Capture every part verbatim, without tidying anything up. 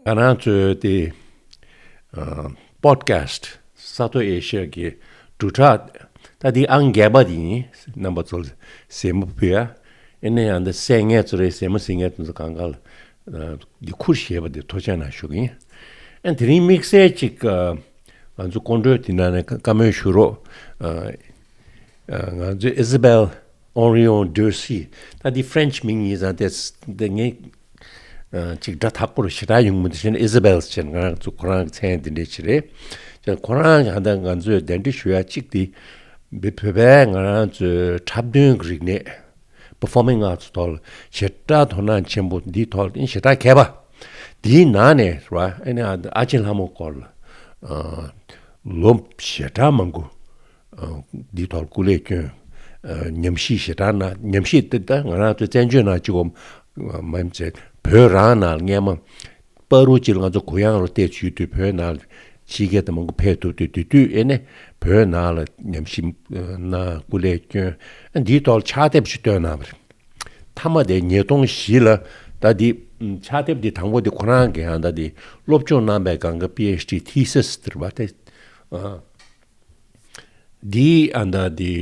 ང་རང་ཚོའི་དེ་པོ་ཌི་ཁ་སི་ཊི་ས་མཐོ་ཨེ་ཤི་ཡ་གི་དྲུག་ཕྲག་ད་དེ་ཨང་བརྒྱད་པ་དེ་ཡིན། རྣམ་པ་ཚོ་ལ་གཟིགས་མོ་ཕུལ་ཡ། ཨེ་ནས་ཡང་འདི་གསན་མཁན་ཚོ་རེད། གཟིགས་མོ་གཟིགས་མཁན་ཚོ་གང་ག་ལ་འདི་ཁུར་བཞེས་པ་དེ་ཐུགས་རྗེ་གནང་ཞུ་གི་ཡིན། ཨེ་དེ་རིང་དམིགས་བསལ་ཅིག་ང་ཚོ་སྐུ་མགྲོན་དེ་ནང་ནས་བཀའ་མོལ་ཞུ་རོགས། ང་ཚོ་ཨི་ཟི་བེལ་ཨོ་རི་ཡོང་ཌོ་སི། ད་འདི་ཕ་རན་ཆི་མིང་ཡིན་ཙང་དེ་དེ་ངས་ཅིག་སྒྲ་དག་པོ་རུ་ཞེ་དྲག་ཡོང་མི་འདུག་ཅེས་ཨི་ཟི་བེལ་ཅེས་ང་རང་ཚོ་ཁོ་རང་གི་མཚན་འདི་འདྲས་ཅིག་རེད། ཅེས་ཁོ་རང་གི་ཧ་ད་ང་ཚོས་གདན་འདྲེན་ཞུ་ཡ་གཅིག་དེ་བོད་པའི་ང་རང་ཚོའི་འཁྲབ་སྟོན་གྱི་རིག་གནས། པར་ཕོར་མིང་ཨར་ཊི་ཐོག་ལ་ཞེ་དྲག་དོ་སྣང་ཆེན་པོ། འདིའི་ཐོག་ལ་ཞེ་དྲག་མཁས་པ། འདིའི་ནང་ནས་རེད་བ། ཨ་ནི་ཨ་ཅེ་ལྷ་མོ་སྐོར་ལ་ལོ་ཞེ་དྲག་མང་པོ་འདིའི་ཐོག་ལ་སྐུ་ལས་བསྐྱོན། ཉམས་ཞིབ་ཞེ་དྲག་གནང་། ཉམས་ཞིབ་དེ་ད་ང་རང་ཚོའི་བཙན་བྱོལ་ནང་གཅིག་པོ་མ་ཡིན་པ་བྱས། བོད་རང་ནང་ལ་སྔས་མ་པ་རུ་ཅིག་ལ་ང་ཚོ་གུ་ཡངས་རུ་བལྟས་བྱུང་དུས་བོད་ནང་ལ་ཕྱི་རྒྱལ་དུ་མང་པོ་ཕེབས་ཐུབ་དུས། དེ་དུས་ཨེ་ནས་བོད་ནང་ལ་ཉམས་ཞིབ་གནང་། སྐུ་ལས་བསྐྱོན། འདིའི་ཐོག་ལ་ཕྱག་དེབ་ཞིག་བཏོན་གནང་བ་རེད། མཐའ་མ་དེ་ཉིས་སྟོང་བཞི་ལ་ད་འདི་ཕྱག་དེབ་འདི་དང་པོ་འདི་ཁོ་རང་གི་ཡང་ད་འདི་སློབ་སྦྱོང་གནང་པའི་སྒང་གི་པི་ཨེཆ་ཌི་ཐི་སིས་དེ་རེད་བ། དེ་འདི་ཨ་ད་འདི་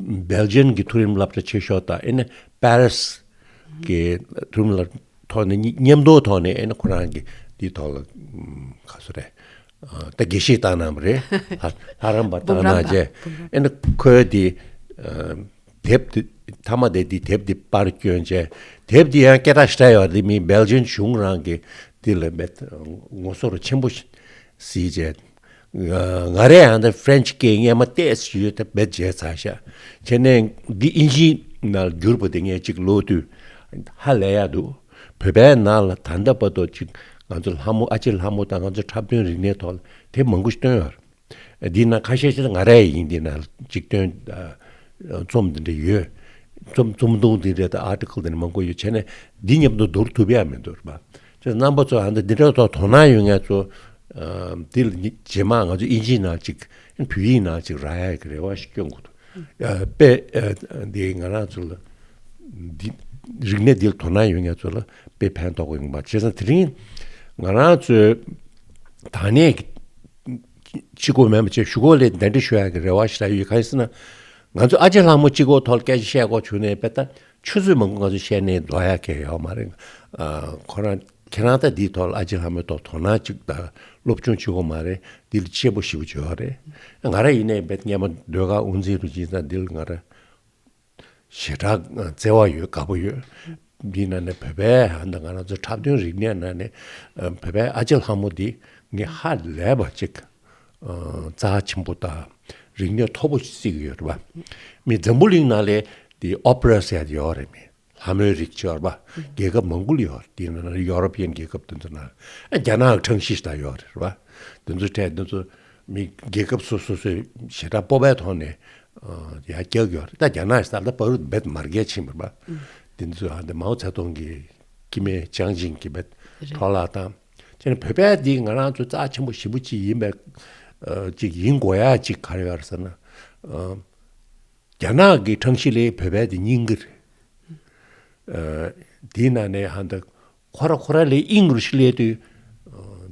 སྦེལ་ཇམ་གྱི་མཐོ་རིམ་སློབ་གྲྭ་ཆེ་ཤོས་དང་ཨེ་ནས་པེ་རི་སི་གི་མཐོ་རིམ་སློབ་ཐོག་ནས་མཉམ་དུ་ཐོག་ནས་ཨེ་ནས་ཁོ་རང་གི་འདི་ཐོག་ལ་ག་ཚོད་རེད། ད་དགེ་བཤེས་བཏང་གནང་བ་རེད། ལྷ་ལྷ་རམས་པ་བཏང་གནང་རྗེས་ཨེ་ནས་ཁོའི་འདི་དེབ་འདི་མཐའ་མ་དེ་འདི་དེབ་འདི་པར་བསྐྱོན་རྗེས། དེབ་འདི་ཡང་སྐད་གྲགས་ཞེ་དྲག་ཡོད་རེད། མི་སྦེལ་ཇམ་གཞུང་རང་གི་འདི་ལ་མེད་ངོ་སོ་རུ་ཆེན་པོ་གཟིགས་རྗེས། ང་རས་ཡང་ད་ཕ་རན་ཆི་སྐད་སྔས་མ་ཏོག་ཙམ་ཡོད་ད་བེད་སྤྱད་ཚར་ཤག་བྱས་ནས་འདི་ཨིན་ཇི་ནང་བསྒྱུར་པ་དེ་ངས་ཅིག་ཀློག་དུས་ཧ་ལས་ཡག་འདུག་བོད་པའི་ནང་ལ་ད་ལྟ་བར་དུ་ཅིག་ང་ཚོ་ལྷ་མོ་ཨ་ཅེ་ལྷ་མོ་དང་ང་ཚོ་འཁྲབ་སྟོན་རིག་གནས་ཐོག་ལ་དེབ་མང་པོ་ཞིག་བཏོན་ཡོད་རེད། འདི་ནང་ཁ་ཤས་ཤིག་ང་རས་ཡིན། འདི་ནང་ཅིག་བཏོན་རྩོམ་འདི་འདྲ་ཡོད། རྩོམ་རྩོམ་ཐུང་འདི་འདྲ་དང་ཨར་ཊི་ཀལ་འདི་འདྲ་མང་པོ་ཡོད། བྱས་ནས་འདི་མཉམ་དུ་བསྡུར་ཐུབ་ཡག་མི་འདུག་རེད་པ། ཅེས་རྣམ་པ་ཚོ་ཨ་འདི་འདི་འདྲ་ཐོག་དོ་སྣང་ཡོད་མཁན་ཚོ་འདི་ལ་རྗེས་མ་ང་ཚོ་ཨིན་ཇིའི་ནང་ཅིག་བོད་ཡིག་ནང་ཅིག་རག་ཡག་གི་རེ་བ་ཞིག་སྐྱོན་དགོས་འདུག་དཔེ་འདི་ང་རང་ཚོ་ལ་འདི་རིག་གནས་འདི་ལ་དོ་སྣང་ཡོད་མཁན་ཚོ་ལ་དཔེ་ཕན་ཐོགས་ཀྱི་ཡོང་པ། བྱས་ཙང་དེ་རིང་ང་རང་ཚོའི་ད་ནས་གཅིག་པོ་མིན་པ་བྱས་གཞུག་གུ་ལ་གདན་འདྲེན་ཞུ་ཡག་གི་རེ་བ་ཞིག་ཡོད། གང་ཡིན་ཟེར་ན། ང་ཚོ་ཨ་ཅེ་ལྷ་མོ་གཅིག་པོ་ཐོག་ལ་སྐད་ཆ་བཤད་དགོས་བྱུང་ནས་དཔེ་ད་ཆུ་ཚོད་མང་པོ་ང་ཚོ་བཤད་ནས་འགྲོ་ཡག་གི་ཡོད་མ་རེད། ཨ་ཁོ་རང་ཁྱེད་རང་ད་འདིའི་ཐོག་ལ་ཨ་ཅེ་ལྷ་མོའི་ཐོག་དོ་སྣང་གཅིག་དང་སློབ་སྦྱོང་གཅིག་པོ་མ་རེད། འདི་ལ་དཔྱད་པོ་ཞེ་པོ་ཅིག་ཡོད་རེད། ང་རང་ཡིན་ནའི་དཔེ་སྔས་མ་ཟློས་གར་དབུ་འཛིན་རུ་ཅིག་ཡིན་ཙང་འདི་ལ་ང་རང་ཞེ་དྲག་བརྩེ་བ་ཡོད། དགའ་པོ་ཡོད། འདི་ནང་ནས་བོད་པའི་ཧ་ད་ང་རང་ཚོའི་འཁྲབ་སྟོན་རིག་གནས་ནང་ནས་བོད་པའི་ཨ་ཅེ་ལྷ་མོ་འདི་ངས་ཧ་ལས་པ་ཅིག་རྩ་ཆེན་པོ་དང་རིག་གནས་མཐོ་པོ་ཞིག་བརྩི་གི་ཡོད་རེད་པ། མི་འཛམ་བུ་གླིང་ནང་ལ་འདི་ཨོ་པེ་ར་ཟེར་ཡག་དེ་ཡོད་རེད། མི་ལྷ་མོའི་རིགས་ཅིག་ཡོད་རེད་པ། རྒྱལ་ཁབ་མང་པོ་ལ་ཡོད་རེད། འདི་ནང་ལ་ཡོ་རོ་པི་ཡན་རྒྱལ་ཁབ་དེ་ཚོ་ནང་། རྒྱ་ནག་གི་གྲངས་གཞི་ཞིག་ད་ཡོད་རེད་པ། དེ་ཚོ་གྲས་དེ་ཚོ་མི་རྒྱལ་ཁབ་སོ་སོ་སོའི་ཞེ་དྲག་སྤོབས་པའི་ཐོག་ནས་ཡར་བཀྱག་ཡོད་རེད། ད་རྒྱ་ནག་ཞིག་ད་ལྟ་བར་དུ་རྦད་མར་རྒྱས་ཕྱིན་པ་རེད་པ། དེ་ཚོ་ཨ་འདི་མའོ་ཙེ་ཏུང་གི་སྐྱེ་དམན་ཅང་ཅིང་གི་རྦད་འཕྲོ་བརླག་བཏང་། དེ་ནས་བོད་པའི་འདི་ང་རང་ཚོ་རྩ་ཆེན་པོ་ཞེ་པོ་ཅིག་ཡིན་པའི་ཅིག་ཡིན་དགོས་ཡག་ཅིག་ག་རེ་ཡོད་རེད་ཟེར་ན། རྒྱ་ནག་གི་གྲངས་གཞི་ལས་བོད་པའི་དེ་རྙིང་གི་རེད། དེའི་ནང་ནས་ཧ་འདི་ཁོ་ར་ཁོ་ར་ལས་ཨིན་རུ་ཞིག་ལས་དུས་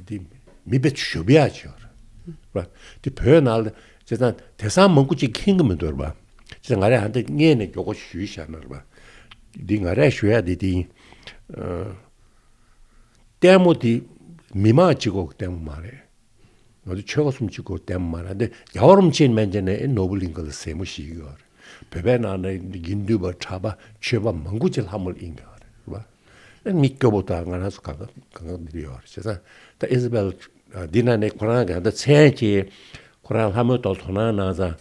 འདི་མི་དཔེ་ཞུ་བ་ཡག་ཅིག་ཡོད་རེད། དེ་བོད་ནང་ལ་བྱས་ཙང་དེང་སང་མང་པོ་ཅིག་མཁྱེན་གི་མི་འདུག་རེད་པ། བྱས་ཙང་ང་རས་ཧ་འདི་སྔས་ནས་མགྱོགས་པོ་ཞུས་བཞག་ན་རེད་པ། འདི་ང་རས་ཞུ་ཡག་འདི་དེ་ཡིན། ལྟད་མོ་དེ་མི་མང་གཅིག་པོ་གི་ལྟད་མོ་མ་རེད། ང་ཚོ་ཆོལ་ཁ་གསུམ་གཅིག་པོ་ལྟད་མོ་མ་རེད། འདི་རྒྱལ་བ་རིན་པོ་ཆེ་མན་ཆད་ནས་ནོར་བུ་གླིང་ག་ལ་ཟབ་མོ་ཞིག་ཡོད་རེད། བོད་པའི་ནང་ནས་དགེ་འདུན་པ་གྲྭ་པ་ཆོས་པ་མང་པོ་ཅིག་ལྷ་མོ་ལ་ཨིན་གི་ཡོད་རེད་བ། ཨ་མི་སྐྱོ་པོ་དང་ང་རང་ཚོ་གང་ག་གང་ག་འདིར་ཡོད་རེད། བྱས་ཙང་ད་ཨི་ཟི་བེལ་འདི་ནང་ནས་ཁོ་རང་གི་ད་མཚན་གྱི་ཁོ་རང་ལྷ་མོའི་ཐོག་དོ་སྣང་གནང་ཙང་།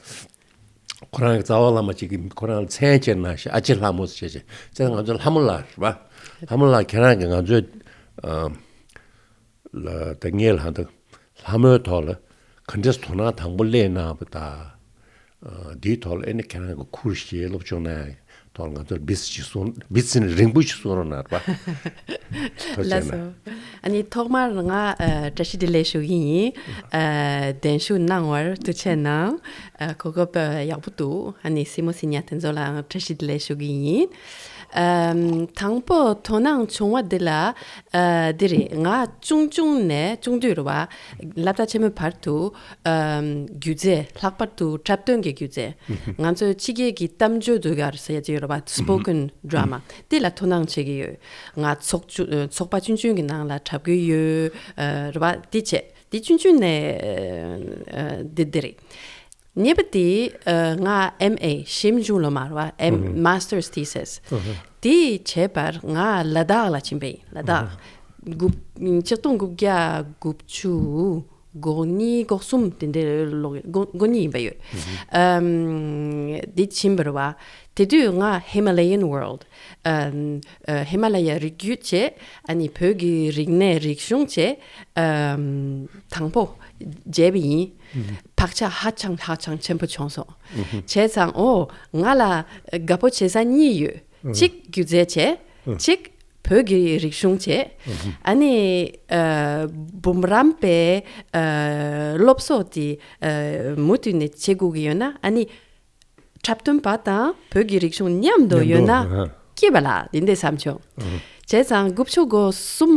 ཁོ་རང་གི་རྩ་བ་བླ་མ་གཅིག་གིས་ཁོ་རང་ལ་མཚན་བཅད་གནང་ཞིང་ཨ་ཅེ་ལྷ་མོ་ཟེར་བྱས་བྱས་ཙང་ང་ཚོ་ལྷ་མོ་ལགས་རེད་བ། ལྷ་མོ་ལགས་ཁྱེད་རང་གིས་ང་ཚོའི་ལ་ད་ངས་ལྷ་ད་ལྷ་མོའི་ཐོག་ལ་ག་འདྲས་དོ་སྣང་དང་པོ་སླེབས་གནང་བ་དང་། འདིའི་ཐོག་ལ་ཨེ་ནི་ཁྱེད་རང་གི་ཁུར་བཞེས་སློབ་སྦྱོང་གནང་ཡག་ཐོག་ལ་ང་ཚོར་བིས་ཅིག་གསུང་བིས་ནི་རིང་པོ་ཞིག་གསུང་རོགས་གནང་རེད་པ། ཐུགས་རྗེ་ཆེ་གནང་། ལགས་སོ། ཨ་ནི་ཐོག་མར་ང་ཨ་བཀྲ་ཤིས་བདེ་ལེགས་ཞུ་གི་ཡིན། ཨ་གདན་ཞུ་གནང་བར་ཐུགས་རྗེ་ཆེ་གནང་། ཨ་གོ་སྐབས་ཨ་ཡག་པོ་འདུག་ཨ་ནི་གཟིགས་མོ་གཟིགས་མཁན་དེ་ཚོ་ལའང་བཀྲ་ཤིས་བདེ་ལེགས་ཞུ་གི་ཡིན། ཨམ། དང་པོ་དོ་སྣང་བྱུང་བ་འདི་ལ། ཨ། འདི་རེད། ང་ཆུང་ཆུང་ནས་ཆུང་དུས་རེད་བ། སློབ་གྲྭ་ཆེན་མོའི་བར་དུ། ཨམ། སྒྱུ་རྩལ་ལྷག་པར་དུ་འཁྲབ་སྟོན་གྱི་སྒྱུ་རྩལ། ང་ཚོའི་ཕྱི་རྒྱལ་གྱི་གཏམ་བརྗོད་ཟློས་གར་ཟེར་ཡ་ཅིག་ཡོད་རེད་བ། Spoken drama། དེ་ལ་དོ་སྣང་བྱེད་ཀྱི་ཡོད། ང་ཚོགས་ཆུ་ཚོགས་པ་ཆུང་ཆུང་གི་ནང་ལ་འཁྲབ་ཀྱི་ཡོད། ཨ། རེད་བ། དེ་བྱས། དེ་ཆུང་ཆུང་ནས། ཨ། དེ་དེ་རེད། གཉིས་པ་དེ། ཨ། ང་ཨེམ་ཨེ་ཞིབ་འཇུག་སློབ་མ་རེད་བ། ཨེམ། Master's thesis། དེ་བྱས་པར་ང་ལ་དྭགས་ལ་ཕྱིན་པ་ཡིན། ལ་དྭགས། དགུ། ཆིག་སྟོང་དགུ་བརྒྱ་དགུ་བཅུ་གོ་གཉིས་གོ་གསུམ་དེ་འདྲའི་ལོ། གོ་གོ་གཉིས་ཡིན་པ་ཡོད། ཨམ། དེ་ཕྱིན་པ་རེད་བ། དེ་དུས་ང་Himalayan world། ཨམ། ཨ། ཧི་མ་ལ་ཡའི་རི་རྒྱུད་བྱས། ཨ་ནི་བོད་ཀྱི་རིག་གནས་རིག་གཞུང་བྱས། ཨམ། དང་པོ་མཇལ་བ་ཡིན། བག་ཆགས་ཧ་ཅང་ཧ་ཅང་ཆེན་པོ་བྱུང་སོང་། བྱས་ཙང་ཨོ། ང་ལ་དགའ་པོ་བྱེད་ས་གཉིས་ཡོད། གཅིག་སྒྱུ་རྩལ་བྱས། གཅིག་བོད་ཀྱི་རིག་གཞུང་བྱས། ཨ་ནི། ཨ། འབུམ་རམས་པའི། ཨ། སློབ་གསོ་དེ། ཨ། མུ་མཐུད་ནས་བྱེད་དགོས་ཀྱི་ཡོད་ན། ཨ་ནི། འཁྲབ་སྟོན་པ་དང་བོད་ཀྱི་རིག་གཞུང་མཉམ་དུ་མཉམ་དུ། ཡོད་ན་ཨ། སྐྱིད་པ་ལ་དེ་འདྲ་བསམ་བྱུང་། བྱས་ཙང་དགུ་བཅུ་གོ་གསུམ་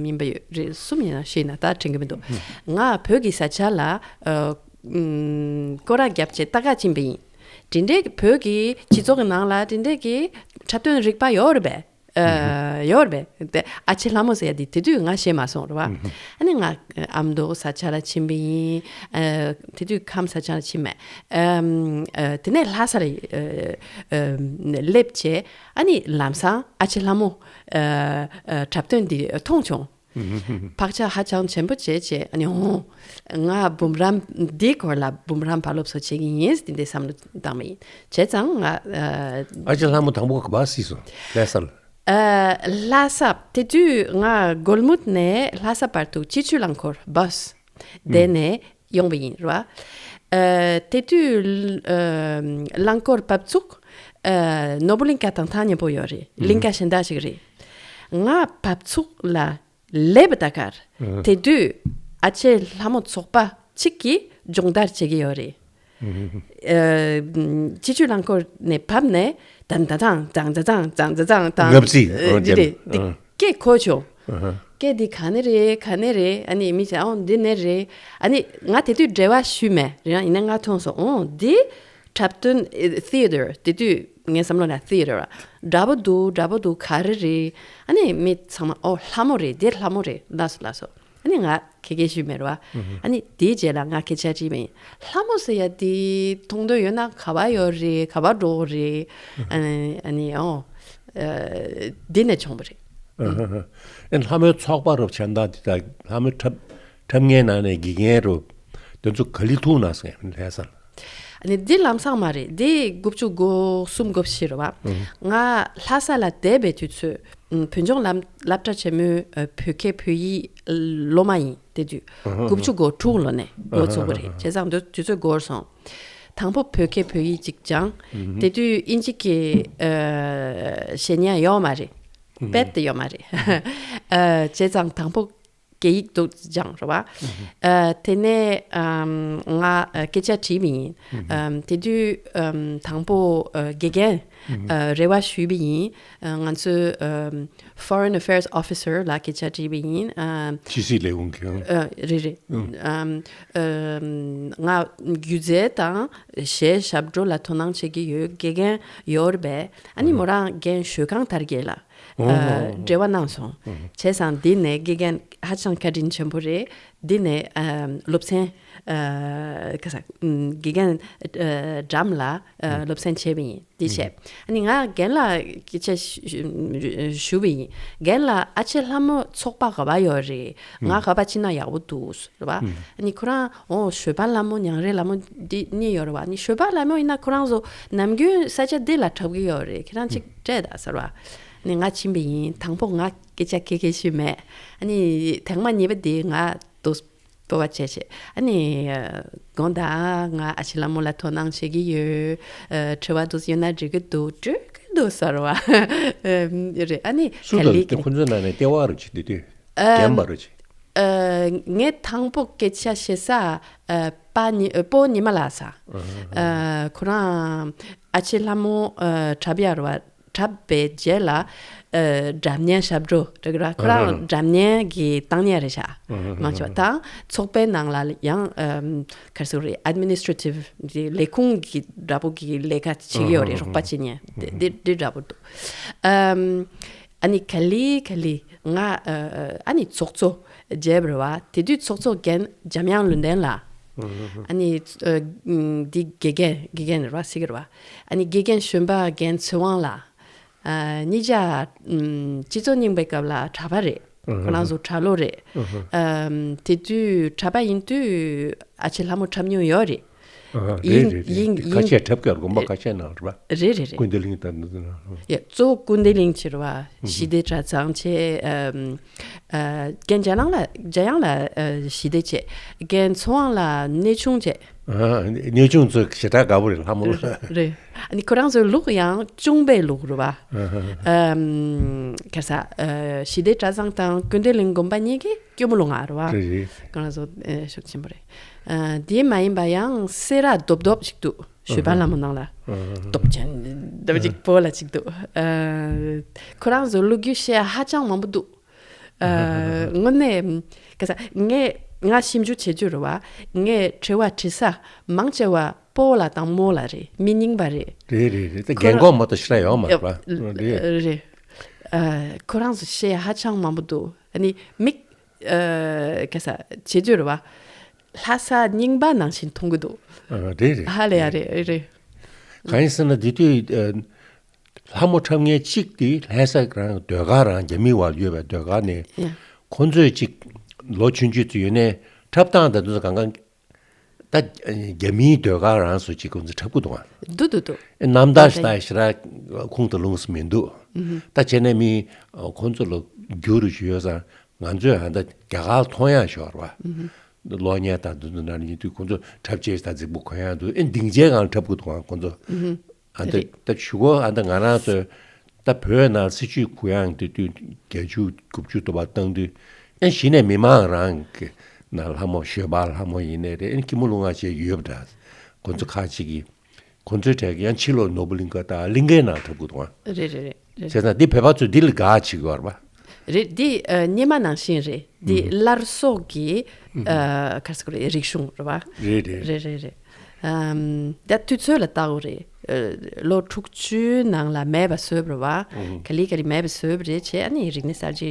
ཡིན་པ་ཡོད་རེད། གསུམ་ཡིན་ན་བཞི་ཡིན་ན་ད་དྲན་གྱི་མི་འདུག་ང་བོད་ཀྱི་ས་ཆ་ལ། ཨ། ཨམ། སྐོར་ར་བརྒྱབ་བྱས་ལྟ་ག་ཕྱིན་པ་ཡིན། དེ་འདྲའི་བོད་ཀྱི་སྤྱི་ཚོགས་ཀྱི་ནང་ལ་དེ་འདྲའི་གི་འཁྲབ་སྟོན་རིག་པ་ཡོད་རེད་པས། ཨ། ཡོད་རེད་པས། དེ་ཨ་ཅེ་ལྷ་མོ་ཟེར་ཡ་དེ་དེ་དུས་ང་ཤེས་མ་སོང་རེད་བ། ཨ་ནི་ང་ཨ་མདོ་ས་ཆ་ལ་ཕྱིན་པ་ཡིན། ཨ། དེ་དུས་ཁམས་ས་ཆ་ལ་ཕྱིན་མེད། ཨམ། ཨ། དེ་ནས་ལྷ་སར། ཨ། ཨ། སླེབས་བྱས། ཨ་ནི་ལམ་སང་ཨ་ཅེ་ལྷ་མོ། ཨ། ཨ། འཁྲབ་སྟོན་འདི་མཐོང་བྱུང་། བག་ཆགས་ཧ་ཅང་ཆེན་པོ་བྱས་བྱས། ཨ་ནི་ཨོ། ང་འབུམ་རམས་འདིའི་སྐོར་ལ་འབུམ་རམས་པ་སློབ་གསོ་བྱེད་ཀྱི་ཡིན་ཟེར་འདི་བསམ་བློ་བཏང་བ་ཡིན། བྱས་ཙང་ང་། ཨ། ཨ་ཅེ་ལྷ་མོ་དང་པོ་ག་པར་གཟིགས་སོང་། ལྷ་ས་ལ། ཨ། ལྷ་ས་དེ་དུས་ང་སྒོར་མོ་ནས་ལྷ་ས་བར་དུ་སྤྱི་སྤྱོད་རླངས་འཁོར་བྷ་སི་དེ་ནས་ཡོང་བ་ཡིན་རེད་བ། ཨ། དེ་དུས། ཨ། རླངས་འཁོར་བབས་ཚུགས། ཨ། ནོར་བུ་གླིང་ག་དང་ཐག་ཉེ་པོ་ཡོད་རེད། གླིང་ག་གཞན་དག་ཞིག་རེད། ང་བབས་ཚུགས་ལ་སླེབས་པ་ད་གར། དེ་དུས་ཨ་ཅེ་ལྷ་མོ་ཚོགས་པ་གཅིག་གིས་སྦྱོང་བརྡར་བྱེད་ཀྱི་ཡོད་རེད། ཨ། སྤྱི་སྤྱོད་རླངས་འཁོར་ནས་བབས་ནས། དང་ད་དང་དང་ད་དང་དང་ད་དང་དང་། ངབ་རྩིས། ཨ། འདི་རེད། འདི་སྐད་གོ་བྱུང་། སྐད་འདི་ག་ནས་རེད། ག་ནས་རེད། ཨ་ནི་མི་ཚེ་ཨོ་འདི་ནས་རེད། ཨ་ནི་ང་དེ་དུས་འབྲེལ་བ་ཞུས་མེད་རེད། ཡིན་ན་ང་མཐོང་སོང་། ཨོ་འདི་འཁྲབ་སྟོན། ཨ། ཐི་ཡེ་ཊར། དེ་དུས་ངའི་བསམ་བློ་ལ་ཐི་ཡེ་ཊར་འདྲ་པོ་འདུག་འདྲ་པོ་འདུག་ག་རེ་རེད། ཨ་ནི་མི་ཚང་མ་ཨོ་ལྷ་མོ་རེད། འདི་ལྷ་མོ་རེད། ལགས་སོ་ལགས་སོ། ཨ་ནི་ང་ཁེ་ཁེ་ཞུས་མེད་རེད་བ། ཨ་ནི་དེའི་རྗེས་ལ་ང་སྐད་ཆ་དྲིས་པ་ཡིན། ལྷ་མོ་ཟེར་ཡ་དེ་མཐོང་འདོད་ཡོད་ན་ག་པར་ཡོད་རེད། ག་པར་འགྲོ་དགོས་རེད། ཨ་ནི་ཨ་ནི་ཨོ། ཨ། འདི་ནས་བྱུང་བ་རེད། ཨ། ལྷ་མོའི་ཚོགས་པ་རུ་བྱས་ན་ད་དེ་ད་ལྷ་མོའི་འཁྲབ་འཁྲབ་མཁན་ནང་ནས་དགེ་རྒན་རུ་དེ་ཚོ་ག་ལེར་ཐུག་ན་སོང་ལྷ་ས་ལ། ཨ་ནི་འདི་ལམ་སང་མ་རེད། འདི་དགུ་བཅུ་གོ་གསུམ་གོ་བཞི་རེད་བ། ང་ལྷ་ས་ལ་བསྡད་པའི་དུས་ཚོད། བོད་ལྗོངས་སློབ་སློབ་གྲྭ་ཆེན་མོའི། ཨ། བོད་སྐད་བོད་ཡིག་སློབ་མ་ཡིན། དེ་དུས་དགུ་བཅུ་གོ་དྲུག་ལོ་ནས་འགོ་ཚུགས་པ་རེད། བྱས་ཙང་དུས་དུས་ཚོད་འགོར་སོང་། དང་པོ་བོད་སྐད་བོད་ཡིག་ཅིག་སྦྱངས། དེ་དུས་དབྱིན་ཇི་གི། ཨ། བཤད་ཉན་ཡོད་མ་རེད། རྦད་དེ་ཡོད་མ་རེད། ཨ། བྱས་ཙང་དང་པོ་སྐད་ཡིག་ཏུ་སྦྱངས་རེད་བ། ཨ། དེ་ནས། ཨམ། ང་སྐད་ཆ་དྲིས་པ་ཡིན། ཨམ། དེ་དུས། ཨམ། དང་པོ། ཨ། དགེ་རྒན། ཨ། རེ་བ་ཞུས་པ་ཡིན། ཨ། ང་ཚོའི། ཨམ། Foreign Affairs Officer ལ་སྐད་ཆ་དྲིས་པ་ཡིན། ཨ། ཕྱི་སྲིད་ལས་ཁུངས་ཀྱི། ཨ། རེད་རེད། ཨམ། ཨམ། ང་སྒྱུ་རྩལ་དང་གཞས་ཞབས་བྲོ་ལ་དོ་སྣང་བྱེད་ཀྱི་ཡོད། དགེ་རྒན་ཡོད་རེད་པས། ཨ་ནི་མོ་རང་རྒན་ཞོལ་ཁང་དར་རྒྱས་ལ། ཨ། འབྲེལ་བ་གནང་སོང་། བྱས་ཙང་འདི་ནས་དགེ་རྒན་ཧ་ཅང་བཀའ་དྲིན་ཆེན་པོ་རེད། འདི་ནས། ཨ། སློབ་ཚན། ཨ། ག་ས། དགེ་རྒན། ཨ། འགྲམ་ལ། ཨ། སློབ་ཚན་བྱས་པ་ཡིན། འདི་བྱས། ཨ་ནི་ང་རྒན་ལ་སྐད་ཆ་ཞུ་ཞུ་བ་ཡིན། རྒན་ལགས་ཨ་ཅེ་ལྷ་མོ་ཚོགས་པ་ག་པར་ཡོད་རེད། ང་ག་པར་ཕྱིན་ན་ཡག་པོ་འདུག་ཟེར་བ། ཨ་ནི་ཁོ་རང་ཨོ་ཞོལ་པ་ལྷ་མོ་ཉང་རལ་ལྷ་མོ་འདི་གཉིས་ཡོད་རེད་བ། ཨ་ནི་ཞོལ་པ་ལྷ་མོ་ཡིན་ན་ཁོ་རང་ཚོ་ནམ་རྒྱུན་ས་ཆ་འདི་ལ་འཁྲབ་ཀྱི་ཡོད་རེད། ཁྱེད་རང་གཅིག་སྤྲད་དང་ཟེར་བ། ཨ་ནི་ང་ཕྱིན་པ་ཡིན། དང་པོ་ང་སྐད་ཆ་ཁེ་ཁེ་ཞུས་མེད། ཨ་ནི་ཐེངས་མ་གཉིས་པ་དེ་ང་དུ་སྤོབས་པ་བྱས་བྱས། ཨ་ནི་དགོངས་དག་ང་ཨ་ཅེ་ལྷ་མོ་ལ་དོ་སྣང་བྱེད་ཀྱི་ཡོད། ཨ། དྲི་བ་དུ་ཡོད་ན་འདྲི་གི་འདུག་འགྲིག་གི་འདུག་ཟེར་བ། ཨ། རེད། ཨ་ནི་སུ་ག་ལེ་དང་ཁོ་ཚོའི་ནང་ནས་ལྟེ་བ་རུ་ཆེ། དེ་དུས་ཨ། རྒན་པ་རུ་ཆེ། ཨ། ངས་དང་པོ་སྐད་ཆ་བཤད་ས། ཨ། པ་ཉི་ཨ། སྤོ་ཉི་མ་ལགས་ས། ཨ། ཁོ་རང་ཨ་ཅེ་ལྷ་མོ། ཨ། འཁྲབ་ཡ་རུ་བ། གྲབས་པའི་རྗེས་ལ་ཨ་སྒྲ་སྙན་ཞབས་བྲོ་རེད་ར། ཁོ་རང་སྒྲ་སྙན་གྱི་བཏང་མཁན་རེད་ཤག་མང་ཆེ་བ་དང་ཚོགས་པའི་ནང་ལ་ཡང་ཨམ་ག་རེ་ཟེར་དགོས་རེད། ཨེཌ་མི་ནི་སི་ཊྲེ་ཊིབ་ལས་ཁུངས་ཀྱི་འདྲ་པོ་གི་ལས་ཀ་བྱེད་ཀྱི་ཡོད་རེད། རོགས་པ་བྱེད་མཁན་དེ་དེ་འདྲ་པོ་འདུག་ཨམ། ཨ་ནི་ག་ལེ་ག་ལེ་ང་ཨ་ཨ་ནི་ཚོགས་གཙོ་མཇལ་བ་རེད་བ། དེ་དུས་ཚོགས་གཙོ་རྒན་འཇམ་དབྱངས་ལུང་བསྟན་ལགས། ཨ་ནི་ཨ་འདི་དགེ་རྒན་དགེ་རྒན་རེད་བ། སྲིད་དགེ་རེད་བ། ཨ་ནི་དགེ་རྒན་གཞོན་པ་རྒན་ཚེ་དབང་ལགས། ཨ་གཉིས་ཆ་ཨམ་སྤྱི་ཚོགས་རྙིང་པའི་སྐབས་ལ་གྲྭ་པ་རེད། ཁོ་རང་ཚོ་གྲྭ་ལོག་རེད། ཨམ་དེ་དུས་གྲྭ་པ་ཡིན་དུས་ཨ་ཅེ་ལྷ་མོ་འཁྲབ་མྱོང་ཡོད་རེད། ཨ་རེད་ཡིན་རེད་རེད། ཡིན་ཁ་ཡིན་ཤས་འཁྲབ་ཀྱི་ཡོད་རེད། དགོན་པ་ཁ་ཤས་ནང་རེད་པ། རེད་རེད་རེད། ཀུན་བདེ་གླིང་དང་འདི་ཚོ་ནང་། ཡ་གཙོ་བོ་ཀུན་བདེ་གླིང་བྱེད་རེད་པ། ཞི་བདེ་གྲྭ་ཚང་བྱེད། ཨམ་ཨ་རྒན་འཇམ་དབྱངས་ལགས་འཇམ་དབྱངས་ལགས་ཨ་ཞི་བདེ་བྱེད། རྒན་ཚེ་དབང་ལགས་གནས་ཆུང་བྱེད། ཨ་གནས་ཆུང་ཚོ་ཞེ་དྲག་དགའ་པོ་རེད། ལྷ་མོ་ལགས། རེད། ཨ་ནི་ཁོ་རང་ཚོའི་ལུགས་ཡང་གཅུང་པའི་ལུགས་རེད་པ། ཨམ་ག་རེ་ཟེར་ཨ་ཞི་བདེ་གྲྭ་ཚང་དང་ཀུན་བདེ་གླིང་དགོན་པ་གཉིས་ཀྱི་སྐྱོར་མོ་ལུགས་ལྔ་རེད་པ། རེད་རེད། ཁོ་རང་ཚོ་ཨ་ཤུགས་ཆེན་པོ་རེད། ཨ་དེ་མ་ཡིན་པ་ཡང་སེ་ར་རྡོབ་རྡོབ་ཞིག་འདུག་ཞོལ་པ་ལྷ་མོ་ནང་ལ་རྡོབ་ཅན་འདབ་ཅིག་པོ་ལ་ཅིག་འདུག་ཨ་ཁོ་རང་ཚོ་ལོ་རྒྱུས་བཤད་ཧ་ཅང་མང་པོ་འདུག་ཨ་དངོས་གནས་ག་ས་ངས་ང་ཞིབ་འཇུག་བྱེད་རྒྱུ་རེད་བ། ངས་དྲི་བ་དྲི་ས་མང་ཆེ་བ་སྤོ་ལགས་དང་རྨོ་ལགས་རེད། མི་རྙིང་པ་རེད། རེད་རེད་རེད། ད་ཁོ་རང་རྒན་གོག་མ་གཏོགས་ཞེ་དྲག་ཡོད་མ་རེད་པ། ཡོད་རེད། རེད། ཨ་ཁོ་རང་ཚོ་བཤད་ཧ་ཅང་མང་པོ་འདུག་ཨ་ནི་མིག་ཨ་ག་ས་བྱེད་རྒྱུ་རེད་བ། ལྷ་ས་རྙིང་པ་ནང་བཞིན་མཐོང་གི་འདུག་ཨ་རེད་རེད། ཧ་ལས་ཡ་རེད་རེད། གང་ཡིན་ཟེར་ན་དེ་དུས་ཨ་ལྷ་མོ་འཁྲབ་མཁན་གཅིག་དེ་ལྷ་ས་རང་ཟློས་གར་རང་རྒྱ་མི་བར་ཡོད་པའི་ཟློས་གར་ནས་ཡ། ཁོང་ཚོས་གཅིག་ལོ་ཆུང་ཆུང་ཚོ་ཡོད་ནས་འཁྲབ་སྟངས་དང་དེ་ཚོ་གང་གང་ད་རྒྱ་མིའི་ཟློས་གར་རང་སོ་གཅིག་ཁོང་ཚོས་འཁྲབ་ཀྱི་འདུག་ཨ། འདུག་འདུག་འདུག་རྣམ་ཐར་ཞིག་ད་ཞེ་དྲག་ཁུངས་དང་ལུང་ས་མི་འདུག་ད་བྱས་ནས་མི་ཁོང་ཚོ་ལ་རྒྱུ་རུ་ཞུ་ཡོད་ཙང་ང་ཚོས་ཧ་ད་རྒྱ་གར་མཐོང་ཡག་ཞོར་བ། གློག་བརྙན་དང་དེ་ཚོ་ནང་ཡིན་དུས་ཁོང་ཚོ་འཁྲབ་ཆས་དང་རྫིག་པོ་གོན་ཡག་འདུག་ཨེ་སྡིངས་ཆའི་སྒང་འཁྲབ་ཀྱི་འདུག་ཨ་ཁོང་ཚོ། ཨ་ད་རེད། ད་ཞུ་གོ་ཨ་ད་ང་རང་ཚོས་ད་བོད་ནང་སྲིད་བྱུས་གུ་ཡངས་དེ་དུས་བརྒྱད་ཅུ་དགུ་བཅུ་དུ་བ་བཏང་དུས་ཨེ་གཞི་ནས་མི་མང་རང་གི་ནང་ལྷ་མོ་ཞོལ་པ་ལྷ་མོ་ཡིན་ནའི་རེད། ཨེ་སྐྱིད་མོ་ལུང་ང་བྱས་ཡོད་པ་འདྲ། ཁོང་ཚོ་ཁག་ཅིག་གིས་ཁོང་ཚོའི་གྲས་ཀྱི་ཡང་ཕྱི་ལོགས་ནོར་བུ་གླིང་ཁ་དང་གླིང་ཁའི་ནང་འཁྲབ་ཀྱི་འདུག་ཨ། རེད་རེད་རེད། བྱས་ཙང་འདི་བོད་པ་ཚོས་འདི་ལ་དགའ་བྱེད་ཀྱི་ཡོད་རེད་པ། རེད། འདི་ཨ་སྔོན་མ་ནང་བཞིན་རེད། འདི་སླར་གསོ་གི་ཨ་ག་རེ་ཟེར་དགོས་རེད། རིག་གཞུང་རེད་པ། རེད་རེད། རེད་རེད་རེད། ཨམ་ད་དུས་ཚོད་ལ་བལྟ་དགོས་རེད། ཨ་ལོ་དྲུག་ཅུའི་ནང་ལ་མེད་པ་བཟོས་པ་རེད་པ། ག་ལེ་ག་ལེ་མེད་པ་བཟོས་པ་རེད། བྱས་ཨ་ནི་རིག་གནས་གསར་བརྗེ་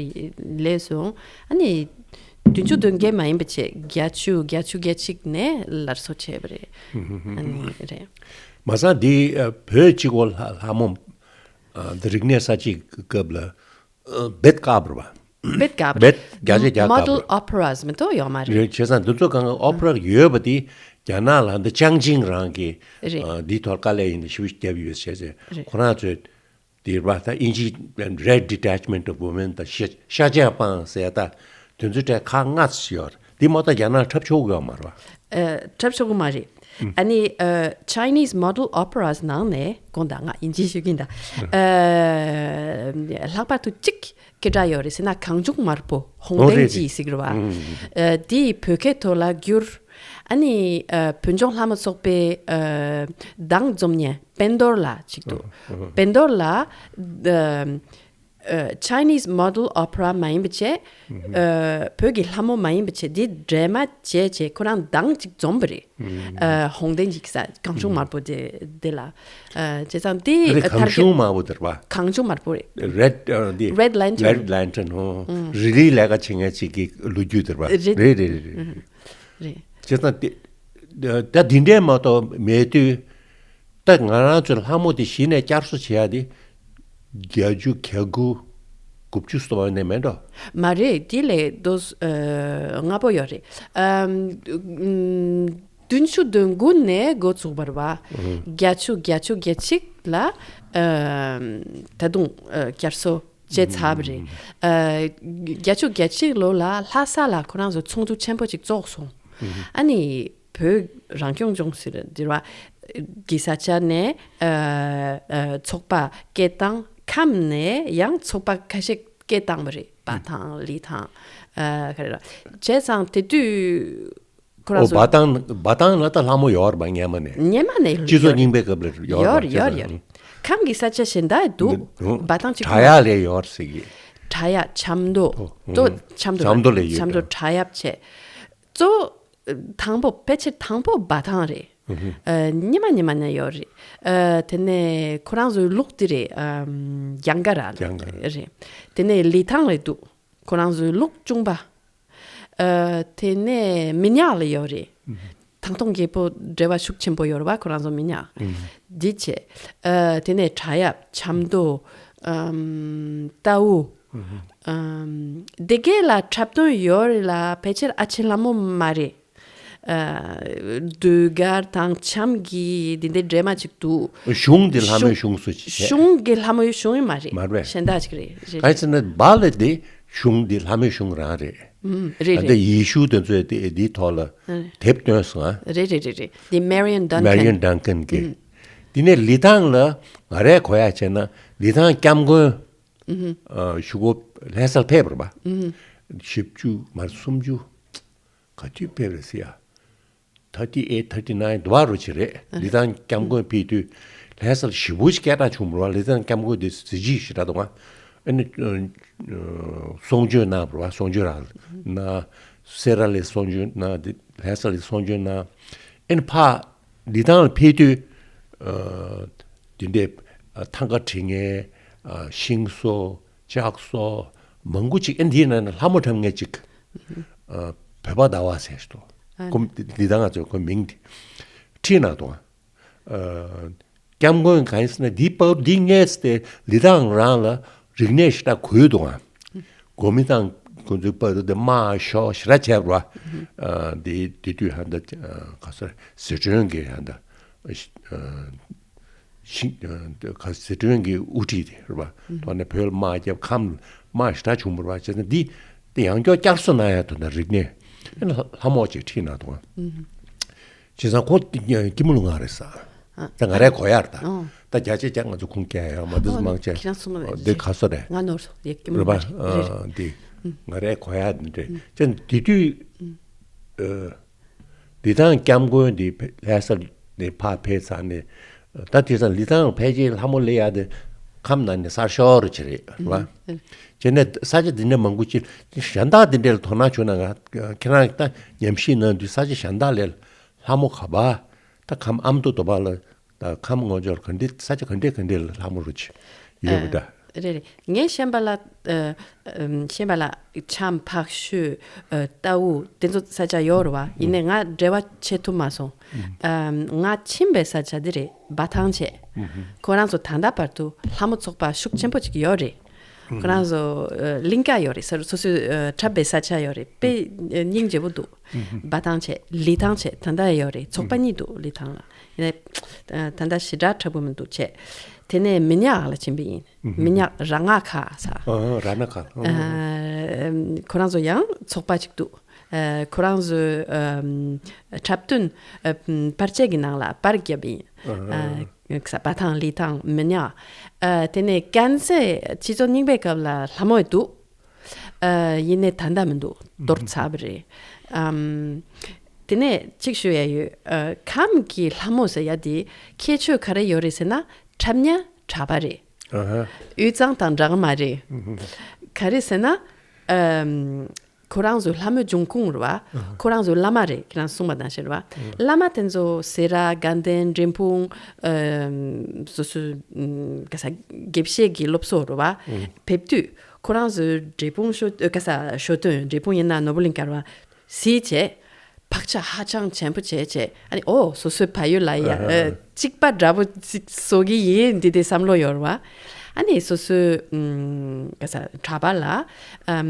སླེབས་སོང་། ཨ་ནི་བདུན་ཅུ་དོན་བརྒྱད་མ་ཡིན་པ་བྱས་བརྒྱད་ཅུ་བརྒྱད་ཅུ་གྱ་གཅིག་ནས་སླར་གསོ་བྱས་པ་རེད། ཨ་ནི་རེད། མ་ཟད་འདི་ཨ་བོད་གཅིག་པོ་ལྷ་ལྷ་མོ་ཨ་འདི་རིག་གནས་གསར་བརྗེའི་སྐབས་ལ་ཨ་བེད་དཀར་པོ་རེད་པ། བེད་དཀར་པོ་རེད། བེད་བརྒྱ་ཆ་བརྒྱ་དཀར་པོ་Model རེད། Operas མི་འདུག་ཡོད་མ་རེད། རེད། བྱས་ཙང་འདི་ཚོ་གང་ག་ཨོ་པེ་ར་ཡོད་པ་དེ་རྒྱ་ནག་ལ་འདི་ཅང་ཅིང་རང་གིས་རེད། ཨ་འདིའི་ཐོག་དཀའ་ལས་ཡིན་ཞེ་པོ་བརྒྱབ་ཡོད་ཟེར་ཟེར། རེད། ཁོ་རང་ཚོས་དེ་རེད་པ། ད་དབྱིན་ཇི་Red Detachment of Women དང་ཤ་ཤ་ཅན་པང་ཟེར་ད་དེ་ཚོའི་གྲས་ཁག་ལྔ་ཙམ་ཡོད་རེད། དེ་མ་གཏོགས་རྒྱ་ནག་འཁྲབ་ཆོག་གི་ཡོད་མ་རེད་པ། ཨ་འཁྲབ་ཆོག་གི་མ་རེད། ཨ་ནི་ཨ་Chinese Model Operas ནང་ནས་དགོངས་དག་ང་དབྱིན་ཇི་ཞུ་གི་ཡིན་ད། ཨ་ལྷག་པར་དུ་གཅིག་སྐད་གྲགས་ཡོད་རེད་ཟེར་ན་གངས་ལྗོངས་དམར་པོ་ཧོང་ཨོ་ཏེང་རེད་ཅི་རེད། ཟེར་གི་རེད་པ། ཨ་དེ་བོད་སྐད་ཐོག་ལ་བསྒྱུར། ཨ་ནི་ཨ་བོད་ལྗོངས་ལྷ་མོ་ཚོགས་པའི་ཨ་མདང་འཛོམས་མཁན་དཔལ་རྡོར་ལགས་ཅིག་འདུག་དཔལ་རྡོར་ལགས་ཨ་ཨ་Chinese Model Opera མ་ཡིན་པ་བྱས། ཨ་བོད་ཀྱི་ལྷ་མོ་མ་ཡིན་པ་བྱས་འདི་འདྲེས་མ་བྱས་བྱས་ཁོ་རང་མདང་ཅིག་འཛོམས་པ་རེད། ཨ་ཧོང་ཏེང་ཅིག་ས་གངས་ལྗོངས་དམར་པོ་དེ་དེ་ལ། ཨ་བྱས་ཙང་དེ་ཨ་གངས་ལྗོངས་དམར་པོ་དེ་རེད་པ། གངས་ལྗོངས་དམར་པོ་རེད། Red ཨ་འདི་Red Lantern Red Lantern ཧོ་རི་ལིའི་ལས་ཀ་བྱེད་མཁན་ཅིག་གི་ལོ་རྒྱུས་དེ་རེད་པ། རེད། རེད་རེད་རེད་རེད། རེད། བྱས་ཙང་དེ་ད་འདི་འདྲས་མ་གཏོགས་མེད་དུས། ད་ང་རང་ཚོའི་ལྷ་མོ་དེ་གཞི་ནས་བསྐྱར་གསོ་བྱེད་ཡ་དེ་བརྒྱད་ཅུ་གྱ་དགུ་དགུ་བཅུ་སོ་བ་ནས་མེད་འགྲོ། མ་རེད། དེ་ལས་ཏོག་ཙམ་སྔ་པོ་ཡོད་རེད། ཨམ་བདུན་ཅུ་དོན་དགུ་ནས་འགོ་བཙུགས་པ་རེད་པ། བརྒྱད་ཅུ་བརྒྱད་ཅུ་གྱ་གཅིག་ལ་ཨམ་ད་དུང་ཨ་བསྐྱར་གསོ་བྱས་ཚར་བ་རེད། ཨ་བརྒྱད་ཅུ་གྱ་གཅིག་ལོ་ལ་ལྷ་ས་ལ་ཁོ་རང་ཚོ་ཚོགས་འདུ་ཆེན་པོ་ཅིག་ཚོགས་སོང་། ཨ་ནི་བོད་རང་སྐྱོང་ལྗོངས་ཟེར་འདིར་བ་གི་ས་ཆ་ནས་ཨ་ཨ་ཚོགས་པ་སྐད་བཏང་། ཁམས་ནས་ཡང་ཚོགས་པ་ཁ་ཤས་སྐད་བཏང་བ་རེད། འབའ་ཐང་ལི་ཐང་ཨ་ག་རེ་ར་བྱས་ཙང་དེ་དུས་ཁོ་རང་ཨོ་ཚོ་འབའ་ཐང་འབའ་ཐང་ལ་ད་ལྷ་མོ་ཡོད་རེད་པ། སྔན་མ་ནས། སྔན་མ་ནས་སྤྱི་ཚོགས་ཡོད་རྙིང་པའི་སྐབས་ལ་ཡོད་རེད་པ། ཡོད་རེད་ཡོད་རེད་ཡོད་རེད། ཁམས་ཀྱི་ས་ཆ་གཞན་དག་འདུག་འབའ་ཐང་གཅིག་པུ་དྲག་ཡག་ལས་ཡོད་ཟེར་གི། དྲག་ཡག་ཆབ་མདོ། ཨོ། ཏོ་ཆབ་མདོ་ཆབ་མདོ་ལས་ཡོད། ཆབ་མདོ་དྲག་ཡག་བྱས། གཙོ་བོ་དང་པོ་ཕལ་ཆེར་དང་པོ་འབའ་ཐང་རེད། ཨ་ཉི་མ་ཉི་མ་ནས་ཡོད་རེད། ཨ་དེ་ནས་ཁོ་རང་ཚོའི་ལུག་དེ་རེད། ཨམ་རྒྱང་ག་ར་རྒྱང་ག་ར་རེད། དེ་ནས་ལི་ཐང་ལ་འདུག་ཁོ་རང་ཚོའི་ལུག་ཆུང་པ། ཨ་དེ་ནས་མི་ཉག་ལ་ཡོད་རེད། ཐང་སྟོང་རྒྱལ་པོ་འབྲེལ་བ་ཤུགས་ཆེན་པོ་ཡོད་རེད་བ། ཁོ་རང་ཚོ་མི་ཉག་འདི་བྱས། ཨ་དེ་ནས་བྲག་གཡབ་ཆབ་མདོ། ཨམ་རྟའུ། ཨམ་སྡེ་དགེ་ལ་འཁྲབ་སྟོན་ཡོད་རེད་ལ་ཕལ་ཆེར་ཨ་ཆེ་ལྷ་མོ་མ་རེད། ཨ་ཟློས་གར་དང་འཆམ་གྱི་འདི་འདྲའི་འདྲེས་མ་ཅིག་འདུག་གཞུང་འདི་ལྷ་མོའི་གཞུང་གཞུང་སུ་ཅིག་བྱས། གཞུང་གི་ལྷ་མོའི་གཞུང་ཡིན་མ་རེད། མ་རེད། གཞན་དག་ཅིག་རེད། རེད། གང་ཡིན་ཟེར་ན་འབའ་ལ་དེ་གཞུང་འདི་ལྷ་མོའི་གཞུང་རང་རེད། ཨུམ། རེད། ཨ་རེད། འདི་ཡེ་ཤུ་དེ་ཚོས་དེ་འདིའི་ཐོག་ལ་ཨ་དེབ་བཏོན་སོང་ཨ། རེད་རེད་རེད་རེད། འདི་Marion Duncan། Marion Duncan གི། ཨུམ། འདི་ནས་ལི་ཐང་ལ་ང་རས་གོ་ཡག་བྱས་ན་ལི་ཐང་སྐྱབས་མགོན་ཨུམ། ཨ་གཞུག་གུ་ལྷ་སར་ཕེབས་པ་རེད་པ། ཨུམ། བཞི་བཅུ་མ་སུམ་ཅུ། ག་དུས་ཕེབས་རེད་ཟེར་ཡ། thirty eight thirty nine དུ་བ་རུ་ཅི་རེད། ཨ་ལི་ཐང་སྐྱབས་མགོན་ཕེབས་དུས་ལྷ་སར་ཞེ་པོ་ཞིག་སྐད་གྲགས་བྱུང་བ་རེད་པ། ལི་ཐང་སྐྱབས་མགོན་དེ་གཟི་བརྗིད་ཞེ་དྲག་འདུག་ག་ཨ་ནི་གསུང་ཆོས་གནང་བ་རེད་པ། གསུང་ཆོས་རང་གནང་། སེ་ར་ལ་གསུང་ཆོས་གནང་། དེ་ལྷ་ས་ལ་གསུང་ཆོས་གནང་། ཨ་ནི་ཕ་ལི་ཐང་ལ་ཕེབས་དུས་ཨ་དེ་འདྲའི་ཨ་ཐང་ག་བྲི་མཁན། ཨ་ཤིང་བཟོ། ལྕགས་བཟོ། མང་པོ་ཅིག་ཨ་ནི་དེའི་ནང་ནས་ལྷ་མོ་འཁྲབ་མཁན་ཅིག་ཨ་བོད་པ་ཟླ་བ་ཟེར་ཞིག་འདུག་ཨ་ཁོ་འདི་ད་ང་ཚོས་ཁོའི་མིང་འདི་ཁྲིད་གནང་འདུག་ཨ་སྐྱབས་མགོན་གང་ཡིན་ཟེར་ན་འདི་པར་འདི་སྔས་ཏེ་ལི་ཐང་རང་ལ་རིག་གནས་ཞེ་དྲག་རྒུད་འདུག་ཨ། གོ་མི་དང་ཁོ་ཚོའི་པར་དེ་དམར་ཤོག་ཞེ་དྲག་བྱས་པ་རེད་པ། ཨ་འདི་དེ་དུས་ཧ་ད་ག་ས་ཟི་ཁྲོན་གྱི་ཧ་ད་ཨ་ཤི་ཨ་ཤིང་ཨ་ག་ཟི་ཁྲོན་གྱི་དབུ་ཁྲིད་དེ་རེད་པ། ཐོག་ནས་བོད་ལ་དམག་བརྒྱབ། ཁམས་དམག་ཞེ་དྲག་བྱུང་བ་རེད་པ། བྱས་ཙང་འདི་དེ་ཡང་བསྐྱར་བསྐྱར་གསོ་གནང་ཡ་དོན་དག་རིག་གནས་ལྷ་མོ་ཅིག་ཁྲིད་གནང་འདུག་ཨ། བྱས་ཙང་ཁོ་སྐྱིད་མོ་ལུ་ང་རེད་ས། ཨ། ད་ང་རའི་གོ་ཡར་ད། ཨོ། ད་བརྒྱ་ཆ་བརྒྱ་ང་ཚོ་ཁུངས་སྐྱེལ་ཡ་མ་འདི་ཨོ་མང་ཆེ། ཁྱེད་རང་གསུངས་པ་འདི་ག་སོ་རེད། ང་ནོར་སོང་། ཡེ་སྐྱིད་མོ་རེད་པ། མ་རེད། རེད་ཨ་རེད། འདི་ང་རའི་གོ་ཡར་འདི་རེད། ཅན་དེ་དུས་ཨ་ལི་ཐང་སྐྱབས་མགོན་འདི་ལྷ་ས་ནས་ཕར་ཕེབས་ཚར་ནས། ད་དེ་སང་ལི་ཐང་ཕལ་ཆེར་ལྷ་མོ་སླེབས་ཡ་དེ་ཁམས་ནང་ནས་གསར་ཤོག་རུ་ཅིག་རེད་རེད་པ། བྱས་ནས་ས་ཆ་འདི་འདྲ་མང་པོ་ཅིག་གཞན་དག་འདི་འདྲ་ལ་དོ་སྣང་བྱུང་ན། ང་ཁྱེད་རང་ད་ཉམས་ཞིབ་གནང་དུས་ས་ཆ་གཞན་དག་ལ་ལྷ་མོ་ག་པ། ད་ཁམས་ཨ་མདོ་དོ་པ་ལ། ད་ཁམས་ངོས་ཕྱོགས་ག་འདྲ་ས་ཆ་ག་འདྲ་ག་འདྲ་ལ་ལྷ་མོ་རུ་ཅིག་ཡོད་པ་ད། ཨ་རེད་རེད། ངས་ཤེས་པ་ལ་ཨ་ཨམ་ཤེས་པ་ལ་ཆམ་ཕག་ཤོད་ཨ་རྟའུ་དེ་ཚོ་ས་ཆ་ཡོད་རེད་པ། ཡིན་ནའི་ང་འབྲེལ་བ་བྱེད་ཐུབ་མ་སོང་། ཨམ་ང་ཕྱིན་པའི་ས་ཆ་འདི་རེད། འབའ་ཐང་བྱས། ཁོ་རང་ཚོ་ད་ལྟ་བར་དུ་ལྷ་མོ་ཚོགས་པ་ཤུགས་ཆེན་པོ་ཅིག་ཡོད་རེད། ཁོ་རང་ཚོ་ཨ་གླིང་ག་ཡོད་རེད། ས་སོ་སོའི་ཨ་འཁྲབ་པའི་ས་ཆ་ཡོད་རེད། དཔེ་ཨ་སྙིང་རྗེ་པོ་འདུག་འབའ་ཐང་བྱས། ལི་ཐང་བྱས། ད་ལྟ་ཡོད་རེད། ཚོགས་པ་གཉིས་འདུག་ལི་ཐང་ལ། ཡིན་ནའི་ཨ་ད་ལྟ་ཞེ་དྲག་འཁྲབ་གི་མི་འདུག་བྱས། དེ་ནས་མི་ཉག་ལ་ཕྱིན་པ་ཡིན། མི་ཉག་ར་ང་ཁ་ས། ཨ་ར་ན་ཁ། ཨ་ཁོ་རང་ཚོ་ཡང་ཚོགས་པ་ཅིག་འདུག་ཨ་ཁོ་རང་ཚོའི་ཨམ་འཁྲབ་སྟོན་ཨ་པར་ཆས་ཀྱི་ནང་ལ་པར་བརྒྱབ་ཡིན། ཨ་ཨ་ཁ་ས་འབའ་ཐང་ལི་ཐང་མི་ཉག་ཨ་དེ་ནས་ཀན་སེ་སྤྱི་ཚོགས་རྙིང་པའི་སྐབས་ལ་ལྷ་མོ་འདུག་ཨ་ཡིན་ནའི་ད་ལྟ་མི་འདུག་གཏོར་ཚར་བ་རེད། ཨམ་དེ་ནས་གཅིག་ཞུ་ཡ་ཡོད། ཨ་ཁམས་ཀྱི་ལྷ་མོ་ཟེར་ཡ་དེ་ཁྱད་ཆོས་ག་རེ་ཡོད་རེད་ཟེར་ན་འཁྲབ་ཉ་གྲྭ་པ་རེད། ཨ་ཧ། དབུས་གཙང་དང་འདྲ་གི་མ་རེད། ག་རེ་ཟེར་ན་ཨམ་ཁོ་རང་ཚོའི་ལྷ་མོའི་འབྱུང་ཁུངས་རེད་པ། ཁོ་རང་ཚོའི་བླ་མ་རེད། ཁྱེད་རང་གསུངས་པ་ནང་བཞིན་རེད་པ། བླ་མ་དེ་ཚོ་སེ་ར་དགའ་ལྡན་འབྲས་སྤུངས་ཨམ་སོ་སོའི་ཨམ་ག་ས་དགེ་བཤེས་ཀྱི་སློབ་གསོ་རེད་པ། ཕེབས་དུས་ཁོ་རང་ཚོའི་འབྲས་སྤུངས་ཞོ་ཨ་ག་ས་ཞོ་སྟོན། འབྲས་སྤུངས་ཡིན་ན་ནོར་བུ་གླིང་ག་རེད་པ། གཟིགས་བྱས། བག་ཆགས་ཧ་ཅང་ཆེན་པོ་བྱས་བྱས། ཨ་ནི་ཨོ་སོ་སོའི་ཕ་ཡུལ་ལ་ཡ་ཨ་ཨ་གཅིག་པ་འདྲ་པོ་ཅིག་བཟོ་གི་ཡིན་འདི་དེ་བསམ་བློ་ཡོད་རེད་པ། ཨ་ནི་སོ་སོའི་ཨམ་ག་ས་གྲྭ་པ་ལ་ཨམ་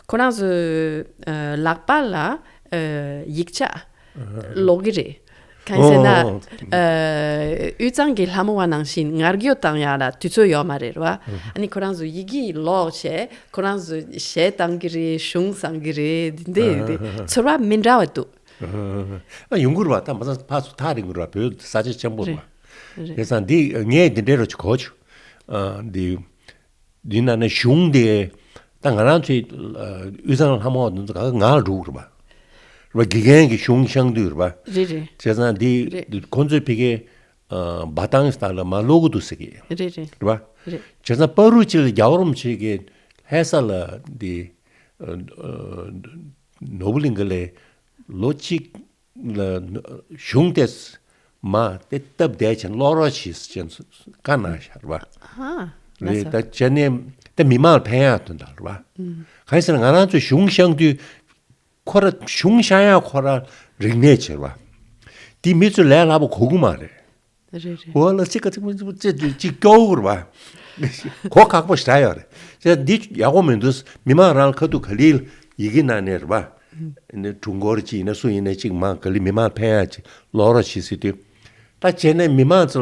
ཁོ་རང་ཚོའི་ཨ་ལག་པ་ལ་ཨ་ཡིག་ཆ་ཨ་ཨ་ཀློག་གི་རེད། གང་ཡིན་ཟེར་ན། ཨོ། ཨ་དབུས་གཙང་གི་ལྷ་མོ་བ་ནང་བཞིན་ངར་གཡོ་བཏང་ཡ་ལ་དུས་ཚོད་ཡོད་མ་རེད་པ། ཨ་ནི་ཁོ་རང་ཚོ་ཡི་གེ་ཀློག་བྱས། ཁོ་རང་ཚོ་གཞས་བཏང་གི་རེད། གཞུང་བསྲང་གི་རེད། འདི་འདི་ཚོར་བ་མི་འདྲ་བ་འདུག་ཨ་ཡོང་གི་རེད་པ། ད་མ་ཚད་ཕར་ཚུར་ཐག་རིང་གི་རེད་པ། བོད་ས་ཆ་ཆེན་པོ་རེད་པ། རེད། བྱས་ཙང་འདི་ངས་འདི་འདྲའི་རོ་ཅིག་གོ་བྱུང་། ཨ་འདི་འདི་ན་ནས་གཞུང་དེ་ད་ང་རང་ཚོའི་ཨ་དབུས་གཙང་ལྷ་མོ་འདི་ཚོ་ག་ག་ང་ལ་འགྲོ་གི་རེད་པ། རེད་པ། དགེ་རྒན་གྱི་གཞུང་བཤད་དུས་རེད་པ། རེད་རེད། བྱས་ཙང་འདི་རེད། ཁོང་ཚོའི་ཕ་གིའི་ འབའ་ཐང་ལྟ་ལ་མ་ཀློག་གི་འདུག་ཟེར་གི། རེད་རེད། རེད་པ། རེད། བྱས་ཙང་པ་རུ་ཅིག་ལ་རྒྱལ་བ་རིན་པོ་ཆེ་གི་ལྷ་ས་ལ་འདི་ནོར་བུ་གླིང་ག་ལས་ལོ་གཅིག་ལ་གཞུང་དེ་མ་དེ་སྟབས་བདེ་ཅན་ཀློག་རོགས་བྱེད་ཅན་བཀའ་གནང་ཤག་རེད་པ། ཧ། རེད། ད་བྱས་ནས་དེ་མི་མང་ལ་ཕན་ཡག་དོན་དག་རེད་པ། གང་ཡིན་ཟེར་ན་ང་རང་ཚོ་གཞུང་བཤམས་དུས་ཁོ་ར་གཞུང་བཤམས་ཡག་ཁོ་ར་རིག་གནས་བྱེད་པ། འདི་མི་ཚོ་ལས་སླ་པོ་གོ་གི་མ་རེད། རེད་རེད། འོ་ལ་ཅིག་ག་ཅིག་མི་ཅིག་ཅིག་སྐྱོ་བོ་རེད་པ། གོ་ཁག་པོ་ཞེ་དྲག་ཡོད་རེད། ཅེ་འདི་ཡག་པོ་མི་འདུག་མི་མང་རང་ཁ་ཐུག་ག་ལེར་ཡི་གེ་ནང་ནས་རེད་པ། ཨ་ནི་དྲུང་འཁོར་ཅིག་ཡིན་ན་སུ་ཡིན་ན་ཅིག་མང་ག་ལེར་མི་མང་ཕན་ཡག་ཅིག་ཀློག་རོགས་བྱེད་ཟེར་དུས། ད་བྱས་ནས་མི་མང་ཚོ་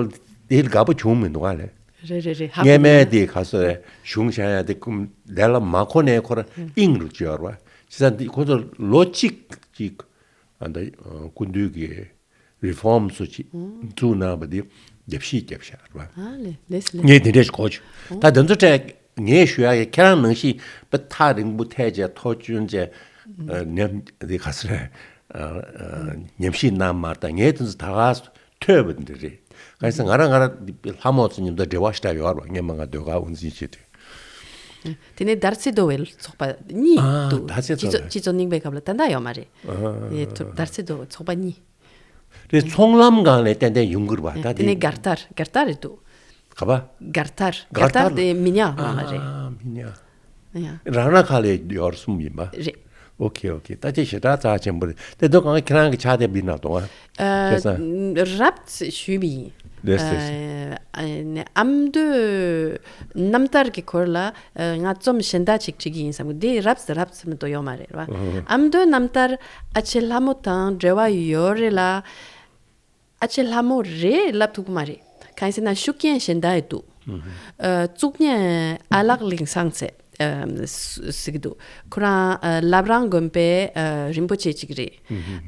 འདིར་དགའ་པོ་བྱུང་མི་འདུག་ག་ལེ། རེད་རེད་རེད། ཧ་གོ་སྔས་མའི་མི་འདུག་དེ་ག་སོ་རེད། གཞུང་བཤམས་ཡག་དེ་ཀུན་ལས་སླ་མ་གོ་ནས་ཁོ་ར་དབྱིངས་རུ་བཅོལ་བ། བྱས་ཙང་འདི་ཁོ་ཚོ་ལོ་གཅིག་ཅིག་ཨ་ད་སྐུ་མདུན་གྱི་རི་ཕོམ་སུ་ཅིག་བཙུགས་གནང་བ་འདི་རྒྱབ་བཤིག་རྒྱབ་ཤག་རེད་པ། ཨ་ལེ་ལེས་ལེ། ངས་དེ་འདྲས་ཞིག་གོ་བྱུང་། ད་དེ་ཚོ་ཐད་ངས་ཞུ་ཡག་གི་ཁྱེད་རང་ནང་བཞིན་དཔེ་ཐག་རིང་པོ་ཐད་བྱས་ཐོ་སྐྱོན་བྱས་ཉམས་དེ་ག་ས་རེད། ཉམས་ཞིབ་གནང་མ་ད་ངས་དེ་ཚོ་ད་ག་ཐོས་པ་འདི་རེད། གང་ཡིན་ཟེར་ང་རང་ང་རང་ལྷ་མོ་ཚོ་མཉམ་དུ་འབྲེལ་བ་ཞེ་དྲག་ཡོད་རེད་པ། སྔས་མ་ང་ཟློས་གར་དབུ་འཛིན་བྱེད་དུས། དེ་ནས་དར་རྩེ་མདོ་བའི་ཚོགས་པ་གཉིས་ཨ་འདུག་དར་རྩེ་མདོ་སྤྱི་ཚོགས་བའི་སྤྱི་ཚོགས་རྙིང་པའི་སྐབས་ལ་ད་ལྟ་ཡོད་མ་རེད། ཨ་ཡེ་ཐུབ་དར་རྩེ་མདོ་བའི་ཚོགས་པ་གཉིས། རེད། ཚོང་ལམ་སྒང་ལ་ཏན་ཏན་ཡོང་གི་རེད་པ། ད་དེ་དེ་ནས་སྒར་ཐར་སྒར་ཐར་རེད་འདུག་ག་པ། སྒར་ཐར་སྒར་སྒར་ཐར་ཐར་དེ་མི་ཉག་ནང་ལ་རེད། ཨ་མི་ཉག་ཡ། རང་རང་ཁ་ལས་ཡོར་གསུམ་ཡིན་པ། རེད། ཨོ་ཁེ་ཨོ་ཁེ། ད་ཅི་ཞེ་དྲག་རྩ་ཆེན་པོ་རེད། དེ་ཚོ་གང་ཁྱེད་རང་གི་ཕྱག་དེབ་འདི་ནང་དུ་ཨ། ཨ། ཁ་སང་། རབ་ཞུས་པ་ཡིན། རེད་རེད། ཨ་ནི་ཨ་མདོའི་རྣམ་ཐར་གྱི་སྐོར་ལ་ང་རྩོམ་གཞན་དག་ཅིག་བྲིས་ཀྱི་ཡིན་བསམ་གི། འདི་རབ་རབ་ཙམ་དུ་ཡོད་མ་རེད་པ། ཨ་མདོའི་རྣམ་ཐར་ཨ་ཆེ་ལྷ་མོ་དང་འབྲེལ་བ་ཡོད་རེད་ལ། ཨ་ཆེ་ལྷ་མོ་རེད་ལབ་ཐུབ་ཀྱི་མ་རེད། གང་ཡིན་ཟེར་ན་ཤུགས་རྐྱེན་གཞན་དག་ཡོད་འདུག་ཨ་གཙུག་གཉན་ཨ་ལགས་གླིང་ཚང་ཟེར་ཨ་ཟེར་གྱི་འདུག་ཁོ་རང་ཨ་བླ་བྲང་དགོན་པའི་ཨ་རིན་པོ་ཆེ་གཅིག་རེད།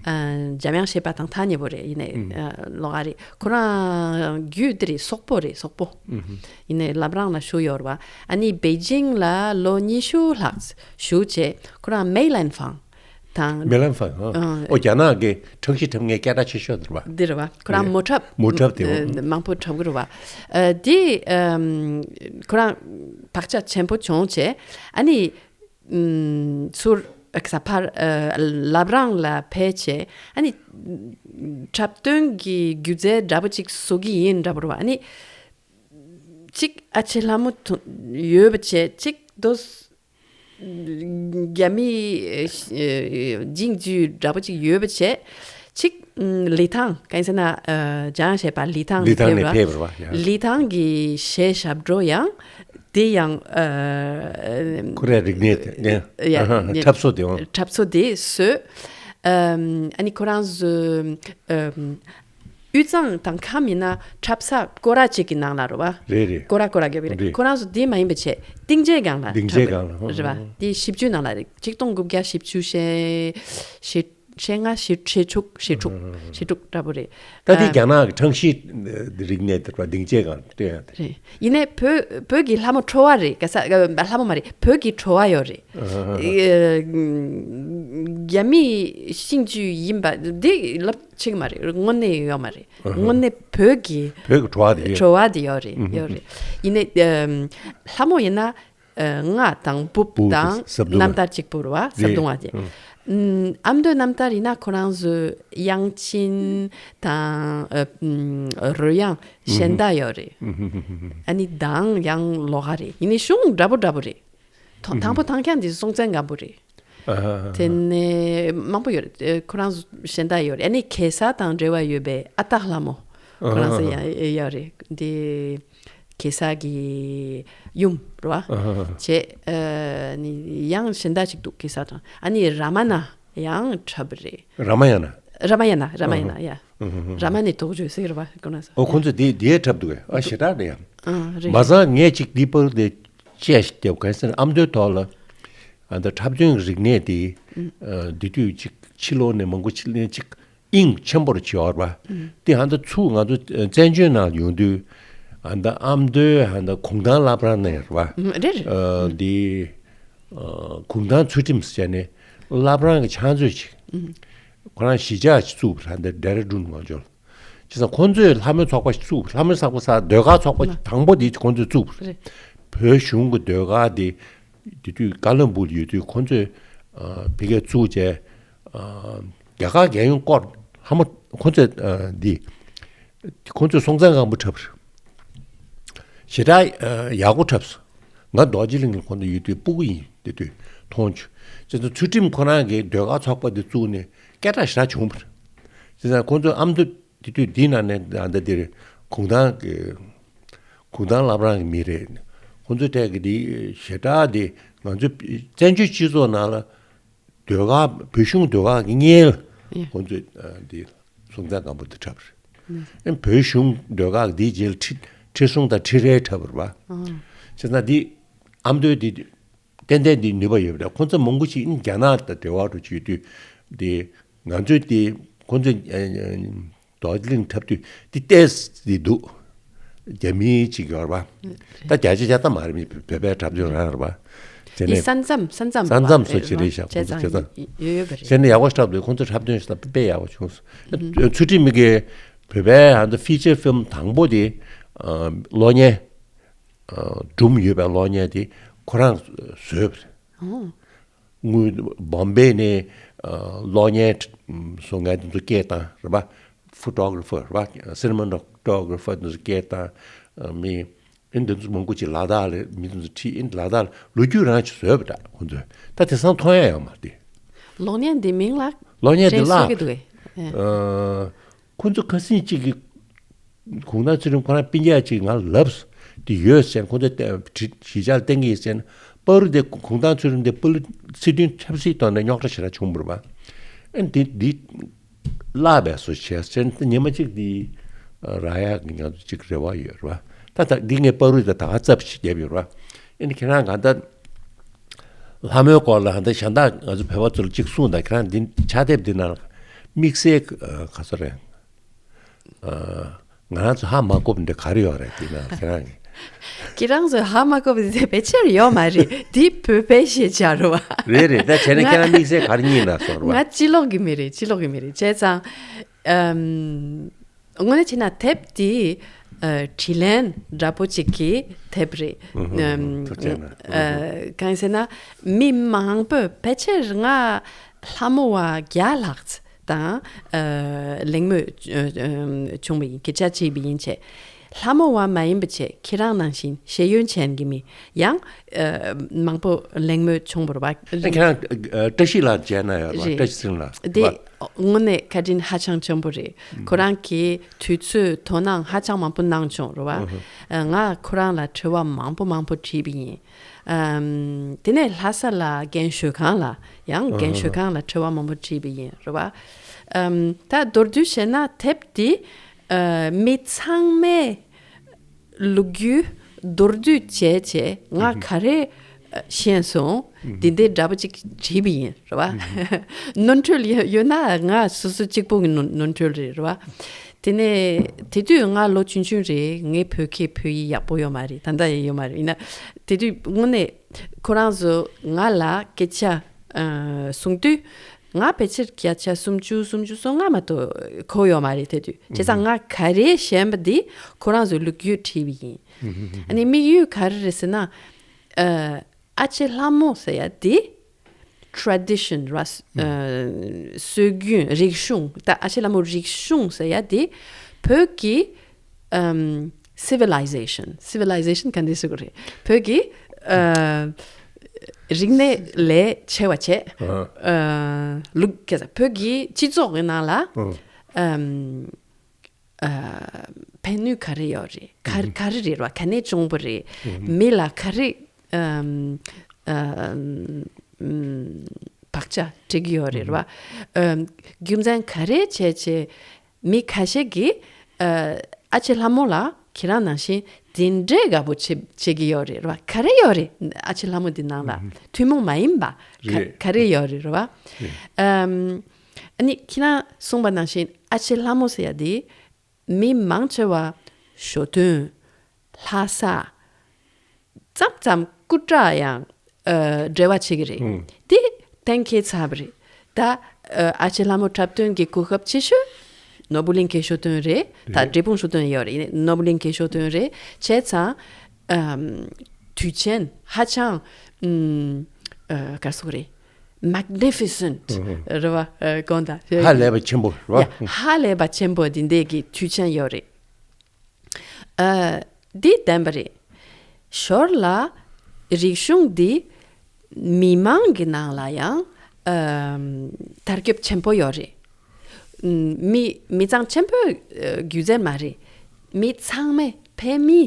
ཨ་འཇམ་དབྱངས་བཞད་པ་དང་ཐག་ཉེ་པོ་རེད། ཡིན་ནའི་ཨ་ལོགས་ཀ་རེད། ཁོ་རང་རྒྱུད་འདི་རེད། སོག་པོ་རེད། སོག་པོ། ཡིན་ནའི་བླ་བྲང་ལ་བཞུགས་ཡོད་རེད་པ། ཨ་ནི་པེ་ཅིང་ལ་ལོ་ཉི་ཤུ་ལྷག་བཞུགས་བྱས་ཁོ་རང་མེ་ལན་ཧྥང་དང་། མེ་ལན་ཧྥང་། ཨ་ཨ་ཨོ་རྒྱ་ནག་གི་ཁྲང་ཞི་འཁྲབ་མཁན་སྐད་གྲགས་ཆེ་ཤོས་འདི་རེད་པ། འདི་རེད་པ། ཁོ་རང་རེད། མོ་འཁྲབ། མོ་འཁྲབ་དེ། ཨ་མང་པོ་འཁྲབ་གི་རེད་པ། ཨ་འདི་ཨམ་ཁོ་རང་བག་ཆགས་ཆེན་པོ་བྱུང་བྱས་ཨ་ནི་ཨམ་ཚུར་ཨ་ག་ས་ཕར་ཨ་བླ་བྲང་ལ་ཕེབས་བྱས་ཨ་ནི་འཁྲབ་སྟོན་གྱི་སྒྱུ་རྩལ་འདྲ་པོ་ཅིག་བཟོ་གི་ཡིན་འདྲ་པོ་རེད་པ། ཨ་ནི་གཅིག་ཨ་ཆེ་ལྷ་མོ་ཐོན་ཡོད་པ་བྱས། གཅིག་དོ་རྒྱ་མི་ཨ་ཨ་འཇིང་རྒྱུ་འདྲ་པོ་ཅིག་ཡོད་པ་བྱས། གཅིག་ཨམ་ལི་ཐང་། གང་ཡིན་ཟེར་ན་ཨ་འཇང་བྱས་པ་ལི་ཐང་ལི་ཐང་ནས་ཕེབས་པ། ཕེབས་པ་རེད་པ། ཡ། ལི་ཐང་གི་གཞས་ཞབས་བྲོ་ཡང་དེ་ཡང་ཨ་ཁོ་རའི་རིག་གནས་དེ་ཡ་ཨ་ཡ་འཁྲབ་སོ་དེ་འོང་། འཁྲབ་སོ་དེ་བཟོས། ཨམ་ཨ་ནི་ཁོ་རང་ཚོ་ཨམ་དབུས་གཙང་དང་ཁམས་ཡིན་ན་འཁྲབ་ས་སྐོར་ར་གཅིག་གི་ནང་ལ་རེད་པ། རེད་རེད། སྐོར་ར་སྐོར་ར་རྒྱབ་ཀྱི་རེད། རེད། ཁོ་རང་ཚོ་དེ་མ་ཡིན་པ་བྱས་སྡིངས་ཆའི་སྒང་ལ་སྡིངས་ཆའི་སྒང་ལ། འཁྲབ་རེད་པ། དེ་བཞི་བཅུ་ནང་ལ་རེད། ཆིག་སྟོང་དགུ་བརྒྱ་བཞི་བཅུ་ཞེ་ཞེ་ཞེ་ལྔ་ཞེ་ཞེ་དྲུག་ཞེ་དྲུག་ཨ་ཞེ་དྲུག་འདྲ་པོ་རེད། ད་དེ་ཨ་རྒྱ་ནག་གི་ཁྲང་ཞི་རིག་གནས་དེ་རེད་པ། སྡིངས་ཆའི་སྒང་ལ་སྟོན་ཡག་དེ་རེད། ཡིན་ནའི་བོད་བོད་ཀྱི་ལྷ་མོ་ཁྲོ་བ་རེད། ག་ས་ལྷ་མོ་མ་རེད། བོད་ཀྱི་ཁྲོ་བ་ཡོད་རེད། ཨ་ཨ་རྒྱ་མིའི་ཤིང་བཅུད་ཡིན་པ་འདི་ལབ་ཆོག་གི་མ་རེད། དངོས་གནས་ཡོད་མ་རེད། དངོས་གནས་བོད་ཀྱི་བོད་ཀྱི་ཁྲོ་བ་དེ་ཡོད། ཁྲོ་བ་དེ་ཡོད་རེད། ཡོད་རེད། ཡིན་ནའི་ལྷ་མོ་ཡིན་ན་སྔགས་དང་འབུབ་དང་ཟབ་གདོང་རྣམ་ཐར་གཅིག་པུ་རེད་པ། ཟབ་གདོང་བ་དེ། ཨ་མདོའི་རྣམ་ཐར་ཡིན་ན་ཁོ་རང་ཚོ་དབྱངས་ཅན་དང་རོལ་དབྱངས་གཞན་དག་ཡོད་རེད། ཨ་ནི་གདངས་ཡང་ལོགས་ཀ་རེད། ཡིན་ནའི་གཞུང་འདྲ་པོ་འདྲ་པོ་རེད། ཐོ་དང་པོ་དང་རྐྱང་འདི་སྲོང་བཙན་སྒམ་པོ་རེད། ཨ་དེ་ནས་མང་པོ་ཡོད་རེད། ཁོ་རང་ཚོ་གཞན་དག་ཡོད་རེད། ཨ་ནི་གེ་སར་དང་འབྲེལ་བ་ཡོད་པའི་ཨ་སྟག་ལྷ་མོ་ཁོ་རང་ཚོ་ཡང་ཡོད་རེད། འདི་གེ་སར་གྱི་ཡུམ་རེད་པ། བྱས་ཨ་ནི་ཡང་གཞན་དག་ཅིག་འདུག་གེ་སར་དང་ཨ་ནི་ར་མ་ན་ཡང་འཁྲབ་པ་རེད། ར་མ་ཡ་ན། ར་མ་ཡ་ན། ར་མ་ཡ་ན་ཡ། ར་མ་ནའི་དོགས་གཅོད་ཟེར་བ་ཁོ་ན་ས། ཨོ་ཁོ་ཚོ་དེ་དེའི་འཁྲབ་འདུག་གས། ཨ་ཞེ་དྲག་རེད་ཡ། ཨ་རེད། མ་ཚང་ངས་ཅིག་འདི་པར་དེ་དཔྱད་ཞིག་བརྒྱབ། གང་ཟེར་ན་ཨ་མདོའི་ཐོག་ལ་ཨ་ད་འཁྲབ་སྟོན་གྱི་རིག་གནས་དེ་ཨ་འདི་དུས་ཅིག་ཕྱི་ལོགས་ནས་མང་པོ་ཕྱིར་ལེན་ཅིག་དབྱིངས་ཆེན་པོར་བྱེད་པ་རེད་པ། དེ་ཧ་ད་ཚུར་ང་ཚོ་བཙན་བྱོལ་ནང་ཡོང་དུས་ཨ་ད་ཨ་མདོའི་ཧ་ད་གུང་ཐང་བླ་བྲང་ནས་རེད་པ། རེད་རེད། ཨ་འདི་ཨ་གུང་ཐང་ཚུལ་ཁྲིམས་ཟེར་ནས་བླ་བྲང་གི་ཕྱག་མཛོད་ཅིག་ཁོ་རང་གཞིས་ཆགས་ཅིག་བཙུགས་པ་རེད། འདི་ཌེ་ར་ཌུན་ང་ཚོ་ བྱས་ཙང་ཁོང་ཚོས་ལྷ་མོའི་ཚོགས་པ་ཞིག་བཙུགས། ལྷ་མོའི་ཚོགས་པ་ཟེར་ཟློས་གར་ཚོགས་པ་ཞིག་དང་པོ་དེ་ཁོང་ཚོས་བཙུགས་པ་རེད། བོད་གཞུང་གི་ཟློས་གར་དེ་དེ་དུས་ཀ་ལོན་སྦུག་ལ་ཡོད་དུས་ཁོང་ཚོས་ཨ་ཕ་གིར་བཙུགས་བྱས། ཨ་རྒྱ་གར་རྒྱལ་ཡོངས་སྐོར་ལྷ་མོ་ཁོང་ཚོས་ཨ་འདི་ཁོང་ཚོས་སྲོང་བཙན་སྒམ་པོ་འཁྲབ་པ་རེད། ཞེ་དྲག་ཨ་ཡག་པོ་འཁྲབ་སོང་། ང་རྡོ་རྗེ་གླིང་ལ་ཁོང་ཚོ་ཡོད་དུས་སྤུ་གུ་ཡིན། དེ་དུས་མཐོང་བྱུང་། བྱས་ཙང་ཚུལ་ཁྲིམས་ཁོ་རང་གིས་ཟློས་གར་ཚོགས་པ་དེ་བཙུགས་ནས་སྐད་གྲགས་ཞེ་དྲག་བྱུང་བ་རེད། བྱས་ཙང་ཁོང་ཚོ་ཨ་མདོ་དེ་དུས་འདི་ན་ནས་ད་ལྟ་འདིར་གུང་ཐང་གི་གུང་ཐང་བླ་བྲང་གི་མི་རེད། ཁོང་ཚོའི་གྲས་ཀྱི་དེ་ཞེ་དྲག་དེ་ང་ཚོའི་བཙན་བྱོལ་སྤྱི་ཚོགས་ནང་ལ་ཟློས་གར་བོད་གཞུང་ཟློས་གར་གྱི་སྔོན་ལ་ཡ། ཁོང་ཚོས་ཨ་འདི་སྲོང་བཙན་སྒམ་པོ་དེ་འཁྲབ་པ་རེད། ཨ་བོད་གཞུང་ཟློས་གར་འདིའི་རྗེས་ལ་ཁྲི་ཁྲི་སྲོང་དང་ཁྲི་རལ་འཁྲབ་པ་རེད་པ། ཨ་བྱས་ཙང་འདི་ཨ་མདོའི་འདི་ཏན་ཏན་འདི་ནུས་པ་ཡོད་པ་རེད། ཁོང་ཚོ་མང་པོ་ཞིག་ཨིན་རྒྱ་ནག་དང་འབྲེལ་བ་འགྲོ་བྱེད་དུས་འདི་ང་ཚོས་འདི་ཁོང་ཚོས་ཨ་ཨ་རྡོ་རྗེ་གླིང་འཁྲབ་དུས་འདི་ལྟས་འདི་འདུག་རྒྱ་མི་གཅིག་ཡོད་རེད་པ། ད་རྒྱ་ཆེ་རྒྱ་ད་མ་རེད། མི་བོད་པའི་འཁྲབ་སྟོན་རང་རེད་པ། དེ་འདི་ནས་ས་མཚམས་ས་མཚམས་ས་མཚམས་སུ་ཅིག་རེད་ཤག་ཁོང་ཚོ་བྱས་ཙང་ཡོད་ཡོད་པ་རེད། དེ་ནས་ཡག་པོ་འཁྲབ་འདུག་ཁོང་ཚོ་འཁྲབ་སྟོན་ཞིག་ད་དཔེ་ཡག་པོ་བྱུང་སོང་། ཚུལ་ཁྲིམས་མི་གིས་བོད་པའི་ཧ་ད་ཕི་ཅར་ཕིལམ་དང་པོ་དེ་གློག་བརྙན་སྒྲུང་ཡོད་པའི་གློག་བརྙན་དེ་ཁོ་རང་བཟོས་པ་རེད། དངུལ་བོམ་བེ་ནས་ཨ་གློག་བརྙན་བཟོ་མཁན་དེ་ཚོ་སྐད་བཏང་རེད་པ། ཕོ་ཊོ་གྷ་ར་ཕར་རེད་པ། སི་ནེ་མ་ཊོ་གྷ་ར་ཕར་དེ་ཚོ་སྐད་བཏང་། ཨ་མི་ཨིན་དེ་ཚོ་མང་པོ་ཅིག་ལ་དྭགས་ལ་མི་དེ་ཚོ་ཁྲིད་ཨིན་ལ་དྭགས་ལ་ལོ་རྒྱུས་རང་ཅིག་བཟོས་པ་འདྲ་ཁོང་ཚོས། ད་དེང་སང་མཐོང་ཡ་ཡོད་མ་རེད་དེ། གློག་བརྙན་འདི་མིང་ལ་གློག་བརྙན་འདི་དྲན་གསོ་གི་འདུག་གས། ཨེ། ཨ། ཁོང་ཚོ་ཁ་སང་གཅིག་གིས་གུང་ཐང་ཚུལ་ཁྲིམས་ཁོ་རང་སྤུན་ཀྱག་ཅིག་ང་ལ་ལབ་སོང་། དེ་ཡོད་ཟེར་ཁོང་ཚོ་བྲིས་གཞིས་ཆགས་ལ་བསྟན་གྱི་ཡིན་ཟེར་ན། བར་དུ་དེ་གུང་ཐང་ཚུལ་ཁྲིམས་དེ་སྤུ་ལ་སྲིད་དོན་ཆབ་སྲིད་ཐོག་ནས་རྙོག་དྲ་ཞེ་དྲག་བྱུང་བ་རེད་པ། ཨ་འདི་འདི་བརླག་པའི་བཟོ་བྱས་ཟེར་ན་ཉི་མ་གཅིག་འདི་རག་ཡག་གི་ང་ཚོ་གཅིག་རེ་བ་ཡོད་རེད་པ། ད་ད་འདི་ངས་བར་དུ་དེ་ད་ག་ཚབ་ཞིག་བརྒྱབ་ཡོད་རེད་པ། ཨ་ནི་ཁྱེད་རང་གང་ལྟར་ལྷ་མོའི་སྐོར་ལ་ཧ་ད་གཞན་དག་ང་ཚོ་བོད་པ་ཚོ་ལ་གཅིག་གསུངས་དང་། ཁྱེད་རང་འདི་ཕྱག་དེབ་འདི་ནང་ལ་དམིགས་བསལ་ག་ཚོད་རེད། ང་རང་ཚོ་ཧ་མ་གོ་བ་འདི་ག་རེ་ཡོད་རེད། དེ་ན་ཁྱེད་རང་གིས། ཁྱེད་རང་ཚོ་ཧ་མ་གོ་བ་འདི་ཕལ་ཆེར་ཡོད་མ་རེད། འདི་བོད་པའི་ཤེས་བྱ་རེད་པ། རེད་རེད། ད་བྱས་ན་ཁྱེད་རང་དམིགས་བསལ་ག་རེ་རྙེད་ན་སོང་རེད་པ། ང་ཕྱི་ལོགས་ཀྱི་མི་རེད། ཕྱི་ལོགས་ཀྱི་མི་རེད། བྱས་ཙང་ཨམ། དངོས་གནས་བྱས་ན་དེབ་འདི་ཨ་དྲི་ལན་འདྲ་པོ་ཅིག་གི་དེབ་རེད། ཨམ། ཐུགས་རྗེ་གནང་། ཨ་གང་ཟེར་ན་མི་མང་པོས་ཕལ་ཆེར་ང་ལྷ་མོ་བ་བརྒྱ་ལྷག་དང་ཨ་གླེང་མོལ་ཨ་ཨ་བྱུང་བ་ཡིན། སྐད་ཆ་དྲིས་པ་ཡིན་བྱས། ལྷ་མོ་བ་མ་ཡིན་པ་བྱས་ཁྱེད་རང་ནང་བཞིན་ཤེས་ཡོན་ཅན་གྱི་མི་ཡང་ཨ་མང་པོ་གླེང་མོལ་བྱུང་བ་རེད་པ། ཁྱེད་རང་ཨ་བཀྲ་ཤིས་ལགས་མཇལ་ན་ཡོད་རེད་པ། རེད། བཀྲ་ཤིས་ཚེ་རིང་ལགས་དེ་རེད་པ། དངོས་གནས་བཀའ་དྲིན་ཧ་ཅང་ཆེན་པོ་རེད། ཁོ་རང་གིས་དུས་ཚོད་དོ་སྣང་ཧ་ཅང་མང་པོ་གནང་བྱུང་རེད་པ། ཨ་ང་ཁོ་རང་ལ་དྲི་བ་མང་པོ་མང་པོ་དྲིས་པ་ཡིན། ཨམ། དེ་ནས་ལྷ་ས་ལ་རྒན་ཞོལ་ཁང་ལ་ཡང་། ཨ་རྒན་ཞོལ་ཁང་ལ་དྲི་བ་མང་པོ་དྲིས་པ་ཡིན་རེད་པ། ཨམ། ད་མདོར་བསྡུས་བྱས་ན་དེབ་འདི་ཨ་མི་ཚང་མས་ལོ་རྒྱུས་མདོར་བསྡུས་བྱས་བྱས་ང་ག་རེ་ཨ་ཤེས་སོང་། འདི་འདྲ་འདྲ་པོ་ཅིག་བྲིས་པ་ཡིན་རེད་པ། ནོར་འཁྲུལ་ཡོད་ཡོད་ན་ང་སོ་སོ་གཅིག་པུ་གི་ནོར་ནོར་འཁྲུལ་རེད་རེད་པ། དེ་ནས་དེ་དུས་ང་ལོ་ཆུང་ཆུང་རེད། ངའི་བོད་སྐད་བོད་ཡིག་ཡག་པོ་ཡོད་མ་རེད། ད་ལྟ་ཡང་ཡོད་མ་རེད། ཡིན་ན་དེ་དུས་དངོས་གནས་ཁོ་རང་ཚོ་ང་ལ་སྐད་ཆ་ཨ་གསུང་དུས་ང་ཕལ་ཆེར་བརྒྱ་ཆ་སུམ་ཅུ་སུམ་ཅུ་སོ་ལྔ་མ་གཏོགས་གོ་ཡོད་མ་རེད། དེ་དུས་བྱས་ཙང་ང་ག་རེ་ཤེས་པ་འདི་ཁོ་རང་ཚོས་ལོ་རྒྱུས་བྲིས་པ་ཡིན། ཨ་ནི་དམིགས་ཡུལ་ག་རེ་རེད་ཟེར་ན། ཨ་ཨ་ཅེ་ལྷ་མོ་ཟེར་ཡ་དེ་tradition ར། ཨ་སྲོལ་རྒྱུན་རིག་གཞུང་། ད་ཨ་ཅེ་ལྷ་མོ་རིག་གཞུང་ཟེར་ཡ་དེ་བོད་ཀྱི་ཨམ་civilization། civilization ག་འདྲ་ཟེར་དགོས་རེད། བོད་ཀྱི་ཨ་རིག་གནས་ལས་ཆེ་བ་བྱས། ཨ་ལུགས་སྐད་ཆ་བོད་ཀྱི་སྤྱི་ཚོགས་ཀྱི་ནང་ལ་ཨམ། ཨ་ཕན་ནུས་ག་རེ་ཡོད་རེད། ག་ག་རེ་རེད་ར། ག་ནས་བྱུང་བ་རེད། མི་ལ་ག་རེ་ཨམ་ཨམ་བག་ཆགས་སྤྲད་ཀྱི་ཡོད་རེད་ར། ཨམ་རྒྱུ་མཚན་ག་རེ་བྱས་བྱས་མི་ཁ་ཤས་ཀྱིས་ཨ་ཨ་ཅེ་ལྷ་མོ་ལ་ཁྱེད་རང་ནང་བཞིན་དེ་འདྲའི་དགའ་པོ་བྱེད་བྱེད་ཀྱི་ཡོད་རེད་ར། ག་རེ་ཡོད་རེད། ཨ་ཅེ་ལྷ་མོ་འདི་ནང་ལ་ཐུན་མོང་མ་ཡིན་པ་ག་རེད། ག་རེ་ཡོད་རེད་ར། ཨམ། ཨ་ནི་ཁྱེད་རང་གསུངས་པ་ནང་བཞིན་ཨ་ཅེ་ལྷ་མོ་ཟེར་ཡ་དེ་མི་མང་ཆེ་བ་ཞོ་སྟོན། ལྷ་ས། མཚམས་མཚམས་སྐུ་དྲག་ཡང་ཨ་འབྲེལ་བ་བྱེད་ཀྱི་རེད། དེ་གཏན་འཁེལ་ཚར་བ་རེད། ད་ཨ་ཨ་ཅེ་ལྷ་མོ་འཁྲབ་སྟོན་གྱི་གོ་སྐབས་ཆེ་ཤོས་ ནོར་བུ་གླིང་གི་ཞོ་སྟོན་རེད། ད་འབྲས་སྤུངས་ཞོ་སྟོན་ཡོད་རེད། ནོར་བུ་གླིང་གི་ཞོ་སྟོན་རེད། བྱས་ཙང་ཨམ། དུས་ཆེན་ཧ་ཅང་ཨམ། ཨ། ག་སོག་རེད། མེག་ནི་ཕི་སེན་ཊི་རེད་བ། ཨ། དགོངས་དག་ཧ་ལས་པ་ཆེན་པོ་རེད་བ། ཡ། ཧ་ལས་པ་ཆེན་པོ་འདི་འདྲའི་གི་དུས་ཆེན་ཡོད་རེད། ཨ། འདི་བདེན་པ་རེད། ཞོར་ལ་རིག་གཞུང་འདི་མི་མང་གི་ནང་ལ་ཡང་ཨམ། དར་ཁྱབ་ཆེན་པོ་ཡོད་རེད། ཨམ། མི་མི་ཚང་ཆེན་པོ་ཨ། རྒྱུ་མཚན་མ་རེད། མི་ཚང་མས་ཕལ་མི་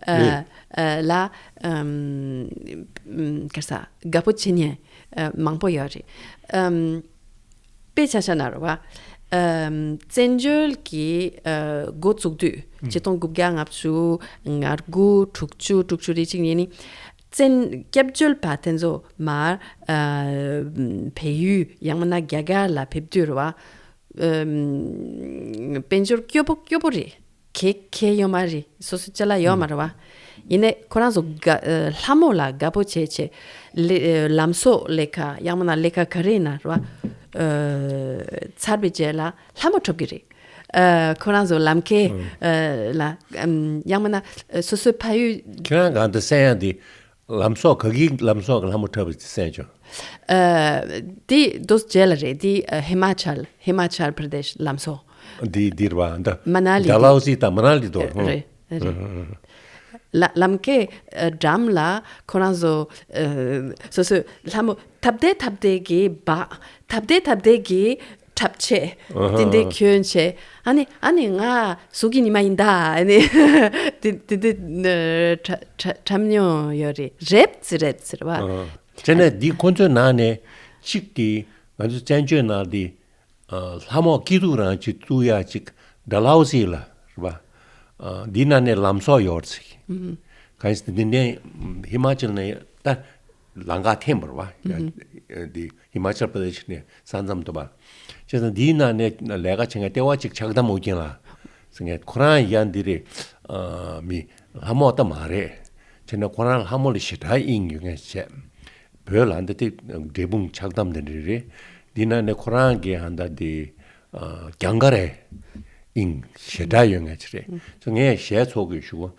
ཨ། རེད། ཨ། ལ་ཨམ། ཨམ། ག་རེ་ཟ། དགའ་པོ་བྱེད་མཁན་ཨ། མང་པོ་ཡོད་རེད། ཨམ། དཔེ་ཆ་བཞག་ན་རེད་བ། ཨམ། བཙན་བྱོལ་གྱི་ཨ། འགོ་བཙུགས་དུས་ཆིག་སྟོང་དགུ་བརྒྱ་ལྔ་བཅུ་ང་དགུ། དྲུག་ཅུ། དྲུག་ཅུ་རེ་གཅིག་ཡིན་ནི། བཙན། སྐྱབས་བཅོལ་བ་དེ་ཚོ་མར་ཨ། བལ་ཡུལ་ཡང་མིན་ན་རྒྱ་གར་ལ་ཕེབས་དུས་རེད་བ། ཨམ། དཔལ་འབྱོར་སྐྱོ་པོ་སྐྱོ་པོ་རེད། གལ་གལ་ཡོད་མ་རེད། སོ་སོའི་ཅ་ལག་ཡོད་མ་རེད་བ། ཡིན་ནའི་ཁོ་རང་ཚོ་དགའ། ཨ། ལྷ་མོ་ལ་དགའ་པོ་བྱས་བྱས། ལེ། ཨ། ལམ་བཟོ་ལས་ཀ་ཡང་མིན་ན་ལས་ཀ་ག་རེ་ཡིན་ན་རེད་བ། ཨ། ཚར་བའི་རྗེས་ལ་ལྷ་མོ་འཁྲབ་ཀྱི་རེད། ཨ། ཁོ་རང་ཚོ་ལམ་ཁའི་ཨ། ལ། ཨམ། ཡང་མིན་ན་ཨ། སོ་སོའི་ཕ་ཡུལ། ཁྱེད་རང་གང་དུ་གསན་ཡག་འདི། ལམ་བཟོ་ག་གི་ལམ་བཟོ་གི་ལྷ་མོ་འཁྲབ་པ་གསན་བྱུང་། ཨ། འདི་དུས་རྗེས་ལ་རེད། འདི་ཨ། ཧི་མ་ཅལ། ཧི་མ་ཅལ་པྲ་དེཤ་ལམ་བཟོ། འདི་འདིར་བ་འདི། མ་ན་ལི། ཌལ་ཧོ་སི་དང་མ་ན་ལི་དུ། རེད་རེད། ལ། ལམ་ཁའི་ཨ། འགྲམ་ལ་ཁོ་རང་ཚོ་ཨ། སོ་སོའི་ལྷ་མོ་ཐབས་བདེ་ཐབས་བདེ་གི་འབག། ཐབས་བདེ་ཐབས་བདེ་གི་འཁྲབ་ཆས་ཨ་ཧ། དེ་འདྲའི་གྱོན་བྱས། ཨ་ནི་ཨ་ནི་ང་གཟུགས་ཀྱི་ཉི་མ་ཡིན་ད། ཨ་ནི་དེ་དེ་དེ་འཁྲབ་འཁྲབ་འཁྲབ་མྱོང་ཡོད་རེད། རེད་ཟེར་རེད་ཟེར་བ། ཨ། བྱས་ནས་འདི་ཁོ་ཚོའི་ནང་ནས་གཅིག་གིས་ང་ཚོ་བཙན་བྱོལ་ནང་འདི་ཨ། ལྷ་མོ་སྐྱིད་སྡུག་རང་གཅིག་བཙུགས་ཡག་གཅིག་ཌལ་ཧོ་སི་ལ་རེད་པ། ཨ། འདི་ནང་ནས་ལམ་བཟོ་ཡོད་རེད་ཟེར། གང་ཡིན་ཟེར་ན་འདི་ནས་ཧི་མ་ཅལ་ནས་ད་ལམ་ཁ་འཐེན་པ་རེད་པ། འདི་ཧི་མ་ཅལ་པྲ་དེཤ་ནས་ས་མཚམས་དུ་བ། བྱས་ཙང་འདིའི་ནང་ནས་ལས་ཀ་བྱེད་མཁན་ལྟེ་བ་གཅིག་ཆགས་དམ་ཨོ་རྒྱན་ལགས་ཟེར་མཁན། ཁོ་རང་ཡང་འདི་རེད། ཨ། མི་ལྷ་མོ་ད་མ་རེད། བྱས་ན་ཁོ་རང་ལྷ་མོ་ལ་ཞེ་དྲག་དབྱིངས་ཡོད་མཁན་བྱས། བོད་ལ་འདི་དེ་འབྲས་སྤུངས་ཆགས་དམ་དེ་འདྲ་རེད། འདི་ནང་ནས་ཁོ་རང་གི་ཧ་ད་དེ་ཨ། རྒྱང་ག་རེ་དབྱིངས་ཞེ་དྲག་ཡོད་མཁན་ཅིག་རེད། ངས་ཞལ་ཚོགས་ཀྱི་ཞུ་བ་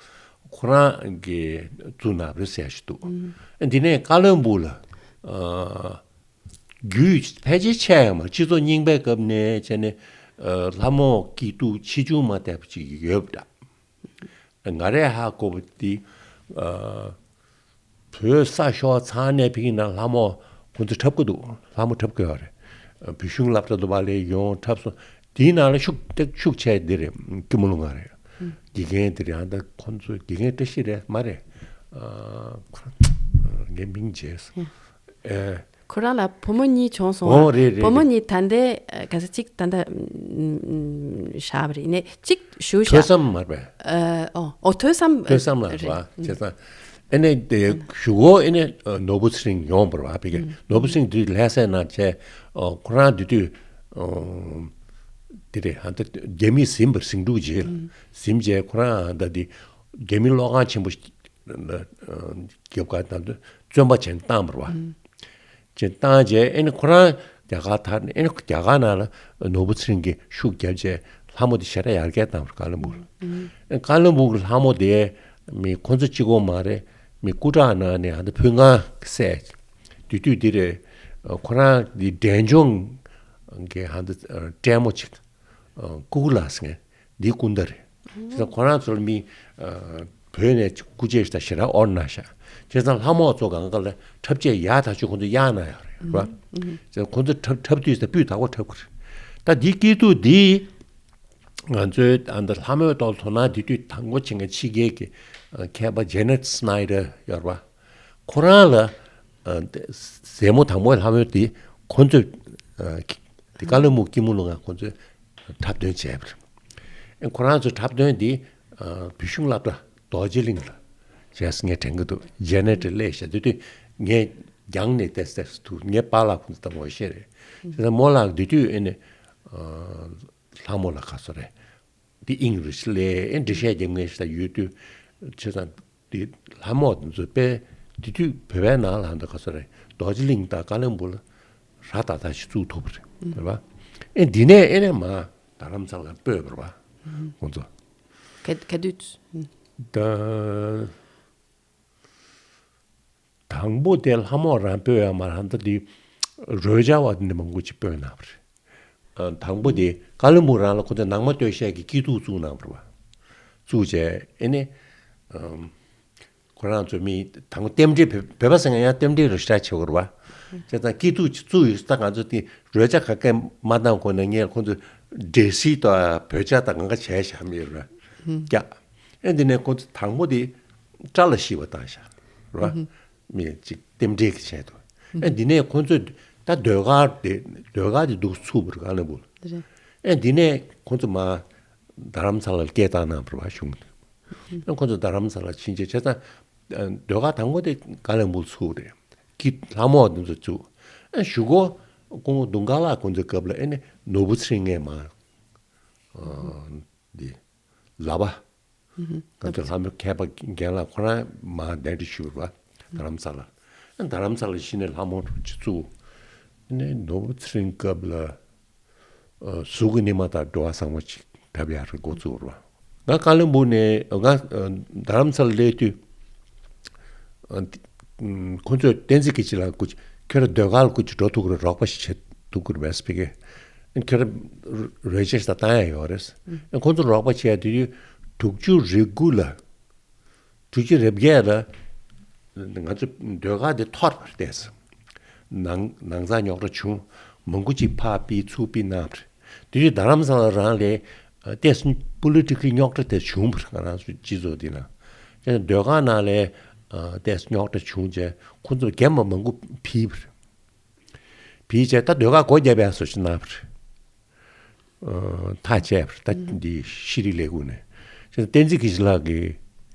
ཁོ་རང་གིས་བཙུགས་གནང་བ་རེད་ཟེར་ཞིག་འདུག། འདི་ནས་ཀ་ལོན་སྦུག་ལ་ཨ། རྒྱུས་ཕལ་ཆེར་ཆད་ཡོད་མ་རེད། སྤྱི་ཚོགས་རྙིང་པའི་སྐབས་ནས་བྱས་ནས་ཨ། ལྷ་མོ་སྐྱིད་སྡུག་ཆེ་ཆུང་མ་བལྟས་པ་ཅིག་ཡོད་པ་འདྲ། ང་རས་ཧ་གོ་བ་འདི། ཨ། བོད་ས་ཤོར་ཚར་ནས་ཕ་གི་ནང་ལྷ་མོ་ཁོ་ཚོས་འཁྲབ་ཀྱི་འདུག། ལྷ་མོ་འཁྲབ་ཀྱི་ཡོད་རེད། བོད་གཞུང་སློབ་གྲྭ་དུ་བ་ལས་ཡོང་འཁྲབ་སོང་། དེའི་ནང་ལ་ཤུགས་ཏེ་ཤུགས་ཆེ་འདི་རེད། སྐྱིད་མོ་ལུང་ང་རེད། དགེ་རྒན་དེ་རེད། ཨ། ད་ཁོ་ཚོ་དགེ་རྒན་བཀྲ་ཤིས་རེད་མ་རེད། ཨ། ཁོ་རང་ངའི་མིང་བརྗེད་སོང་། ཨེ། ཁོ་རང་ལ་བུ་མོ་གཉིས་བྱུང་སོང་། ཨོ་རེད་རེད། བུ་མོ་གཉིས་ད་ལྟའི་ག་ས་གཅིག་ད་ལྟ་ཨམ། ཨམ། བཞག་པ་རེད། ནས་གཅིག་ཞུ་བཞག། ཐོས་བསམ་མ་རེད་པས། ཨོ་ཨོ་ཐོས་བསམ། ཐོས་བསམ་ལ་རེད་པ། བྱས་ཙང་ཨེ་ནས་དེ་ཞུ་གོ་ཨེ་ནས་ནོར་བུ་ཚེ་རིང་ཡོང་བ་རེད་པ། ཕ་གི་ནོར་བུ་ཚེ་རིང་དུས་ལྷ་སའི་ནང་བྱས། ཁོ་རང་དེ་དུས་དེ་རེད། ཧ་ད་རྒྱ་མིས་ཟིན་པ་རེད། ཟིང་འཁྲུག་རྗེས་ཟིན་བྱས་ཁོ་རང་ཧ་ད་དེ་རྒྱ་མི་གློག་ཁང་ཆེན་པོ་རྒྱབ་ཁ་དང་བཙོན་པ་བྱས་བཏང་བ་རེད་པ། ཅེས་བཏང་རྗེས་ཨེ་ནི་ཁོ་རང་རྒྱ་གར་དར་ནས་ཨེ་ནི་རྒྱ་གར་ནང་ལ་ནོར་བུ་ཚེ་རིང་གིས་ཤུགས་བརྒྱབ་རྗེས་ལྷ་མོ་དེ་ཞེ་དྲག་ཡར་རྒྱས་བཏང་བ་རེད། ཀ་ལོན་སྦུག་ལ། ཨེ་ཀ་ལོན་སྦུག་གི་ལྷ་མོ་དེ་མི་ཁོ་ཚོ་གཅིག་པོ་མ་རེད། མི་སྐུ་དྲག་ནང་ནས་ཧ་ད་ཕོ་ཉ་གི་སྲས། དེ་དུས་དེ་རེད། ཁོ་རང་གི་འབྲས་ལྗོངས་ཀྱི་ཧ་ད་སྲས་མོ་ཅིག་ཀུ་ཀུ་ལགས་ཟེར་མཁན་འདི་སྐུ་ཟླ་རེད། བྱས་ཙང་ཁོ་རང་ཚོ་ལ་མི་ཨ། བོད་ནས་སྐུ་ཆས་ཞིག་དང་ཞེ་དྲག་དབོར་གནང་ཤག། བྱས་ཙང་ལྷ་མོ་ཚོ་གང་ག་ལ་འཁྲབ་ཆས་ཡག་ཐག་ཆོད་ཁོང་ཚོ་གཡར་གནང་ཡོད་རེད་པ། བྱས་ཙང་ཁོང་ཚོ་འཁྲབ་འཁྲབ་དུས་ད་སྤུས་དག་པོ་འཁྲབ་ཀྱི་རེད། ད་འདི་སྐྱིད་སྡུག་འདི་ང་ཚོའི་ཨ། ད་ལྷ་མོའི་ཐོག་དོ་སྣང་དེ་དུས་དང་པོ་བྱེད་མཁན་ཕྱི་རྒྱལ་གྱི་ཨ། མཁས་པ་ཇེ་ནེ་ཊི་སྣའི་ཌར་ཡོད་རེད་པ། ཁོ་རང་ལ་ཨ། ཟལ་མོ་དང་པོའི་ལྷ་མོ་དེ་ཁོ་ཚོས་ཨ། དེ་ཀ་ལོན་སྦུག་སྐྱིད་མོ་ལུང་ང་ཁོ་ཚོས་འཁྲབ་སྟོན་བྱས་པ་རེད། ཨེ་ཁོ་རང་ཚོའི་འཁྲབ་སྟོན་འདི་ཨ། བོད་གཞུང་སློབ་གྲྭ་རྡོ་རྗེ་གླིང་ལ་བྱས་ངས་དྲན་གྱི་འདུག། ཇེ་ནེ་ཊི་སླེབས་ཤག། དེ་དུས་ངས་རྒྱང་ནས་བལྟས་བལྟས་འདུག། ངའི་པཱ་ལགས་ཁོང་ཚོ་ད་ངོ་ཤེས་རེད། དེ་ལྟར་རྨོ་ལགས་དེ་དུས་ཨེ་ནི་ཨ། ལྷ་མོ་ལ་ག་ཚོད་རེད། འདི་དབྱིངས་རུ་ཞིག་ལས་ཨེ་འགྲེལ་བཤད་རྒྱབ་མཁན་ཞིག་ད་ཡོད་དུས། བྱས་ཙང་འདི་ལྷ་མོ་དེ་ཚོ་དཔེ་དེ་དུས་བོད་པའི་ནང་ལ་འདི་ག་ཚོད་རེད། རྡོ་རྗེ་གླིང་དང་ཀ་ལོན་སྦུག་ལ་ར་ཏག་ཏག་ཞིག་བཙུགས་ཐུབ་པ་རེད། རེད་པ། ཨེ་འདི་ནས་ཨེ་ནས་མ་ རྡ་རམ་ས་ལ་སྤོས་པ་རེད་བ། ཁོང་ཚོ། ག་ག་དུས། ད། དང་པོ་དེ་ལྷ་མོ་རང་སྤོས་ཡ་མ་རེད། ད་དེ་རོལ་ཆ་བ་དེ་འདྲ་མང་པོ་ཅིག་སྤོས་གནང་བ་རེད། ཨ། དང་པོ་དེ་ཀ་ལོན་སྦུག་རང་ལ་ཁོ་ཚོས་ནང་མ་སྟོད་གཞས་ཀྱི་སྐྱིད་སྡུག་བཙུགས་གནང་བ་རེད་བ། བཙུགས་བྱས་ཨེ་ནི། ཨམ། ཁོ་རང་ཚོ་མི་དང་པོ་རྟེན་འབྲེལ་བོད་བོད་པ་ཟེར་མཁན་ཡང་རྟེན་འབྲེལ་རེ་ཞིག་ཆགས་ཀྱི་ཡོད་རེད་བ། བྱས་ཙང་སྐྱིད་སྡུག་ཅིག་བཙུགས་ཡོད། ད་ང་ཚོ་དེ་རོལ་ཆ་ག་གེ་མ་བཏང་གོང་ནས་ངས་ཁོ་ཚོ་འབྲས་སིལ་དང་བོད་ཇ་དང་གང་ག་བྱས་བཞག་མི་ར་རྒྱག་ཨེ་འདི་ནས་ཁོ་ཚོ་དང་པོ་དེ་སྐྲ་ལ་ཤི་བ་བཏང་བཞག་ར། མི་གཅིག་རྟེན་འབྲེལ་གྱི་ཆེད་དུ། ཨེ་འདི་ནས་ཁོ་ཚོས་ད་ཟློས་གར་དེ་ཟློས་གར་དེ་འདུག་ཚུགས་པར་ག་ལ་འབུལ། ཨེ་འདི་ནས་ཁོ་ཚོ་མ་རྡ་རམ་ས་ལར་སྐད་བཏང་གནང་བར་བ་གཞུང་དུ། ཨེ་ཁོ་ཚོ་རྡ་རམ་ས་ལར་ཕྱིན་ཆད་བྱས་ཙང་ཟློས་གར་དང་པོ་དེ་ག་ལ་འབུལ་ཚུགས་རེད། ཀི་ལྷ་མོ་དེ་ཚོ་བཙུགས། ཨེ་གཞུག་གུ་སྐུ་ངོ་དུང་དཀར་ལགས་ཁོ་ཚོའི་སྐབས་ལ་ཨེ་ནི་ནོར་བུ་ཚེ་རིང་ངས་མ། འདི། ལ་བ། ང་ཚོ་ལྷ་མོའི་མཁས་པ་རྒན་ལགས་ཁོ་རང་མ་གདན་འདྲེན་ཞུས་པ་རེད་བ། རྡ་རམ་ས་ལ། རྡ་རམ་ས་ལ་གཞི་ནས་ལྷ་མོ་གཅིག་བཙུགས། ནས་ནོར་བུ་ཚེ་རིང་སྐབས་ལ། གཟུགས་ཀྱི་ཉི་མ་དང་འགྲོ་བ་བཟང་པོ་ཅིག་བཏབ་ཡག་རེད་འགོ་བཙུགས་རེད་བ། ང་ཀ་ལོན་སྦུག་ནས་ང་རྡ་རམ་ས་ལ་སླེབས་དུས། ཁོ་ཚོས་བསྟན་འཛིན་སྐྱིད་ལགས་སྐུ་ཁྱོད་རང་ཟློས་གར་སྐུ་མཁྱེན་འགྲོ་ཐུབ་ཀྱི་རེད། རོགས་པ་ཞིག་བྱེད་ཐུབ་ཀྱི་རེད་བས་པི་ཀེ། ཁྱོད་རང་རོལ་ཆ་ཞིག་བཏང་ཡ་ཡོད་རེད། ཁོ་ཚོ་རོགས་པ་བྱས་དུས་དྲུག་ཅུ་རེ་དགུ་ལ། དྲུག་ཅུ་རེ་བརྒྱད་ལ། ང་ཚོ་ཟློས་གར་དེ་འཐོར་བར་བལྟས། ནང་ནང་ཚགས་རྙོག་དྲ་བྱུང་། མང་པོ་ཅིག་ཕར་ཕུད་ཚུར་ཕུད་གནང་བར། དེ་དུས་རྡ་རམ་ས་ལ་རང་ལ་ཏོག་ཙམ་པོ་ལི་ཊི་ཀལ་རྙོག་དྲ་དེ་བྱུང་བར། ང་རང་ཚོའི་སྤྱི་ཚོགས་འདི་ན། ཅེས་ཟློས་གར་ནང་ལ་ཏོག་ཙམ་རྙོག་དྲ་བྱུང་རྗེས་ཁོང་ཚོར་རྒན་པ་མང་པོ་ཕུད་པར། ཕུད་རྗེས་ད་ཟློས་གར་སྒོ་བརྒྱབ་ཡག་བཟོ་ཞིག་གནང་བར། ཐག་བཅད་པར་ད་འདི་ཤེས་རིག་ལས་ཁུངས་ནས། བྱས་ཙང་བསྟན་འཛིན་སྐྱིད་ལགས་ཀྱིས་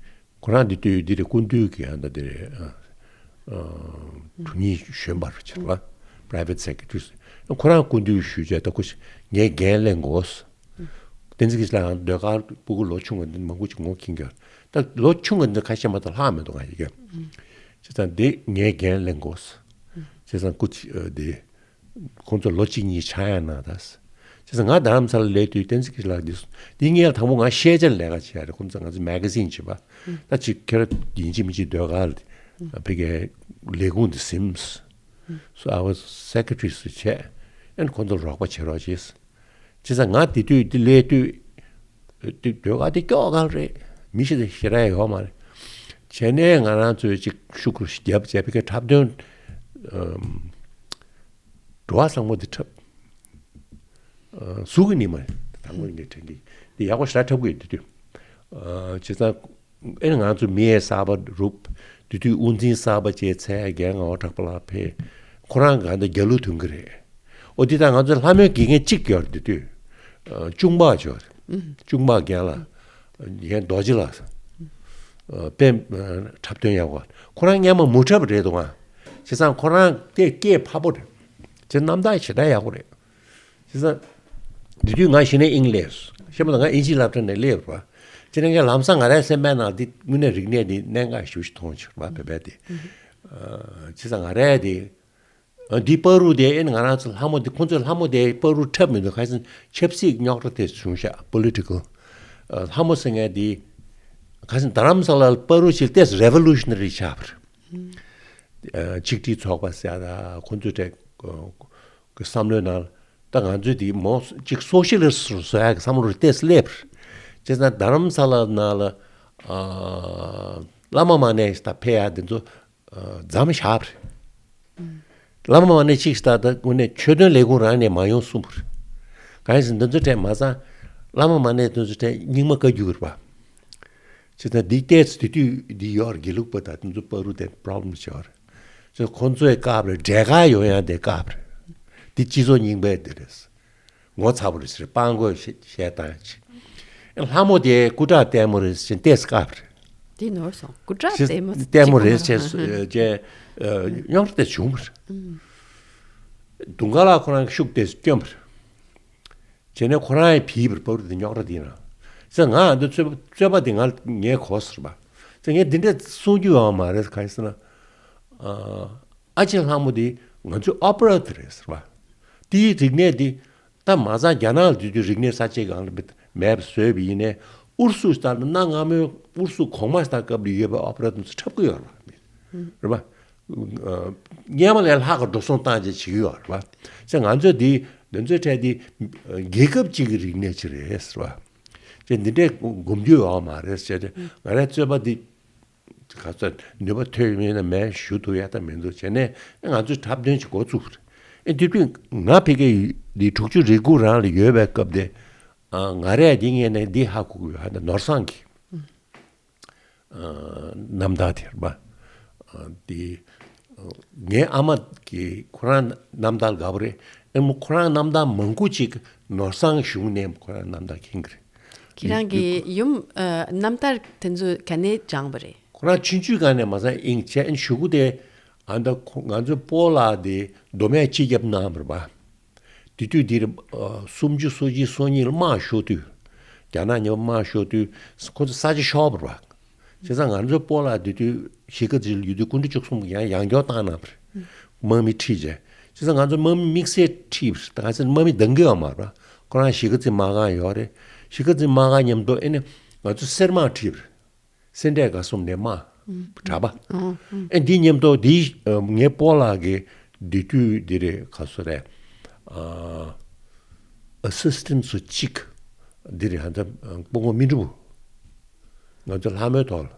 ཁོ་རང་འདི་ལྟོས་འདི་རེད། སྐུ་མདུན་གྱི་ཨ་ད་འདི་རེད། ཨ་ཨ་གྲུ་གཉིས་གཞོན་པ་རུ་བྱས་པ། པ་རའི་ཝེ་ཊི་སེ་ཀེ་རེ་ཊི་རི། ཁོ་རང་སྐུ་མདུན་ཞུས་བྱས་ད་ཁོ་ངས་འགན་ལེན་དགོས། བསྟན་འཛིན་སྐྱིད་ལགས་ཟློས་གར་སྤུ་གུ་ལོ་ཆུང་བ་འདི་མང་པོ་ཅིག་ངོ་མཁྱེན་གྱི་ཡོད། ད་ལོ་ཆུང་བ་འདི་ཁ་ཤས་མ་གཏོགས་ལྷག་མི་འདུག་ང་ཡི་གེ། བྱས་ཙང་འདི་ངས་འགན་ལེན་དགོས། བྱས་ཙང་སྐུ་མཁྱེན་འདི། ཁོང་ཚོ་ལོ་གཅིག་གཉིས་ཆགས་ཡ་གནང་དང་། བྱས་ཙང་ང་རྡ་རམ་ས་ལ་སླེབས་དུས་བསྟན་འཛིན་སྐྱིད་ལགས་འདི་འདི་ངས་དང་པོ་ང་ཤེས་བྱ་ལས་ཀ་བྱས་རེད། ཁོང་ཚོ་ང་ཚོ་མེ་ག་ཛིན་བྱེད་པ། ད་ཅིག་ཁྱེད་རང་ཡིན་གཅིག་མིན་གཅིག་ཟློས་གར་ཕ་གིའི་ལས་ཁུངས་འདི་ཟིན། So I was secretary བྱས། ཨན་ཁོང་ཚོར་རོགས་པ་བྱེད་རོགས་བྱས། བྱས་ཙང་ང་དེ་དུས་འདི་སླེབས་དུས། དེ་ཟློས་གར་དེ་སྐྱོ་ག་རེད། མི་ཞིག་དང་ཞེ་དྲག་ཡོད་མ་རེད། བྱས་ནས་ང་རང་ཚོས་ཅིག་ཤུགས་རྒྱབ་བྱས་པའི་འཁྲབ་སྟོན། འགྲོ་བ་བཟང་པོ་འདི་འཁྲབ། གཟུགས་ཀྱི་ཉི་མ་དང་པོ་ངས་དྲན་གྱི་འདི་ཡག་པོ་ཞེ་དྲག་འཁྲབ་གི་ཡོད་དེ་དུས། བྱས་ཙང་ཨེ་ང་ཚོ་མི་ཡས་གསར་པ་རུབ། དེ་དུས་དབུ་འཛིན་གསར་པ་བཅས་ཚད་རྒན་ངག་དབང་གྲགས་པ་ལགས་ཕེབས། ཁོ་རང་ག་འདི་རྒྱ་ལུགས་ཐོན་གི་རེད། ཨོ་དེ་དང་ང་ཚོ་ལྷ་མོའི་དགེ་རྒན་གཅིག་ཡོད་རེད་དེ་དུས། ཨ་གཅུང་པ་ཅོ། གཅུང་པ་རྒན་ལགས། རྒན་རྡོ་རྗེ་ལགས། ཨ་དཔེ་ཨ་འཁྲབ་སྟོན་ཡག་པོ། ཁོ་རང་སྔན་མ་མོ་འཁྲབ་རེད་འདུག་ང་། བྱས་ཙང་ཁོ་རང་དེ་སྐད་འཕར་པོ་རེད། ཅེས་རྣམ་ཐར་ཞེ་དྲག་ཡག་པོ་རེད། བྱས་ཙང་། དེ་དུས་ང་གཞི་ནས་དབྱིངས་སླེབས་སོང་། ཤེས་པ་དང་ང་དབྱིན་ཇིའི་སློབ་གྲྭ་ནས་སླེབས་པ། བྱས་ནས་ངས་ལམ་སང་ང་རའི་སེམས་པའི་ནང་འདི་དངོས་གནས་རིག་གནས་འདི་གནད་འགག་ཞེ་པོ་ཞིག་མཐོང་བྱུང་བ་བོད་པའི་དེ། བྱས་ཙང་ང་རའི་དེ། འདི་བར་དུ་དེ་ཨེ་ང་རང་ཚོ་ལྷ་མོ་འདི་ཁོང་ཚོས་ལྷ་མོ་དེ་བར་དུ་འཁྲབ་མི་འདུག་ཁ་སང་ཆབ་སྲིད་རྙོག་དྲ་དེ་བྱུང་ཤག་པོ་ལི་ཊི་ཀལ། ལྷ་མོ་ཟེར་མཁན་འདི། ཁ་སང་རྡ་རམ་ས་ལ་བར་དུ་ཞིག་ཏེས་རེ་ཝོ་ལུ་ཤི་ན་རི་ཆགས་པ་རེད། ཆིག་སྒྲིལ་ཚོགས་པ་ཟེར་ཡ་ད་ཁོང་ཚོའི་གྲས་ཀྱི་བསམ་བློའི་ནང་ད་ང་ཚོས་དེ་མོ་གཅིག་སོ་ཤི་ལི་སི་ཊི་བཟོ་ཡ་གི་བསམ་བློ་རེ་ཏོག་ཙམ་སླེབས་པ་རེད། བྱས་ཙང་རྡ་རམ་ས་ལ་ནང་ལ་ཨ་བླ་མ་མ་ཎི་ད་ཕེབས་ཡ་དེ་ཚོ་མཚམས་བཞག་པ་རེད། བླ་མ་མ་ཎི་གཅིག་ད་ད་དངོས་གནས་ཆོས་དོན་ལས་ཁུངས་རང་ནས་མ་ཡོང་གསུངས་པ་རེད། གང་ཡིན་ཟེར་ན་འདི་ཚོ་གྲས་མ་ཚང་བླ་མ་མ་ཎི་དེ་ཚོ་གྲས་རྙིང་མ་བཀའ་བརྒྱུད་རེད་པ། བྱས་ཙང་འདི་ལྟས་དེ་དུས་འདི་ཡོད་རེད། དགེ་ལུགས་པ་དང་དེ་ཚོ་བར་དུ་དེ་པོ་རོབ་ལེམ་ཅིག་ཡོད་རེད། བྱས་ཙང་ཁོང་ཚོའི་སྐབས་རེད། འབྲས་དཀར་ཡོང་ཡ་དེ་སྐབས་རེད། འདི་སྤྱི་ཚོགས་རྙིང་པའི་འདི་རེད། ངོ་ཚ་པོ་རེད་ཟེར་སྤྲང་པོ་བཤད་བཤད་སྟངས་ཅིག་ལྷ་མོ་དེ་སྐུ་དྲག་ལྟད་མོ་རེད་ཟེར་ཏེས་སྐབས་རེད། དེ་ནོར་སོང་། སྐུ་དྲག་ལྟད་མོ་ལྟད་མོ་རེད་ཟེར་ཅེས་རྙོག་དྲ་དེ་བྱུང་བ་རེད། དུང་དཀར་ལགས་ཁོ་རང་གི་ཤུགས་དེ་བསྐྱོན་པ་རེད། བྱས་ནས་ཁོ་རང་ཡང་བྱིས་པར་བབས་རེད། དེ་རྙོག་དྲ་དེ་ཡིན་ན། ཟེར་ང་འདི་རྩོད་པ་རྩོད་པ་དེ་ང་ངས་གོ་ཟེར་བ། ཟེར་ངས་འདི་འདྲ་གསུང་རྒྱུ་ཡོད་མ་རེད། གང་ཡིན་ཟེར་ན། ཨ་ཨ་ཅེ་ལྷ་མོ་དེ་ང་ཚོའི་ཨོ་པེ་ར་དེ་རེད་ཟེར་བ། དེའི་རིག་གནས་དེ་ ད་མ་རྩ་རྒྱ་ནག་ལ་དུས་དུས་རིག་གནས་གསར་བརྗེ་སྒང་ལ་མེད་པ་བཟོས་པ་ཡིན་ནའི་ཨུ་རུ་སུ་ལྟར་གནའ་སྔ་མོའི་ཨུ་རུ་སུ་གོང་མ་ལྟར་སྐབས་ལ་ཡོད་པའི་ཨོ་པེ་ར་དེ་ཚོ་འཁྲབ་ཀྱི་ཡོད་རེད་བ། རེད་བ། སྔོན་མ་ལས་ལྷག་གི་འགྲོ་སོང་བཏང་བྱས་བྱེད་ཀྱི་ཡོད་རེད་བ། བྱས་ང་ཚོས་འདི་འདི་ཚོའི་གྲས་འདི་རྒྱལ་ཁབ་གཅིག་གི་རིག་གནས་ཅིག་རེད་ཟེར་བ། བྱས་འདི་འདྲའི་སྒོམ་རྒྱུ་ཡོད་མ་རེད་ཟེར་ཏེ་ང་རའི་རྩོད་པ་འདི་ག་ཚོད་ནུས་པ་ཐོན་ཡོད་མེད་ན་མེད་ཞུ་ཐུབ་ཡ་ད་མི་འདུག་བྱས་ནས་ང་ཚོས་འཁྲབ་སྟོན་ཅིག་འགོ་བཙུགས་པ་རེད། ཨེ་དེ་དུས་ང་ཕ་གི་འདི་དྲུག་ཅུ་རེ་དགུ་རང་ལ་ཡོད་པའི་སྐབས་དེ་ང་རས་འདི་ངས་ནས་འདི་ཧ་གོ་གི་ཡོད། ཧ་ད་ནོར་བཟང་གི་རྣམ་ཐར་དེ་རེད་པ། དེ་ངའི་ཨ་མ་གིས་ཁོ་རང་རྣམ་ཐར་དགའ་པོ་རེད། ཨེ་མོ་ཁོ་རང་རྣམ་ཐར་མང་པོ་ཅིག་ནོར་བཟང་གཞུང་ནས་ཁོ་རང་རྣམ་ཐར་མཁྱེན་གི་རེད། ཁྱེད་རང་གི་ཡུམ་རྣམ་ཐར་དེ་ཚོ་ག་ནས་སྦྱངས་པ་རེད། ཁོ་རང་ཆུང་ཆུང་སྒང་ནས་མ་ཚད་ཨིན་བྱས་ཨེ་གཞུག་གུ་དེ་ཨ་ད་ང་ཚོའི་སྤོ་ལགས་དེ་མདོ་སྨད་སྤྱི་ཁྱབ་གནང་བ་རེད་པ། དེ་དུས་འདིར་སུམ་ཅུ་སོ་གཅིག་སོ་གཉིས་ལ་དམག་ཤོར་དུས། རྒྱ་ནག་མཉམ་དམག་ཤོར་དུས་ཁོ་ཚོ་ས་ཆ་ཤོར་བ་རེད་པ། བྱས་ཙང་ང་ཚོའི་སྤོ་ལགས་དེ་དུས་གཞིས་ཀ་རྩེ་ལ་ཡོད་དུས་སྐུ་ཕྲེང་བཅུ་གསུམ་ཡང་ཡང་སྐྱར་བཏང་གནང་བ་རེད། དམག་མི་ཁྲིད་བྱས། བྱས་ཙང་ང་ཚོ་དམག་མི་དམིགས་བསལ་ཁྲིད་པ་རེད། ད་ང་ཚོ་དམག་མི་འདང་གི་ཡོད་མ་རེད་པ། ཁོ་རང་གཞིས་ཀ་རྩེ་དམག་ཁང་ཡོད་རེད། གཞིས་ཀ་རྩེ་དམག་ཁང་མཉམ་དུ་ཨེ་ནི་ང་ཚོ་གསེར་དམག་ཁྲིད་པ་རེད། སེ་འབྲས་དགའ་གསུམ་ནས་དམག་གྲྭ་པ། ཨེ་འདི་མཉམ་དུ་འདི་ངའི་སྤོ་ལགས་ཀྱི་འདི་དུས་འདི་རེད་ག་སོ་རེད། ཨ་སིས་ཊེན་ཊི་སུ་གཅིག་འདི་རེད། ཧ་ད་སྐུ་ངོ་སྨིན་གྲོལ་བུ། ང་ཚོ་ལྷ་མོའི་ཐོག་ལ་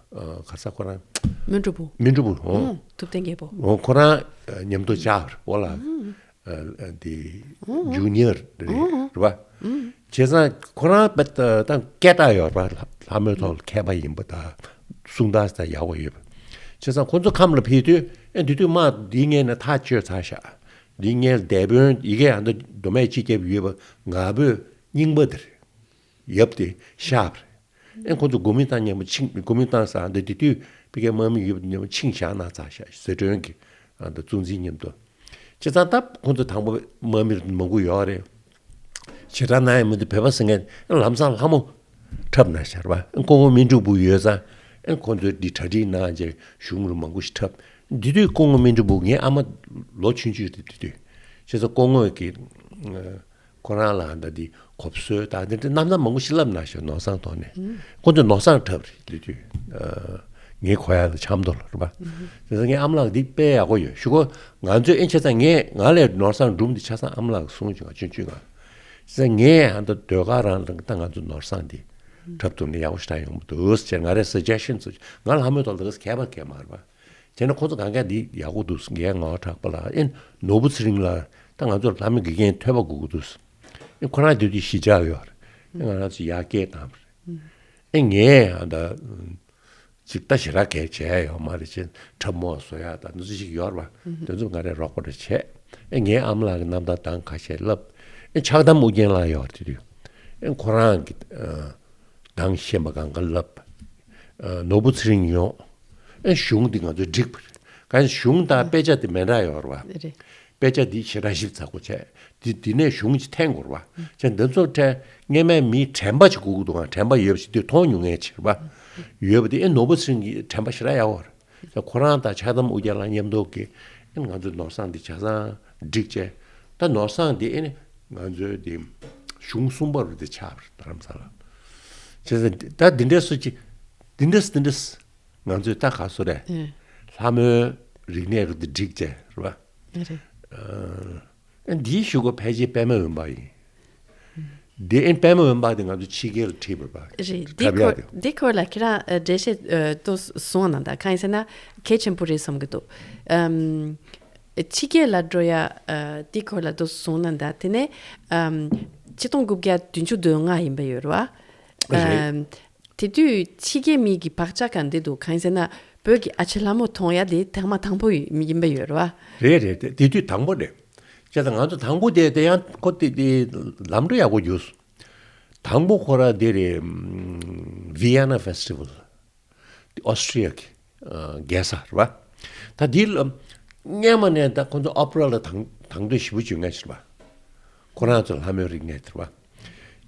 ག་ས་ཁོ་རང་སྨིན་གྲོལ་བུ། སྨིན་གྲོལ་བུ། ཨོ། ཐུབ་བསྟན་རྒྱལ་པོ། ཨོ་ཁོ་རང་མཉམ་དུ་བཅར་སྤོ་ལགས། འདི་ཇུ་ནི་ཡར་རེད་རེད་པ། བྱས་ཙང་ཁོ་རང་པད་ད་སྐད་གྲགས་ཡོད་པ། ལྷ་མོའི་ཐོག་ལ་མཁས་པ་ཡིན་པ་དང་གསུང་སྟངས་ད་ཡག་པོ་ཡོད་པ། བྱས་ཙང་ཁོ་ཚོ་ཁམས་ལ་ཕེབས་དུས་ཨེ་འདི་དུས་དམག་འདི་ངས་ནས་ཐག་གཅོད་ཚར་ཤག་འདི་ངས་སྡེ་དཔོན་ཡི་གེ་ཨ་མདོ་སྨད་སྤྱི་ཁྱབ་ཡོད་པ་ང་ཕོད་རྙིང་པ་དེ་རེད། ཡབ་དེ་ཤག་པ་རེད། ཨེ་ཁོ་ཚོ་སྒོ་མི་བཏང་མཉམ་པོ་ཆིངས་སྒོ་མི་བཏང་ས་འདི་དེ་དུས་ཕ་གིའི་དམག་མི་ཡོད་པ་མཉམ་པོ་ཆིངས་བཞག་གནང་ཚར་ཤག་ཟི་ཁྲོན་གྱི་ཨ་ད་གཙོ་འཛིན་མཉམ་དུ། བྱས་ཙང་ད་ཁོ་ཚོ་དང་པོ་དམག་མི་མང་པོ་ཡོད་རེད། བྱེ་བྲག་ནང་ཡང་མི་འདུག་བོད་པ་ཟེར་མཁན་ལམ་སང་ལྷ་མོ་འཁྲབ་ན་ཤར་བ་སྐུ་ངོ་སྨིན་གྲོལ་བུ་ཡོད་ཙང་ཁོ་ཚོས་འདི་གྲ་སྒྲིག་གནང་རྗེས་གཞུང་ལ་མང་པོ་ཞིག་འཁྲབ། འདི་དུས་སྐུ་ངོ་སྨིན་གྲོལ་བུ་ངའི་ཨ་མ་ལོ་ཆུང་ཆུང་རེད་དེ་དུས། བྱས་ཙང་སྐུ་ངོ་གིས། ཁོ་རང་ལ་ད་འདི་གོ་སོལ་དང་འདི་འདྲ་རྣམ་ཐར་མང་པོ་ཞིག་ལབ་གནང་ཤག་ནོར་བཟང་ཐོག་ནས། ཁོ་ཚོས་ནོར་བཟང་འཁྲབ་རེད་དེ་དུས། ངའི་གོ་ཡག་ལ་ཆབ་མདོ་ལ་རེད་པ། དེ་ཚོ་ངའི་ཨ་མ་ལགས་འདི་དཔེ་ཡག་པོ་ཡོད་ཞུ་གོ། ང་ཚོས་ཨེ་ཆ་ཚང་ངས་ང་ལས་ནོར་བཟང་སྒྲུང་འདི་ཆ་ཚང་ཨ་མ་ལགས་གསུང་བྱུང་ང་ཆུང་ཆུང་ང་། བྱས་ཙང་ངས་ཧ་ད་ཟློས་གར་རང་ལ་ད་ང་ཚོ་ནོར་བཟང་འདི་འཁྲབ་ཐུབ་ན་ཡག་པོ་ཞེ་དྲག་ཡོང་གི་འདུག་ཟེར་ང་རས་སི་ཇེ་ཤན་ཚོ་ང་ལྷ་མོའི་ཐོག་ལ་ག་ས་མཁས་པ་མཁས་མ་རེད་པ། བྱས་ན་ཁོ་ཚོ་གང་ག་འདི་ཡག་པོ་འདུག་ངས་ངག་དབང་གྲགས་པ་ལ་ཨེ་ནོར་བུ་ཚེ་རིང་ལ་ད་ང་ཚོར་ལྷ་མོའི་དགེ་རྒན་ཐོས་པ་དགོས་ཀྱི་འདུག་ཨེ་ཁོ་རང་དེ་དུས་གཞིས་ཆགས་ཡོད་རེད། ཨེ་ང་རང་ཚོ་ཡར་སྐད་བཏང་བ་རེད། ཨེ་ངས་ཨ་ད་ཅིག་ད་ཞེ་དྲག་གལ་བྱས་ཡོད་མ་རེད་ཅེས་འཁྲབ་མོ་བཟོ་ཡག་ད་འདི་ཚོ་ཞིག་ཡོད་རེད་པ། དེ་ཚོ་ང་རས་རོགས་པ་རེ་བྱས། ཨེ་ངའི་ཨ་མ་ལགས་ཀྱི་རྣམ་ཐར་གདངས་ཁ་ཤས་བསླབ། ཨེ་ཆགས་གཏམ་ཨུ་རྒྱན་ལགས་ཡོད་རེད་དེ་དུས། ཨེ་ཁོ་རང་གི་གདངས་ཤེས་པ་གང་ག་བསླབ། ནོར་བུ་ཚེ་རིང་ཡོང་། ཨེ་གཞུང་འདི་ང་ཚོས་བསྒྲིགས་པ་རེད། གང་ཡིན་གཞུང་དང་དཔེ་ཆ་དེ་མི་འདྲ་ཡོད་རེད་པ། རེད། དཔེ་ཆ་འདི་ཞེ་དྲག་ཞིབ་ཚགས་པོ་བྱས། འདི་འདི་ནས་གཞུང་ཅིག་འཐེན་དགོས་རེད་པ། བྱས་འདི་ཚོ་འཕྲལ་སྔས་མའི་མིའི་དྲན་པ་ཅིག་དགོས་ཀྱི་འདུག་ག་དྲན་པ་ཡོད་པ་ཞིག་དུས་མཐོང་མྱོང་མཁན་ཅིག་རེད་པ། ཡོད་པ་དེ་ཨེ་ནོར་བུ་ཚེ་རིང་གི་དྲན་པ་ཞེ་དྲག་ཡག་པོ་རེད། ཁོ་རང་དང་ཆགས་གཏམ་ཨུ་རྒྱན་ལགས་མཉམ་དུ་གི་ཨེ་ང་ཚོའི་ནོར་བཟང་འདི་ཆ་ཚང་བསྒྲིགས་བྱས། ད་ནོར་བཟང་འདི་ཨེ་ནི་ང་ཚོའི་འདི་གཞུང་གསུམ་པ་རུ་འདི་ཆགས་པ་རེད་རྡ་རམ་ས་ལ། བྱས་ཙང་ད་འདི་འདྲའི་སུ་ཅིག་འདི་འདྲས་འདི་འདྲས་ང་ཚོས་ད་ག་སུ་རེད། ཨེ། ལྷ་མོའི་རིག་གནས་རུ་འདི་བསྒྲིགས་བྱས་རེད་པ། ཨེ་རེད། ཨེ་འདིའི་གཞུག་གུ་ཕལ་ཆེར་པད་མ་འོད་འབར་ཡིན། དེ་ཨིན་པད་མ་འོད་འབར་དེ་ང་ཚོ་ཕྱི་རྒྱལ་ལ་ཁྲིད་པ་རེད་པ། རེད། འདི་ཁྲབ་ཡག་སྐོར་དེ། འདི་སྐོར་ལ་ཁྱེད་རང་ཨ་འགྲེལ་བཤད་ཨ་ཏོ་གསུང་གནང་དང་གང་ཡིན་ཟེར་ན་གལ་ཆེན་པོ་རེད་བསམ་གྱི་འདུག་ཨམ། ཕྱི་རྒྱལ་ལ་འགྲོ་ཡ་ཨ་འདི་སྐོར་ལ་ཏོ་གསུང་གནང་དང་དེ་ནས་ཨམ། ཆིག་སྟོང་དགུ་བརྒྱ་བདུན་ཅུ་དོན་ལྔ་ཡིན་པ་ཡོད་རེད་པ། རེད། ཨམ། དེ་དུས་ཕྱི་རྒྱལ་མི་གི་བག་ཆགས་གང་འདི་འདུག་གང་ཡིན་ཟེར་ན་བོད་ཀྱི་ཨ་ཅེ་ལྷ་མོ་མཐོང་ཡ་དེ་ཐེངས་མ་དང་པོ་ཡིན་པ་ཡོད་རེད་པ། རེད་རེད། དེ་དེ་དུས་དང་པོ་རེད། བྱས་ཙང་ང་ཚོ་དང་པོ་དེ་དེ་ཡང་ཁོ་དེ་དེ་ལམ་འགྲོ་ཡག་པོ་རྒྱུགས། དང་པོ་ཁོ་ར་དེ་རེད། Vienna Festival། དེ་ཨོ་སི་ཊི་ཡ་གི་རྒྱལ་ས་རེད་པ། ད་དེ་ལ་སྔོན་མ་ནས་ད་ཁོ་ཚོ་ཨོ་པེ་ར་ལ་དང་དང་དོད་ཞེ་པོ་བྱེད་མཁན་ཞིག་རེད་པ། ཁོ་རང་ཚོ་ལྷ་མོའི་རིག་གནས་དེ་རེད་པ།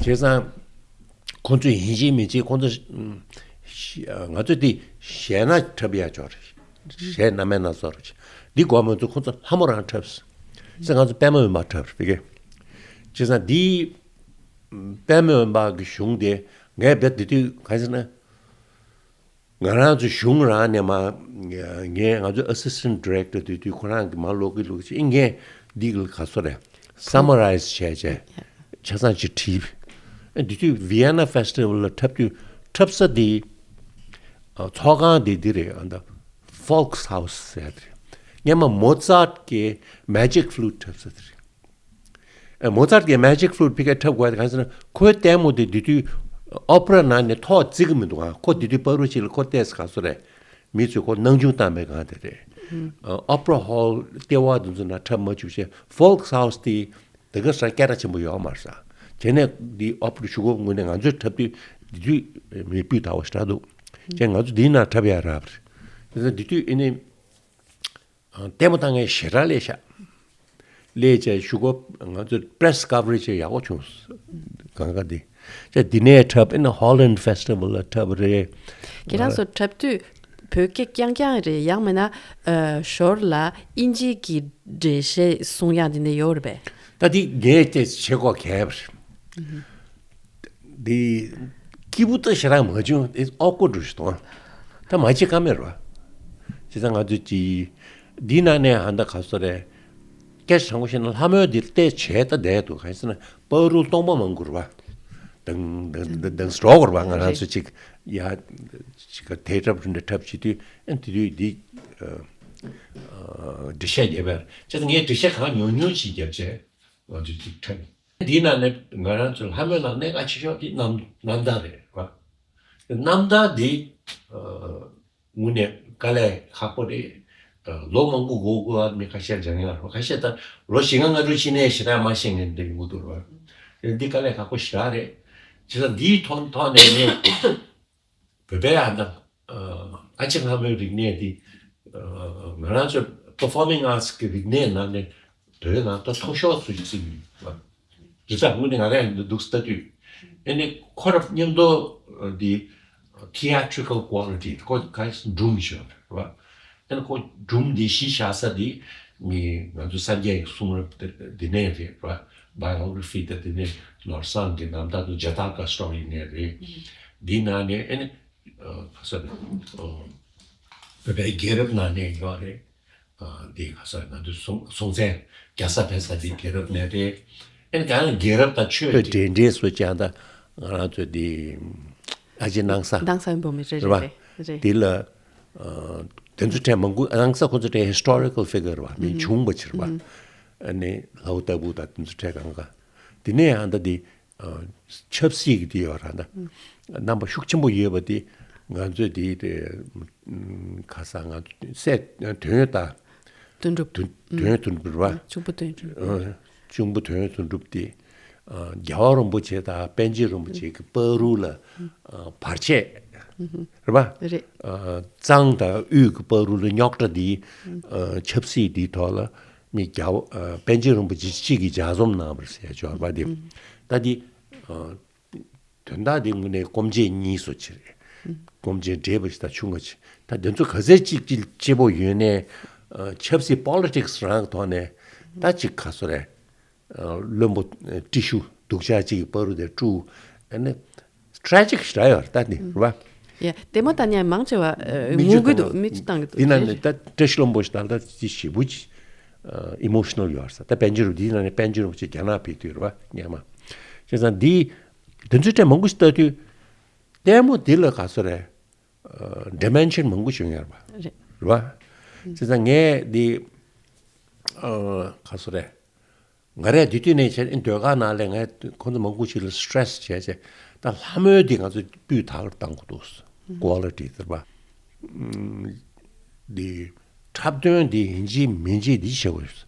བྱས་ཙང་ཁོ་ཚོས་ཡིན་གཅིག་མིན་གཅིག་ཁོ་ཚོ་ང་ཚོ་དེ་གཞས་སྣ་འཁྲབ་ཡ་ཅོག་རེད། གཞས་སྣ་མིན་སྣ་ཚོགས་རེད། འདི་དགོས་མ་ཚོ་ཁོ་ཚོ་ལྷ་མོ་རང་འཁྲབ་ཟེར། ང་ཚོ་པད་མ་འོད་འབར་འཁྲབ་རེད་པ། བྱས་ཙང་འདི་པད་མ་འོད་འབར་གྱི་གཞུང་དེ་ངས་རྦད་དེ་དུས་ག་རེ་ཟེར་ན། ང་རང་ཚོ་གཞུང་རང་ནས་མ། ངས་ང་ཚོ་assistant director དེ་དུས་ཁོ་རང་གིས་མ་ཀློག་གི་ཀློག་གི་ཨེ་ངས་འདི་ག་ཚོད་རེད། summarize བྱས་བྱས་ཆ་ཚང་ཅིག་བྲིས། ཨ་དེ་དུས་Vienna Festival ལ་འཁྲབ་དུས་འཁྲབ་ས་དེ་ཨ་ཚོགས་ཁང་དེ་འདི་རེད། ཨ་ད་Volkshaus ཟེར་ཡ་དེ་རེད། སྔོན་མ་Mozart གི་Magic Flute འཁྲབ་ས་དེ་རེད། ཨ་Mozart གི་Magic Flute ཕ་གིར་འཁྲབ་དགོས་ག་རེ་ཟེར་ན། ཁོའི་ལྟད་མོ་དེ་དེ་དུས་opera ནང་ནས་ཐོག་བརྩི་གི་མི་འདུག་ཨ་ཁོ་དེ་དུས་བར་དུ་ཅིག་ལ་ཁོ་ལྟས་ག་ཚོད་རེད། མི་ཚོས་ཁོ་སྣང་ཆུང་བཏང་པའི་སྒང་དེ་རེད། ཨ་opera hall ལྟེ་བ་དེ་ཚོ་ནང་འཁྲབ་མ་བཅུག་བྱས། Volkshaus དེ་དེ་ག་སང་སྐད་གྲགས་ཆེན་པོ་ཡོད་མ་རེད་ས། དེ་ནས་འདི་opera གཞུག་གུ་དངོས་གནས་ང་ཚོས་འཁྲབ་དུས་དེ་དུས་མི་སྤུས་དག་པ་ཞེ་དྲག་འདུག་བྱས་ང་ཚོ་འདིའི་ནང་འཁྲབ་ཡ་རག་པ་རེད། དེ་ཚོ་དེ་དུས་ཨ་ནི། ལྟད་མོ་ལྟ་མཁན་ཞེ་དྲག་སླེབས་ཤག་སླེབས་བྱས་གཞུག་གུ་ང་ཚོས་press coverage ཡག་པོ་བྱུང་། གང་ག་འདི། བྱས་འདི་ནས་འཁྲབ་ཨ་ནི་Holland Festival ལ་འཁྲབ་རེད། ཁྱེད་རང་ཚོ་འཁྲབ་དུས་བོད་སྐད་རྐྱང་རྐྱང་རེད། ཡང་མིན་ན་ཨ་ཞོར་ལ་དབྱིན་ཇི་གི་འགྲེལ་བཤད་གསུང་ཡག་འདི་ནས་ཡོད་རེད་པས། ད་འདི་ངས་དེ་བྱེད་དགོས་གལ་པ་རེད། འདི་སྐྱིད་པོ་ཏོག་ཞེ་དྲག་མ་བྱུང་། It's awkward འགྲོ་ཞིག་དང་། ད་མ་བྱེད་ཀ་མེད་རེད་བ། བྱས་ཙང་ང་ཚོས་ཀྱིས་འདི་ནང་ནས་ཧ་ད་ག་ཚོད་རེད། སྐད་ཆ་དྲང་པོ་བཤད་ན་ལྷ་མོའི་འདི་བལྟས་བྱས་ད་བསྡད་འདུག་གང་ཡིན་ཟེར་ན་བར་དུ་སྟོང་པ་མང་པོ་རེད་བ། དང་དང་དང་དང་འགྲོ་དགོས་རེད་བ། ང་རང་ཚོ་ཅིག་ཡ་ཅིག་ག་དེ་འཁྲབ་འཁྲབ་འཁྲབ་བྱེད་དུས་ཨ་དེ་དུས་འདི་ཨ་ཨ་འགྲེལ་བཤད་རྒྱབ་པ་རེད། བྱས་ཙང་ངས་འགྲེལ་བཤད་གང་ཉུང་ཉུང་ཅིག་རྒྱབ་བྱས་ང་ཚོས་ཅིག་འཁྲབ། འདིའི་ནང་ནས་ང་རང་ཚོའི་ལྷ་མོའི་ནང་གནད་འགག་ཆེ་ཤོས་དེ་རྣམ་རྣམ་ཐར་རེད་བ། རྣམ་ཐར་འདི་ཨ་དངོས་གནས་དཀའ་ལས་ཁག་པོ་རེད། ཨ་ལོ་མང་པོ་འགོར་དགོས་པ་མི་ཁ་ཤས་སྦྱང་ཡག་རེད། ཁ་ཤས་ད་ལོ་བཞི་ལྔ་ལྔ་དྲུག་ཕྱིན་ནས་ཞེ་དྲག་མ་ཤེས་མཁན་འདི་མང་པོ་འདུག་རེད་བ། འདི་དཀའ་ལས་ཁག་པོ་ཞེ་དྲག་རེད། བྱས་ཙང་འདིའི་ཐོག་ཐོག་ནས་ངས། བོད་པའི་ཨ་ད་ཨ་ཅེ་ལྷ་མོའི་རིག་གནས་འདི་ཨ་ང་རང་ཚོ་performing arts གི་རིག་གནས་ནང་ནས་བོད་ནང་ད་མཐོ་ཤོས་སུ་ཅིག་ཡིན་པ་རེད། ད་དངོས་གནས་ང་རང་ཡང་འདུག་ལྟ་དུས་ཨ་ནི་ཁོ་རང་མཉམ་དུ་འདི་theatrical quality ཁོ་ག་སྒྲུང་ཞིག་རེད་བ། ཨ་ནི་ཁོ་སྒྲུང་འདི་གཞི་བཞག་ས་འདི་ངས་ང་ཚོ་སངས་རྒྱས་ཀྱི་གསུང་རབ་འདི་ནས་རེད་བ། biography དང་དེ་ནས་ནོར་བཟང་གི་རྣམ་ཐར་དང་Jataka story ནས་རེད། འདིའི་ནང་ནས་ཨ་ནི། ཨ་ག་ས་རེད། ཨ་བོད་པའི་རྒྱལ་རབས་ནང་ནས་ཡོད་རེད། ཨ་འདི་ག་ས་རེད། ང་ཚོའི་སྲོང་སྲོང་བཙན་རྒྱ་བཟའ་ཕེབས་ས་འདི་རྒྱལ་རབས་ནས་རེད། ཨ་ནི་གང་རྒྱལ་རབས་དང་ཆོས་ཀྱི་འབྲེལ་འདྲིས་སུ་ཀྱང་ད་ང་རང་ཚོ་འདི་ཨ་ཅེ་སྣང་ས་སྣང་ས་འབོ་མི་རེད་རེད་བ། རེད་རེད། འདི་ལ་ཨ་དེ་ཚོ་གྲས་མང་པོ་སྣང་ས་ཁོ་ཚོ་གྲས་historical figure རེད་བ། མི་བྱུང་བ་ཕྱིར་བ། ཨ་ནི་ལྷའུ་ལྟ་བུ་དང་དེ་ཚོ་གྲས་གང་ག་དེ་ནས་ཡང་ད་འདི། ཨ་ཆབ་སྲིད་ཀྱི་དེ་ཡོད་ར་ད། རྣམ་པ་ཤུགས་ཆེན་པོ་ཡོད་པ་དེ་ང་ཚོས་དེ་དེ་ཁ་སང་ང་ཚོ་སྲས་དོན་ཡོད་ད། དོན་གྲུབ། དོན་དོན་ཡོད་དོན་གྲུབ་ར། ཨ་ཆུང་པོ་དོན་གྲུབ། ཨ་ཆུང་པོ་དོན་ཡོད་དོན་གྲུབ་དེ། ཨ་རྒྱལ་བ་རིན་པོ་ཆེ་དང་པཎ་ཆེན་རིན་པོ་ཆེ་གི་བར་དུ་ལ་ཨ་བར་ཆད་རེད་པ། རེད། ཨ་གཙང་དང་དབུས་ཀྱི་བར་དུ་ལ་རྙོག་དྲ་དེ་ཨ་ཆབ་སྲིད་དེའི་ཐོག་ལ། མི་རྒྱལ་བ་ཨ་པཎ་ཆེན་རིན་པོ་ཆེ་གཅིག་གིས་ལྗགས་རྩོམ་གནང་བ་ཟེར་ཡ་ཅིག་ཡོད་རེད་པ། དེ་ད་དེ་ཨ་དོན་དག་དེ་དངོས་གནས་སྐོམ་ཆེན་གཉིས་སུ་ཕྱེ་རེད། སྐོམ་ཆེན་བགྲེས་པ་ཞིག་དང་ཆུང་བ་ཞིག་ད་དེ་ཚོ་ག་ཚད་ཅིག་ཅིག་སྐྱིད་པོ་ཡོད་ནའི་ཨ་ཆབ་སྲིད་politics རང་གི་ཐོག་ནས་ད་ཅིག་ག་ཚོད་རེད། ཨ་བློན་པོ་ཨ་ཏྲི་ཤུ་སྡུག་ཅག་ཅིག་གི་བར་དུ་དེ་དཀྲུགས། ཨ་ནི་tragic ཞེ་དྲག་ཡོད་རེད་ད་དེ་རེད་པ། ཡ་ལྟད་མོ་ལྟ་མཁན་མང་ཆེ་བ་ཨ་མིག་ཆུ་ངུ་གི་འདུག་བཏང་། མིག་ཆུ་བཏང་གི་འདུག་དེ་ན་ནི་ད་བཀྲ་ཤིས་ལྷུན་པོ་ཞིག་ད་ལྟ་ཅི་ཞེ་པོ་ཅིག་ཨ་emotional ཡོད་རེད་ས། ད་པཎ་ཆེན་རིན་པོ་ཆེ་དེ་ན་ནི་པཎ་ཆེན་རིན་པོ་ཆེ་རྒྱ་ནག་ཕེབས་དུས་རེད་པ་སྔོན་མ། བྱས་ཙང་འདི་དེ་ཚོའི་གྲས་མང་པོ་ཞིག་ལྟ་དུས་ལྟད་མོ་འདི་ལ་ག་ཚོད་རེད། ཨ་dimension མང་པོ་ཞིག་ཡོད་རེད་པ། རེད། རེད་པ། བྱས་ཙང་ངས་འདི་ཨ་ག་ཚོད་རེད། ང་རས་དེ་དུས་ནས་བྱས་ཨེ་ཟློས་གར་ནང་ལས་ངས་ཁོང་ཚོ་མང་པོ་ཞིག་ལ་stress བྱས་བྱས་ད་ལྷ་མོའི་འདི་ང་ཚོ་སྤུས་དག་བཏང་དགོས་འདུག quality དེ་རེད་པ། ཨམ་འདི་འཁྲབ་སྟོན་འདི་ཡིན་གཅིག་མིན་གཅིག་འདི་བྱེད་དགོས།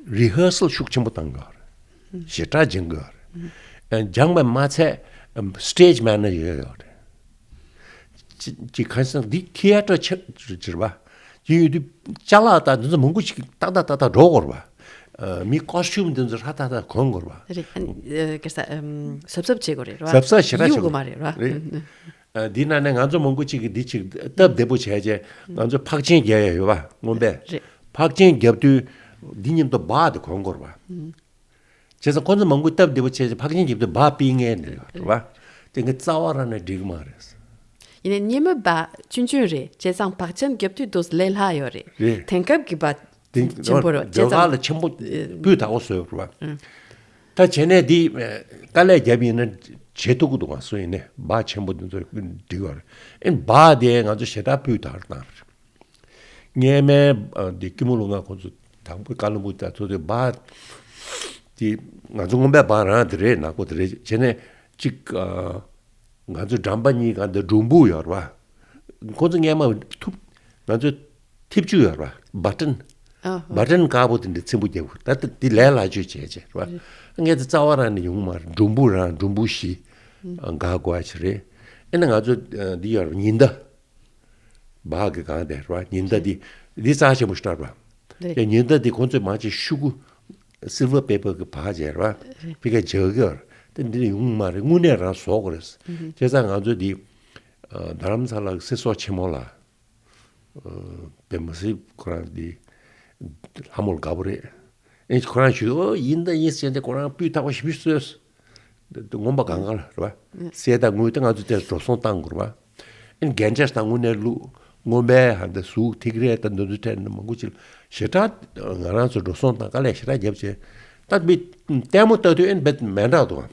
ཨ་rehearsal ཤུགས་ཆེན་པོ་བཏང་དགོས་རེད། ཞེ་དྲག་སྦྱང་དགོས་རེད། ཨ་སྦྱངས་པ་མ་ཚད་ཨམ་stage manage ཡོད་ཡོད་རེད། ཅི་ཅི་གང་ཟེར་ན་འདི་theatre ཆེ་ཆེ་རེད་པ། ཡིན་ཡོད་དུས་ཅ་ལག་དང་འདི་ཚོ་མང་པོ་ཞིག་ཏག་ཏག་ཏག་ཏག་འགྲོ་དགོས་རེད་པ། ཨ་མི་costume འདི་ཚོ་ཧྲ་ཏག་ཏག་གོན་དགོས་རེད་པ། རེད། ཨ་ནི་ཨ་ག་རེ་ཟ་ཨམ་གཟབ་གཟབ་བྱེད་དགོས་རེད་རེད་པ། གཟབ་གཟབ་ཞེ་དྲག་བྱེད་གཡུག་དགོས་དགོས་མ་རེད་རེད་པ། རེད། ཨ་འདི་ནང་ནས་ང་ཚོ་མང་པོ་ཅིག་གིས་འདི་ཅིག་སྟབས་བདེ་པོ་བྱས་བྱས་ང་ཚོ་ཕག་ཆེན་རྒྱག་ཡ་ཡོད་པ་རྔོན་པས། རེད། ཕག་ཆེན་རྒྱབ་དུས་འདི་མཉམ་དུ་སྦག་དེ་གོན་དགོས་རེད་པ། བྱས་ཙང་ཁོ་ཚོ་མང་པོས་སྟབས་བདེ་པོ་བྱས་ཅིག་ཕག་ཆེན་རྒྱབ་དུས་སྦག་ཕུད་མཁན་རེད་བ། དེ་ངས་རྩ་བ་རང་ནས་འགྲིག་གི་མ་རེད། ཡིན་ནའི་སྙེ་མོའི་སྦག་ཆུང་ཆུང་རེད། བྱས་ཙང་ཕག་ཆེན་རྒྱབ་དུས་དུས་ལས་སླ་ཡོད་རེད། རེད། དེང་སྐབས་ཀྱི་སྦག་དེ་ཆེན་པོ་རེད། བྱས་ཙང་ལ་ཆེན་པོ་སྤུས་དག་པོ་བཟོས་རེད་བ། ད་བྱས་ནས་འདི་དཀའ་ལས་རྒྱབ་ཡིན་ན་བྱེད་ཐུབ་ཀྱི་འདུག་ག་སུ་ཡིན་ནའི་སྦག་ཆེན་པོ་འདི་ཚོ་འགྲིག་ཡོད་རེད། ཨེ་སྦག་དེ་ང་ཚོ་ཞེ་དྲག་སྤུས་དག་བཏང་རེད། སྔས་མའི་ཨ་འདི་སྐྱིད་མོ་ལུང་ང་ཁོང་ཚོ་དང་པོ་ཀ་ལོན་སྦུག་དང་ཚོ་དེ་སྦག་དེ་ང་ཚོ་སྔོན་མའི་སྦག་རང་དེ་རེད། ནག་པོ་དེ་རེད། བྱས་ནས་གཅིག་ཨ་ང་ཚོ་འགྲམ་པ་གཉིས་གང་དེ་སྒྲོམ་ཕུག་ཡོད་རེད་བ། ཁོང་ཚོ་སྔས་མ་ཐུབ་ང་ཚོ་ཐེབས་ཆུ་ཡོད་རེད་བ། བ་ཏན་ཨ་བ་ཏན་དཀར་པོ་དེ་འདྲ་ཚེམ་བུ་རྒྱབ་ད་ལྟ་དེ་ལས་སླ་བཅོས་བྱས་བྱས་རེད་བ། ངས་དེ་རྩ་བ་རང་ནས་ཡོང་མ་རེད། སྒྲོམ་ཕུག་རང་སྒྲོམ་ཕུག་བཞི་འགག་དགོས་ཆེ་རེད། ཨེ་ན་ང་ཚོ་འདི་ཡོད་རེད་ཉི་ཟླ། སྦག་གི་སྒང་དེ་རེད་བ། ཉི་ཟླ་འདི་འདི་རྩ་ཆེན་པོ་ཞིག་རེད་བ། རེད། ཡ་ཉི་ཟླ་འདི་ཁོང་ཚོས་མ་ཅིག་ཤུ་གུ་སིལ་ཝར་པེ་པར་གི་སྦག་བྱས་རེད་བ། ཕི་ཀ་ཇག་གི་རེད། དེ་འདི་ཡོང་མ་རེད། དངོས་གནས་རང་བཟོ་དགོས་རེད། བྱས་ཙང་ང་ཚོ་འདི་རྡ་རམ་ས་ལ་གི་སེ་སོག་ཆེན་མོ་ལ་པད་མ་སེར་ཁོ་རང་འདི་ལྷ་མོ་ལ་དགའ་པོ་རེད། ཨེ་ཁོ་རང་ཞུ་ཨོ་ཡིན་ད་ཡིན་ཟེར་ཏེ་ཁོ་རང་སྤུས་དག་པོ་ཞིབ་ཞིབ་བཟོས། དེ་དེ་རྔོན་པ་གང་ག་ལ་རེད་བ། གསེར་དང་དངུལ་དེ་ང་ཚོ་དེར་འགྲོ་སོང་བཏང་དགོས་རེད་བ། ཨེ་རྒྱན་ཆས་དང་དངོས་གནས་བླུགས། རྔོན་པའི་ཧ་འདི་གཟུགས་ཐིག་རས་དང་འདི་ཚོ་སྤྲད་ནས་མང་པོ་ཅིག་ཞེ་དྲག་ང་རང་ཚོ་འགྲོ་སོང་བཏང་དཀའ་ལས་ཞེ་དྲག་བརྒྱབ་བྱས། ད་མི་ལྟད་མོ་ལྟ་དུས་ཨེ་རྦད་མེད་འདྲ་འདུག་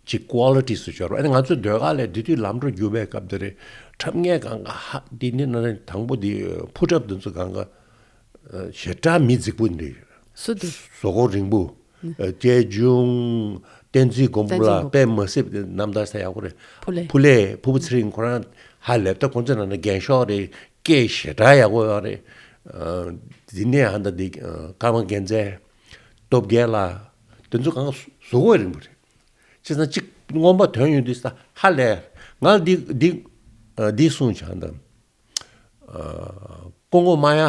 ཅིག་ཀོ་ལི་ཊི་སུ་འབྱོར་བ་ཨེ་ང་ཚོ་ཟློས་གར་ལས་འདི་དུས་ལམ་འགྲོ་རྒྱུག་པའི་སྐབས་འདི་རེད། འཁྲབ་མཁན་གང་ག་ཧ་འདི་འདི་ན་རེ་དང་པོ་འདི་ཕུ་འཁྲབ་འདི་ཚོ་གང་ག་ཞེ་དྲག་མི་རྫིག་པོ་འདི། སུ་འདི། གཟུགས་པོ་རིང་པོ། ཨ་ལྕེ་ཆུང་། བསྟན་འཛིན་མགོན་པོ་ལ་བསྟན་འཛིན་མགོན་པོ། པད་མ་སེར་རྣམ་ཐར་ས་ཡག་པོ་རེད། ཕུ་ལེ། ཕུ་ལེ་ཕུར་བུ་ཚེ་རིང་ཁོ་རང་ཧ་ལས་པ་ད་ཁོང་ཚོའི་ནང་ན་རྒན་ཤོས་རེད། སྐད་ཞེ་དྲག་ཡག་པོ་ཡོད་རེད། ཨ་འདི་ནས་ཧ་ད་འདི་ཨ་ཀརྨ་རྒྱལ་མཚན། སྟོབས་རྒྱལ་ལགས། དེ་ཚོ་གང་གཟུགས་པོ་རིང་པོ་རེད། བྱས་ཙང་གཅིག་རྔོན་པ་ཐོན་ཡོང་དུས་ས་ཧ་ལས་ང་འདི་འདི་ཨ་འདི་གསུངས་བྱུང་ད། སྐུ་ངོ་མ་ཡ།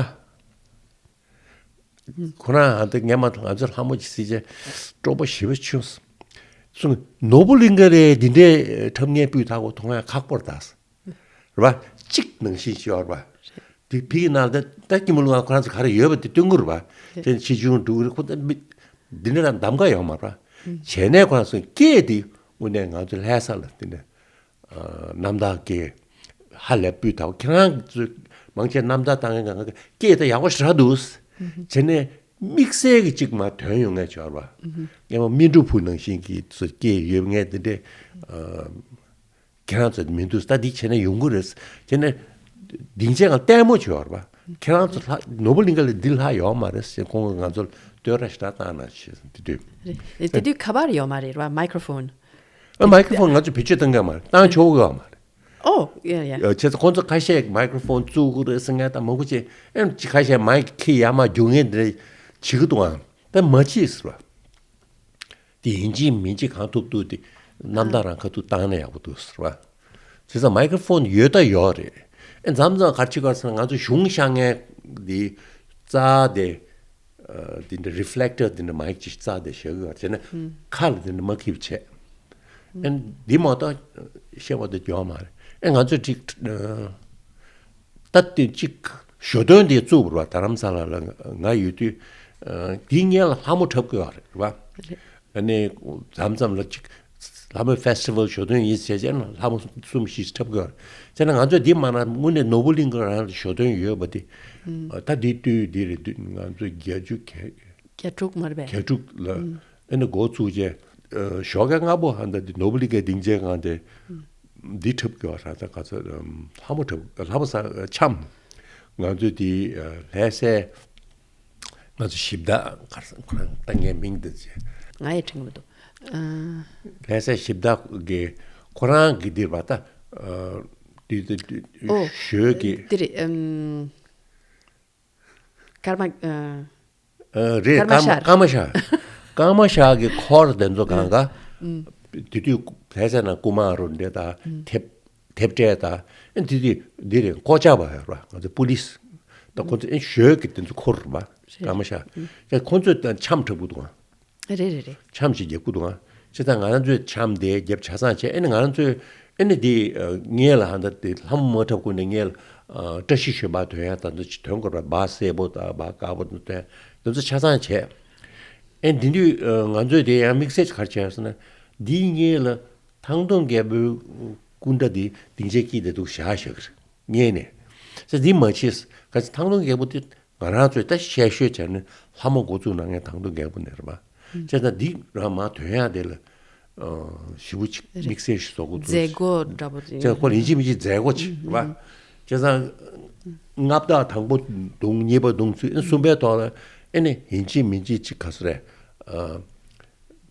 ཁོ་རང་ཨ་འདི་ངས་མ་ང་ཚོ་ལྷ་མོ་ཅིག་སྲིད་ཅེ་སྤྲོ་པོ་ཞེ་པོ་བྱུང་། གསུངས་ནོར་བུ་གླིང་ག་རེད་འདི་འདྲའི་འཁྲབ་མཁན་སྤུས་དག་པོ་མཐོང་ཡ་ཁག་པོ་རེད་ད། རེད་བ། གཅིག་ནང་བཞིན་ཞིག་ཡོད་རེད་བ། དེ་ཕི་གི་ནང་ད་ད་སྐྱིད་མོ་ལུང་ཁོ་རང་ཚོ་ག་རེ་ཡོད་པ་དེ་སྟོན་གི་རེད་བ། དེ་ཆེ་ཆུང་འབྲུག་རེད་ཁོ་ད་མི་འདི་འདྲ་ལ་གདམ་ག་ཡོད་མ་རེད་བ། བྱས་ནས་ཁོ་རང་ཚོ་སྐད་དེ་དངོས་གནས་ང་ཚོ་ལྷ་ས་ལ་དེ་འདྲ། རྣམ་དག་གི་ཧ་ལས་སྤུས་དག་ཁྱེད་རང་ཚོས་མང་ཆེ་རྣམ་དག་བཏང་མཁན་གང་ག་སྐད་ད་ཡག་པོ་ཞེ་དྲག་འདུག་བྱས་ནས་དམིགས་བསལ་གྱི་གཅིག་མ་ཐོན་ཡོང་ངེས་བྱོས་པ། སྔས་མ་སྨིན་དྲུག་ཕུ་ནང་བཞིན་གྱི་ཚོ་སྐད་ཡོད་ངེས་དེ་འདྲས་ཁྱེད་རང་ཚོ་མི་འདུག་ད་འདི་བྱས་ན་ཡོང་གི་རེད། བྱས་ནས་སྡིངས་ཆའི་སྒང་ལྟད་མོ་བྱོས་པ། ཁྱེད་རང་ཚོ་ལྷ་ནོར་བུ་གླིང་ག་ལ་འདི་ལྷ་ཡོད་མ་རེད་ཟེར་ཁོང་གིས་ང་ཚོ་ལ་བསྟོད་ར་ཞེ་དྲག་བཏང་ན་ཞེས་དེ་དུས། རེད། དེ་དུས་ཁ་པར་ཡོད་མ་རེད་བ། མའི་ཀྲོ་ཕོན། ཨ་མའི་ཀྲོ་ཕོན་ང་ཚོ་བེད་སྤྱོད་གཏོང་གི་ཡོད་མ་རེད། བཏང་ཆོག་གི་ཡོད་མ་རེད། ཨོ་ཡ་ཡ། ཡ་བྱས་ཙང་ཁོང་ཚོ་ཁ་ཤས་མའི་ཀྲོ་ཕོན་བཙུགས་དགོས་རེད་ཟེར་མཁན་དང་མང་པོ་ཅིག་ཨེམ་ཅིག་ཁ་ཤས་མའི་ཁྱི་ཡར་མར་རྒྱུག་མཁན་དེ་འདྲ་བྱེད་ཀྱི་འདུག་ཨང་། དེ་མ་བྱེད་ཟེར་བ། དེ་ཡིན་གཅིག་མིན་གཅིག་གང་ཐུབ་ཐུབ་དེ་རྣམ་དག་རང་ཁ་ཐུག་བཏང་ན་ཡག་པོ་འདུག་ཟེར་བ། བྱས་ཙང་མའི་ཀྲོ་ཕོན་ཡོད་ད་ཡོད་རེད། ཨེ་མཚམས་མཚམས་ག་རེ་བྱེད་དགོས་ཟེར་ན་ང་ཚོ་གཞུང་བཞག་མཁན་དེ་རྩ་དེ། ཨ་དེ་འདྲ་རི་ཕི་ལེག་ཊར་དེ་འདྲ་མའིག་ཅིག་རྩ་དེ་བཞག་གི་ཡོད་རེད། བྱས་ན་ཁ་ལ་དེ་འདྲ་མ་འཁྱེར་བྱས། ཨེ་འདི་མ་གཏོགས་བཤད་པ་དེ་ཡོད་མ་རེད། ཨེ་ང་ཚོས་ཅིག་ཨ་ད་དེ་ཅིག་ཞོ་སྟོན་དེ་བཙུགས་པ་རེད་བ། རྡ་རམ་ས་ལ་ལ་ང་ཡོད་དུས་ཨ་དེའི་སྔོན་ལ་ལྷ་མོ་འཁྲབ་གི་ཡོད་རེད་བ། རེད། ཨ་ནི་མཚམས་མཚམས་ལ་ཅིག་ལྷ་མོའི་ཕེ་སི་ཊི་ཝལ་ཞོ་སྟོན་ཡིན་ཟེར་བྱས་ན་ལྷ་མོ་གསུམ་བཞི་འཁྲབ་དགོས། བྱས་ན་ང་ཚོས་འདི་མ་གནང་དངོས་གནས་ནོར་བུ་གླིང་ག་རང་ལ་ཞོ་སྟོན་ཡོད་པ་དེ། ཨ་ད་འདི་དུས་འདི་རེད་དུས་ང་ཚོ་བརྒྱད་ཅུ་གྱ་གྱ་དྲུག་མ་རེད་པས། གྱ་དྲུག་ལ་ཨ་ནི་འགོ་བཙུགས་བྱས་ཞོགས་ཀས་སྔ་པོ་ཧ་ད་འདི་ནོར་བུ་གླིང་གའི་སྡིངས་ཆའི་སྒང་དེ་འདི་འཁྲབ་དགོས་ར། ད་ག་ཚོད་ལྷ་མོ་འཁྲབ་ལྷ་མོ་ས་འཆམ་ང་ཚོས་འདི་ལྷ་སའི། ང་ཚོ་གཞི་བདག་གར་སོང་ཁོ་རང་ད་ངའི་མིང་འདི་བྱས། ང་ཡི་དྲན་གྱི་མི་འདུག་ཨ། ལྷ་སའི་གཞི་བདག་གི་ཁོ་རང་གི་འདིར་བ་ད། ཨ། དུས་དུས་དུས་ཨོ། ཞོལ་གྱི། འདི་རེད་ཨམ། ཀརྨ་ཨ། ཨ་རེད། ཀརྨ་ཀརྨ་ཤར། ཀརྨ་ཤར། ཀརྨ་ཤར་གྱི་འཁོར་དེ་ཚོ་གང་ག་ཨམ། དེ་དུས་ལྷ་སའི་ནང་རྐུ་མ་རུ་འདྲེ་དང་ཨམ། ཐེབས། དེབ་སྤྲད་དང་། ཨེ་འདི་དེ་འདི་རེད། མགོ་བཅག་པ་ཡོད་ར། ང་ཚོ་པུ་ལིས་དང་ཁོ་ཚོ་ཨེ་ཞོལ་གྱི་དེ་ཚོ་འཁོར་ར་བ། རེད། ཀརྨ་ཤར། ཨེ་ཁོ་ཚོས་ད་འཆམ་འཁྲབ་གི་འདུག་ཨ། རེད་རེད་རེད། འཆམ་ཞིག་རྒྱབ་ཀྱི་འདུག་ཨ། བྱས་ཙང་ང་རང་ཚོས་འཆམ་དེ་རྒྱབ་ཆ་ཚང་བྱས། ཨེ་ནི་ང་རང་ཚོས་ཨེ་ནི་དེ་ངས་ལ་ཧ་ད་དེ་ལྷ་མོ་མ་འཁྲབ་གོང་ནས་ངས་ལ་བཀྲ་ཤིས་ཞོལ་འབག་ཐོན་ཡ་ད་ཚོ་ཅིག་ཐོན་དགོས་ར། འབག་སེར་པོ་དང་འབག་དཀར་པོ་དང་ཐོན་དེ་ཚོ་ཆ་ཚང་བྱས། ཨེ་འདི་དུས་ང་ཚོས་དེ་ཡང་དམིགས་བསལ་ག་རེ་བྱས་ཟེར་ན། འདིའི་སྔོན་ལ་ཐང་སྟོང་རྒྱལ་པོའི་སྐུ་འདྲ་དེ་སྡིངས་ཆའི་དཀྱིལ་དེ་འདུག་བཞག་བཞག་གི་རེད། སྔོན་ནས་ཟེར། འདི་མ་བྱས། ག་ཚོད་ཐང་སྟོང་རྒྱལ་པོ་དེ་ང་རང་ཚོས་ད་བཤད་ཤོད་བྱས་ན་ལྷ་མོ་འགོ་བཙུགས་གནང་མཁན་ཐང་སྟོང་རྒྱལ་པོ་ནས་རེད་པ། བྱས་ཙང་འདི་རང་མ་དོན་ཡག་དེ་ལ་ཞེ་པོ་ཅིག་དམིགས་བསལ་ཞིག་བཟོ་དགོས་འདུག་མཛད་སྒོ་འདྲ་པོ་ཅིག་བྱས་ཙང་ཁོ་ལ་ཡིན་གཅིག་མིན་གཅིག་མཛད་སྒོ་ཅིག་རེད་པ། བྱས་ཙང་མངའ་བདག་དང་པོ་བརྡུངས། གཉིས་པ་བརྡུངས་ཚུལ། ཨེ་གསུམ་པའི་ཐོག་ལ་ཨེ་ནས་ཡིན་གཅིག་མིན་གཅིག་ཅིག་ག་ཚོད་རེད།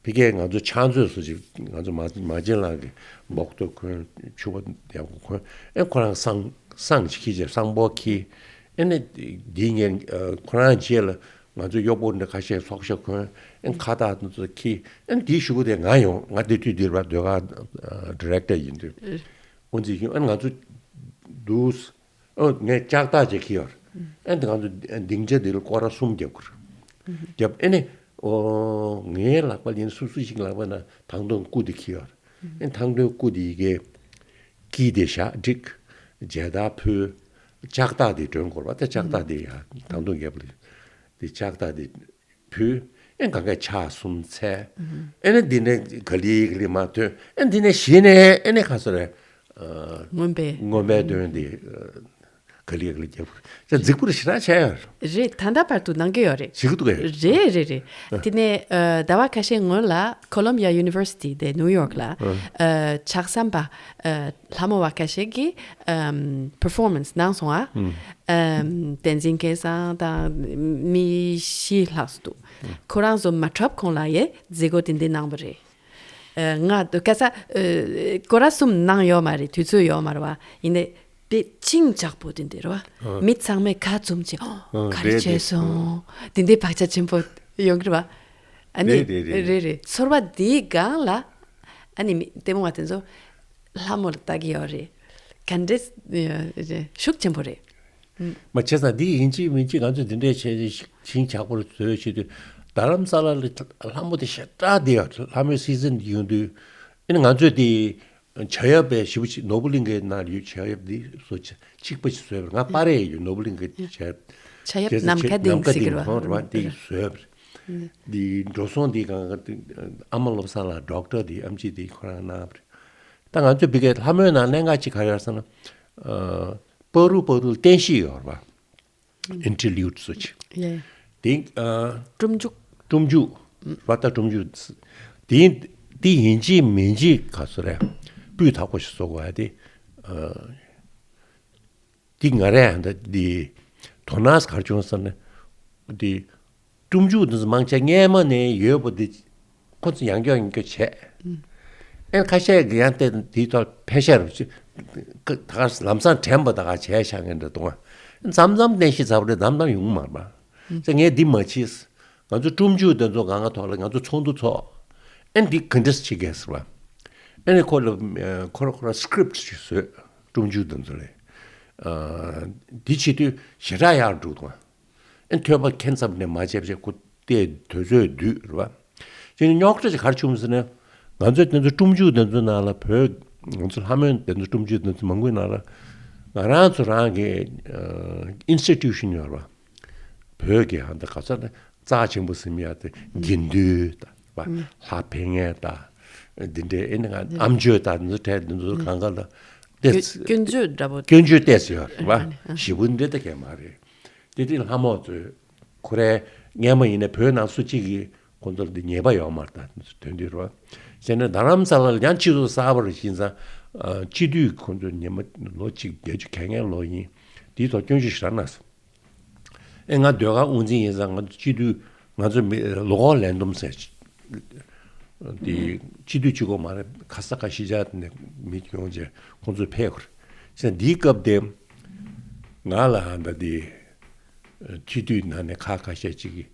ཕ་གིར་ང་ཚོ་ཕྱག་མཛོད་སུ་ཅིག་ང་ཚོ་མ་མ་བྱན་ལགས་ཀྱིས་འབོག་ཐོ་གོན། ཕྱུ་པ་ཡག་པོ་གོན། ཨེ་ཁོ་རང་བསང་བསང་ཅིག་འཁྱེར་བྱས། བསང་ཕོར་འཁྱེར། ཨེ་ནས་འདིའི་སྔོན་ཁོ་རང་རྗེས་ལ་ང་ཚོ་གཡོག་པོ་འདྲ་ཁ་ཤས་ཚོགས་ཤ་གོན། ཨེ་ཁ་བཏགས་དེ་ཚོ་འཁྱེར། ཨེ་འདིའི་གཞུག་གུ་དེ་ང་ཡོང་། ང་དེ་དུས་འདིར་བ་ཟློས་གར་ཌི་རེག་ཊར་ཡིན་དུས། དབུ་འཛིན་ཡོང་། ཨེ་ང་ཚོ་འདུག་ཨོ་ངས་ལྕགས་ཐག་ཅིག་འཁྱེར་ཡོད་རེད། ཨེ་འདི་ང་ཚོ་སྡིངས་ཆ་འདི་ལ་སྐོར་ར་གསུམ་རྒྱབ་དགོས་རེད། རྒྱབ། ཨེ་ནས་ཨོ་ངའི་ལག་པ་ལ་ཡིན། སུ་སུ་ཞིག་ལག་པ་ན་ཐང་སྟོང་སྐུ་དེ་འཁྱེར་ཡོད་རེད། ཨེ་ཐང་སྟོང་སྐུ་དེ་ཡི་གེ་དཀྱིལ་དེ་བཞག་བསྒྲིགས། མཇལ་དར་ཕུལ། ལྕགས་ཐག་དེ་སྒྲོན་དགོས་རེད་པ། ད་ལྕགས་ཐག་དེ་ཡ་ཐང་སྟོང་རྒྱབ་ལ་དེ་ལྕགས་ཐག་དེ་ཕུལ། ཨེ་གང་ག་ཕྱག་གསུམ་འཚལ། ཨེ་ནས་འདི་ནས་ག་ལེ་ག་ལེ་མར་ཐོན། ཨེ་འདི་ནས་གཞི་ནས་ཨེ་ནས་ག་ཚོད་རེད། ཨ་མངོན་པའི་མངོན་པའི་མདུན་དེ་ག་ལེ་ག་ལེ་རྒྱབ། ད་རྫིག་པོ་རེ་ཞེ་དྲག་བྱས་ཡོད་རེད། ད་ལྟ་བར་དུ་གནང་གི་ཡོད་རེད། བྱེད་ཀྱི་འདུག་གས། རེད་རེད་རེད། དེ་ནས་ཨ་ཟླ་བ་ཁ་ཤས་སྔོན་ལ་ཁོ་ལོམ་བི་ཡ་ཡུ་ནི་ཝར་སི་ཊི་དེ་ནིའུ་ཡོག་ལ་ཨ་ཕྱག་བསམ་པ་ཨ་ལྷ་མོ་བ་ཁ་ཤས་ཀྱིས་ཨམ་པར་ཕོར་མན་སི་གནང་སོང་ཨ། ཨམ་བསྟན་འཛིན་སྐལ་བཟང་དང་མི་བཞི་ལྷག་ཙམ་འདུག་ཁོ་རང་ཚོ་མ་འཁྲབ་གོང་ལ་ཡའི་མཛད་སྒོ་དེ་འདྲ་གནང་བ་རེད། ཨ་ང་དུ་ཀ་ས་ཨ་སྐོར་ར་གསུམ་གནང་ཡོད་མ་རེད། དུས་ཚོད་ཡོད་མ་རེད་བ། ཡིན་ནའི་དཔེ་ཅིང་འཇགས་པོ་དེ་འདྲ་རེད་བ། མི་ཚང་མས་ཁ་བཙུམ་བྱས། ཨོ་ག་རེ་རེད་བྱས་རེད། སོང་། དེ་འདྲའི་བག་ཆགས་ཆེན་པོ་ཡོང་གི་རེད་བ། ཨ་ནི་རེད་རེད་རེད། རེད་རེད། ཚོར་བ་འདིའི་སྒང་ལ་ཨ་ནི་མི་ལྟད་མོ་བ་དེ་ཚོ་ལྷ་མོ་ལ་ལྟ་གི་ཡོད་རེད། ག་འདྲས་ཤུགས་ཆེན་པོ་རེད། མ་བྱས་ཙང་འདི་ཡིན་གཅིག་མིན་གཅིག་ང་ཚོས་འདི་འདྲས་བྱས་ཏེ་ཞིང་ཆགས་པོར་བཟོས་བྱེད་དུས། རྡ་རམ་ས་ལ་ལ་ལྷ་མོ་དེ་ཞེ་དྲག་བསྡད་ཡོད། ལྷ་མོའི་སི་ཛན་དེ་ཡོང་དུས། ཨ་ནི་ང་ཚོས་དེ་བྱ་ཡབ་པའི་ཞེ་པོ་ཅིག་ནོར་བུ་གླིང་གའི་ནང་ཡོད་བྱ་ཡབ་འདི་བཟོ་ཆ་གཅིག་པ་ཞིག་བཟོས་པ་རེད། ང་པར་རེ་ཡོད། ནོར་བུ་གླིང་གའི་བྱ་ཡབ། བྱ་ཡབ་ནམ་མཁའ་ལྡིང་ཟེར་གྱི་རེད་བ། ཁོང་རེད་བ། འདི་བཟོས་པ་རེད། འདི་འགྲོ་སོང་འདི་གང་ག་ཨ་མ་བློ་བཟང་ལགས་ཌོག་ཊར་འདི་ཨེམ་ཆི་འདི་ཁོ་རང་གནང་བ་རེད། ད་ང་ཚོའི་ཕ་གིའི་ལྷ་མོའི་ནང་གནད་འགག་ཅིག་ག་རེ་ཡོད་ཟེར་ན། ཨ་པ་རུ་པ་རུ་བསྟན་བཤིག་ཡོད་རེད་བ། ཨིན་ཊར་ལུ་ཌི་སུ་ཅིག་ཡེ། དེ་ཨ་སྒྲུབ་མཇུག་སྒྲུབ་མཇུག་བ་ད་སྒྲུབ་མཇུག་དེ་དེ་ཡིན་གཅིག་མིན་གཅིག་ག་ཚོད་རེད། སྤུས་དག་པོ་ཞིག་བཟོ་དགོས་ཡ་དེ། ཨ་དེ་ང་རས་ད་དེ་དོ་སྣང་ག་རེ་བྱུང་ཟེར་ན། དེ་སྒྲུབ་མཇུག་དེ་ཚོ་མང་ཆེ་སྔས་མ་ནས་ཡོད་པ་དེ་ཁོ་ཚོ་ཡང་བསྐྱར་ཡང་བསྐྱར་བྱས། ཨེ་ཁ་ཤས་ཀྱིས་ཡང་བལྟས་དེའི་ཐོག་ཕལ་ཆེར་ཅིག་ད་ག་ལམ་སང་དྲན་པ་ད་ག་བྱས་བཞག་མཁན་འདྲ་འདུག་མཚམས་མཚམས་བསྟན་བཤིག་ཚར་བ་རེད། མཚམས་མཚམས་ཡོང་གི་མ་རེད་པ། ཙང་ངས་འདི་མ་བྱེད། ང་ཚོ་སྒྲུབ་མཇུག་དེ་ཚོ་གང་ག་ཐོག་ལ་ང་ཚོ་ཚོགས་འདུ་ཚོགས། ཨེ་འདི་ག་འདྲས་བྱེད་དགོས་ཟེར་བ། ཨེ་ནི་ཁོ་ལ་ཁོ་ར་ཁོ་ར་སི་ཀི་རིབ་ཊི་ཞིག་བཟོས། སྒྲུབ་མཇུག་དེ་ཚོ་ལ། ཨ་འདི་བྱེད་དུས་ཞེ་དྲག་ཡག་འདུག་དང་། ཨེ་ཐོས་པ་མཁྱེན་ཙམ་ནས་མ་བྱས་བྱས་ཁོ་བལྟས་དུས་ཚོད་བསྡུས་རེད་བ། དེ་ནི་རྙོག་དྲ་ཅིག་ག་རེ་བྱུང་ཟེར་ན། ང་ཚོའི་དེ་ཚོ་སྒྲུབ་མཇུག་དེ་ཚོའི་ནང་ལ་བོད་ང་ཚོ་ལྷ་མོའི་དེ་ཚོ་སྒྲུབ་མཇུག་དེ་ཚོ་མང་པོའི་ནང་ལ་ང་རང་ཚོ་རང་གི་ཨིན་སི་ཊི་ཊུ་ཤན་ཡོད་རེད་བ། བོད་ཀྱི་ཧ་ད་ག་ཚོད་ན་རྩ་ཆེན་པོ་ཟིན་ཡ་དེ་དགེ་འདུན་དང་བ། ལྷ་ཕན་ངེས་དང་འདི་འདྲའི་ཨེ་ནི་ང་ཨམ་ཆོས་དང་འདི་ཚོ་གྲས་འདི་ཚོ་གང་ག་ལ་ཏེ་སྐྱོན་བརྗོད་འདྲ་པོ། སྐྱོན་བརྗོད་ཏོག་ཙམ་ཡོད་རེད་བ། ཞེ་པོ་འདི་འདྲ་ད་གས་མ་རེད། དེ་དུས་ལྷ་མོ་ཚོས་ཁོ་རའི་སྔས་མ་ཡིན་ན་བོད་ནང་སུ་གཅིག་གིས་ཁོང་ཚོར་འདི་ཉེས་པ་ཡོད་མ་རེད་ད་དོན་དུ་རེད་བ། བྱས་ན་རྡ་རམ་ས་ལ་ལ་ཡང་སྤྱི་ཚོགས་གསར་པ་རེ་ཕྱིན་ཙང་སྤྱི་འཐུས་ཁོང་ཚོ་ཉི་མ་ལོ་གཅིག་བརྒྱད་ཅུ་གྱ་ལྔའི་ལོ་ཡིན། དེའི་ཐོག་སྐྱོན་བརྗོད་ཞེ་དྲག་གནང་སོང་། ཨེ་ང་ཟློས་གར་དབུ་འཛིན་ཡིན་ཙང་ང་ཚོ་སྤྱི་འཐུས་ང་ཚོ་མི་ལོ་ཀོལ་རེ་འཌམ་ཟེར། དེ་སྤྱི་འཐུས་གཅིག་པོ་མ་རེད། ཁ་ས་ཁ་ཤས་ཅིག་ནས་མི་ཡོང་བྱས་ཁོང་ཚོས་ཕེབས་དགོས་རེད། བྱས་ཙང་འདིའི་སྐབས་དེ་ང་ལ་ད་དེ་སྤྱི་འཐུས་ནང་ནས་ཁ་ཁ་ཤས་ཅིག་གིས་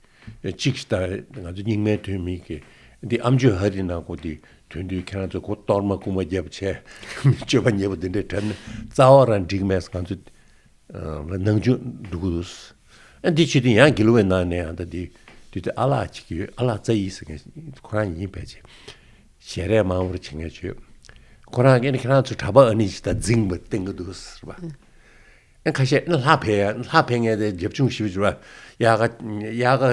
གཅིག་ད་ང་ཚོ་རྙིང་མའི་ཐོན་མི་གིས་འདི་ཨམ་ཆོས་ཧ་རི་ནང་ཁོ་དེ་དོན་དུ་ཁྱེད་རང་ཚོ་གོ་གཏོར་མ་རྐུ་མ་བརྒྱབ་བྱས་སྤྱོད་པ་ཉེས་པ་འདི་འདྲའི་གྲབས་ནས་རྩ་བ་རང་འགྲིག་མེད། ང་ཚོ་ལ་ནང་ཆོས་འདུག་གི་འདུག་ཨ་འདི་བྱེད་དུས་ཡང་དགེ་ལུགས་པའི་ནང་ནས་ཡང་ད་འདི་དུས་དེ་ཨ་ལགས་གཅིག་ཡོད། ཨ་ལགས་རྩ་ཡིག་ཟེར་མཁན་ཁོ་རང་ཡིན་ཕལ་ཆེར་ཞལ་རས་མང་པོར་བྱེད་མཁན་བྱོས། ཁོ་རང་གིས་ནི་ཁྱེད་རང་ཚོ་གྲྭ་པ་ཨ་ནི་ཅིག་ད་འཛིང་བ་བསྟན་གི་འདུག་ཟེར་བ། ཨ་ཁ་ཤས་ཨ་ལྷ་ཕེབས་ཡ་ལྷ་ཕེབས་མཁན་དེ་རྒྱབ་ཆུང་ཞིག་བྱུང་བ། དབྱར་ཁ་དབྱར་ཁ་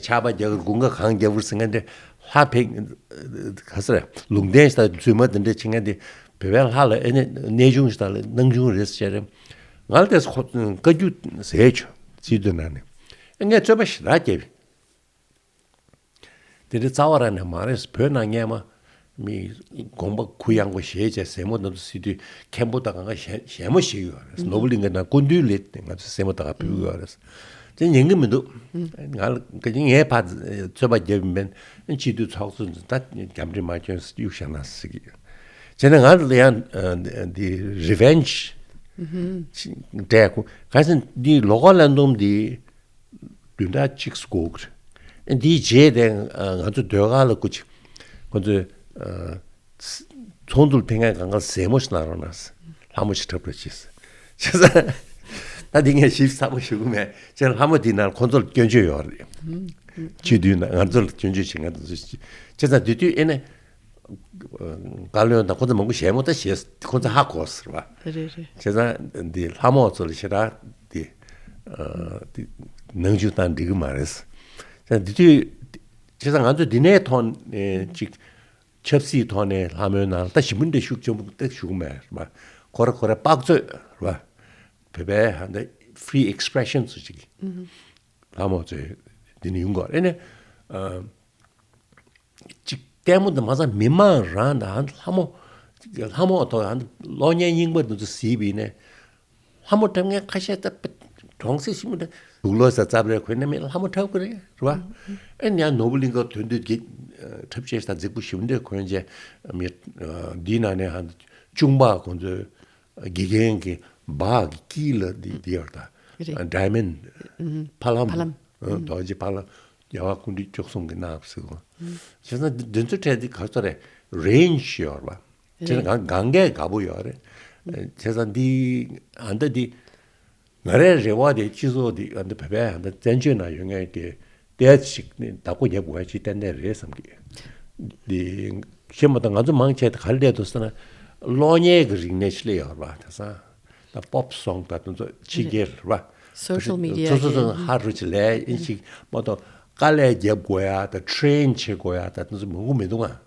ཆར་པ་རྒྱག་གི་དགུན་ཁ་གངས་རྒྱག་གི་ཟེར་མཁན་དེ་ལྷ་ཕེབས་ག་ཟེར་ལུང་བསྟན་ཞིག་དང་བཙུན་མ་དེ་འདྲ་བྱེད་མཁན་དེ་བོད་པའི་ལྷ་ལ་ཨེ་ནས་གནས་ཆུང་ཞིག་དང་ལ་སྣང་ཆུང་རེད་ཟེར་རེད། ང་ལ་དེ་ཁོ་བཀའ་བཀྱོན་ཟེར་བྱུང་སྲིད་དོན་ནང་ནས་ཨེ་ངས་རྩོད་པ་ཞེ་དྲག་བརྒྱབ། དེ་འདྲའི་རྩ་བ་རང་ནས་མ་རེད། བོད་ནང་སྔས་མ་མི་དགོངས་པ་གུ་ཡངས་པོ་བཞེས་བྱས་ཟས་མོ་དེ་ཚོ་སྲིད་དུས་མཁན་པོ་དང་གང་ག་ཞལ་ཞལ་མོ་བཞེས་ཡོད་རེད། ནོར་བུ་གླིང་གི་ནང་སྐུ་མདུན་ལ་ང་ཚོ་ཟས་མོ་དང་ག་ཕུལ་གི་ཡོད་རེད། དེ་ཉན་གི་མི་འདུག་ང་ལ་ངས་ཕར་རྩོད་པ་རྒྱབ་ཡིན་པས་སྤྱི་འཐུས་ཚོགས་གཙོ་ད་རྒྱབ་འདྲེ་མ་སྐྱོན་གཡུག་བཞག་ན་ཟེར་གི་ཡོད། བྱས་ན་ང་ལ་ཡང་འདི་revenge་སྤྲད་གོ་ག་ཟེར་འདི་ལོ་གོ་ལན་འདོམ་འདི། བདུན་ཕྲག་གཅིག་འགོར་གི་རེད། འདིའི་རྗེས་དེ་ང་ཚོ་ཟློས་གར་ལ་སྐུ་མཁྱེན་ཁོང་ཚོས་ཚོགས་འདུར་ཕེབས་མཁན་གང་ག་ཟས་མོ་ཞིག་གནང་རོགས་གནང་། ལྷ་མོ་ཞིག་འཁྲབ་རོགས་གྱིས། བྱས་ཙང་ད་འདི་ངས་ཞིབ་ཚགས་པོ་ཞུ་གི་མེད། བྱས་ཙང་ལྷ་མོ་འདིའི་ནང་ཁོང་ཚོ་ལ་སྐྱོན་བརྗོད་ཡོད་རེད། སྤྱི་འཐུས་ནང་ང་ཚོ་ལ་སྐྱོན་བརྗོད་བྱེད་མཁན་དེ་ཚོ་བྱས་ཙང་དེ་དུས་ཨེ་ནས། བཀའ་བློན་དང་ཁོ་ཚོ་མང་པོ་ཞལ་མོ་ལྟ་ཞེས་ཁོ་ཚོ་ཧ་གོ་ཟེར་བ། རེད་རེད། བྱས་ཙང་འདི་ལྷ་མོ་ཚོ་ལ་ཞེ་དྲག་འདི་འདི་ནང་ཆུང་བཏང་འགྲིག་གི་མ་རེད། ཙང་འདི་དུས་བྱས་ཙང་ང་ཚོ་འདི་ནས་ཐོག་ནས་ཅིག་ཆབ་སྲིད་ཐོག་ནས་ལྷ་མོའི་ནང་ལ་ལྟ་ཞིབ་མོ་འདྲ་ཤུགས་ཆེན་པོ་ཏིག་ཞུ་གི་མེད་རེད་བ། ཁོ་ར་ཁོ་ར་དཔག་ཚོད་རེད་བ། བོད་པའི་ཧ་འདི་free expression་ཚོ་ཅིག་ལྷ་མོ་ཚོས་འདི་ནས་ཡོང་གི་རེད་ནས། ཅིག་ལྟད་མོ་འདི་མ་ཚད་མི་མང་རང་དང་ལྷ་མོ་ལྷ་མོ་ཐོག་གློག་བརྙན་རྙིང་པ་འདི་ཚོ་གཟིགས་པ་ཡིན་ནའི་ལྷ་མོ་འཁྲབ་མཁན་ཁ་ཤས་ད་གྲོང་གསེབ་ཞིག་མི་འདྲ་དུག་ལོག་ས་རྩབ་རེ་གོན་ནས་མི་ལྷ་མོ་འཁྲབ་གི་རེད་རེད་བ། ཨེ་ནི་ཡང་ནོར་བུ་གླིང་ག་ཐོན་དུས་གི་འཁྲབ་ཆས་དང་རྫིག་པོ་ཞིག་མི་འདྲ་གོན་བྱས་མི་འདིའི་ནང་ནས་ཧ་གཅུང་པ་ཁོང་ཚོས་དགེ་རྒན་གྱི་འབག་གི་དཀྱིལ་ལ་འདི་འདི་ཡོད་ད། རེད། ཌའི་མོན་ཌི་ཕ་ལམ། ཕ་ལམ། རྡོ་རྗེ་ཕ་ལམ། རྒྱལ་བ་སྐུ་ཕྲེང་བཅུ་གསུམ་གྱི་གནང་ཟེར་གོ། བྱས་ཙང་འདི་ཚོ་གྲས་འདི་ག་ཚོད་རེད། རེན་ཇི་ཡོད་རེད་བ། བྱས་ཙང་གང་གང་གས་དགའ་པོ་ཡོད་རེད། བྱས་ཙང་འདི་ཨ་འདི་འདི་ང་རའི་རེ་བ་དེ་སྤྱི་ཚོགས་འདི་ཨ་འདི་བོད་པའི་ཨ་འདི་བཙན་བྱོལ་ནང་ཡོད་མཁན་དེ་དེ་ཞིག་ནི་བདག་པོ་རྒྱབ་དགོས་ཡ་ཅིག་ཏན་ཏན་རེད་བསམ་གི། འདི་ཤེས་མ་ཐག་ང་ཚོ་མང་ཆེ་ག་རེ་སླེབས་འདུག་ཟེར་ན་གློག་བརྙན་གྱི་རིག་གནས་ཤིག་སླེབས་ཡོད་རེད་བ། དེང་སང་ད་པོབ་སོང་ད་དེ་ཚོ་ཕྱི་རྒྱལ་རེད་བ། སོ་ཤལ་མི་ཌི་ཡ་སོ་སོ་སོ་གི་ཧ་རུ་ཅི་ལས་ཨིན་ཞིག་མ་གཏོགས་དཀའ་ལས་རྒྱབ་དགོས་ཡ་ད་ཊི་རེན་བྱེད་དགོས་ཡ་ད་དེ་ཚོ་མང་པོ་མི་འདུག་ཨ།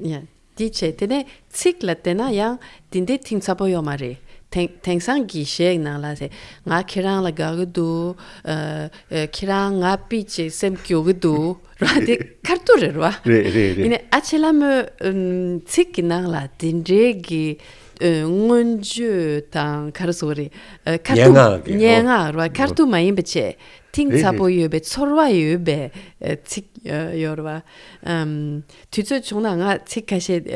ཡ། དེ་བྱས་དེ་ནས་ཚིག་ལ་བལྟས་ན་ཡང་དེ་འདྲའི་གཏིང་ཚ་པོ་ཡོད་མ་རེད། དེང་དེང་སང་གི་གཞས་ནང་ལ་ཟེར་ང་ཁྱེད་རང་ལ་དགའ་གི་འདུག་ཨ། ཨ། ཁྱེད་རང་ང་པི་ཅེ་སེམས་སྐྱོ་གི་འདུག་ར་དེ་ཁ་ཐུག་རེད་ར། རེད་རེད་རེད། ཡིན་ནའི་ཨ་ཆེ་ལྷ་མོའི་ཚིག་གི་ནང་ལ་དེ་འདྲའི་གི་ཨ། མངོན་བརྗོད་དང་ག་རེ་ཟེར་དགོས་རེད། ཨ། ཁ་སྙན་ཐུག་ངག་གི་སྙན་ངག་ར་ཁ་ཐུག་མ་ཡིན་པ་བྱས། གཏིང་ཚ་པོ་ཡོད་པའི་ཚོར་བ་ཡོད་པའི་ཨ། ཚིག་ཨ། ཡོད་རེད་བ། ཨམ། དུས་ཚོད་བྱུང་ན་ང་ཚིག་ཁ་ཤས་ཨ།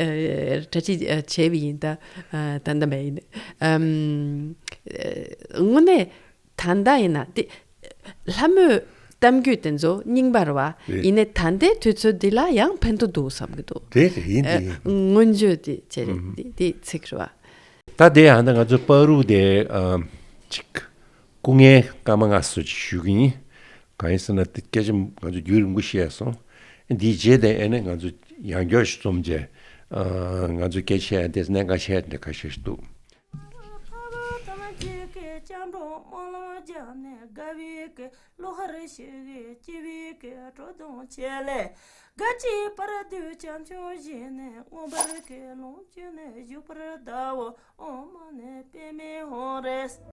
གྲ་སྒྲིག་ཨ། བྱས་པ་ཡིན་ད། ཨ། ད་ལྟ་མེད་ཡིན། ཨམ། ཨ། དངོས་གནས་ད་ལྟ་ཡིན་ན་དེ་ལྷ་མོའི་གཏམ་རྒྱུད་དེ་ཚོ་རྙིང་པ་རེད་བ། རེད། ཡིན་ནའི་ད་ལྟའི་དུས་ཚོད་འདི་ལ་ཡང་ཕན་ཐོགས་འདུག་བསམ་གྱི་འདུག་དེ་རེད་ཡིན་དེ་ཡིན། མངོན་བརྗོད་དེ་བྱས་རེད། ཨུམ། དེ་དེ་ཚིག་རེད་བ། ད་དེ་ཡང་ད་ང་ཚོ་པ་རུ་དེ་ཨམ། ཅིག་སྐུ་ངལ་སྐར་མ་ལྔ་སུ་ཅིག་ཞུ་གི་ཡིན། གང་ཡིན་ཟེར་ན་དེ་སྐད་ཆ་ང་ཚོ་རྒྱུན་རིང་པོ་བཤད་སོང་། འདིའི་རྗེས་དེ་ཨེ་ནས་ང་ཚོ་ཡང་བསྐྱར་ཞིག་འཛོམས་རྗེས་ཨ། ང་ཚོ་སྐད་ཆ་དེ་གནད་འགག་ཆེ་དེ་ཁ་ཤས་ཤིག་འདུག་ཐ་བ་ཐམས་ཅད་ཀྱི་སྐྱབས་འགྲོ་སྨོན་ལམ་རྒྱབ་ནས་དགའ་བའི་སྐད། བློ་ཁར་ཞིག་གི་སྐྱིད་པའི་སྐད། སྤྲོ་སྟོན་བྱེད་ལས་དགའ་སྐྱིད་བར་དུ་བྱམས་སྐྱོང་བཞེས་ནས། མངོན་པར་ཀུན་སློང་བཅོས་ནས་བཞུགས་པར་གདའོ། ཨོཾ་མ་ཎི་པདྨེ་ཧཱུྃ་རེ།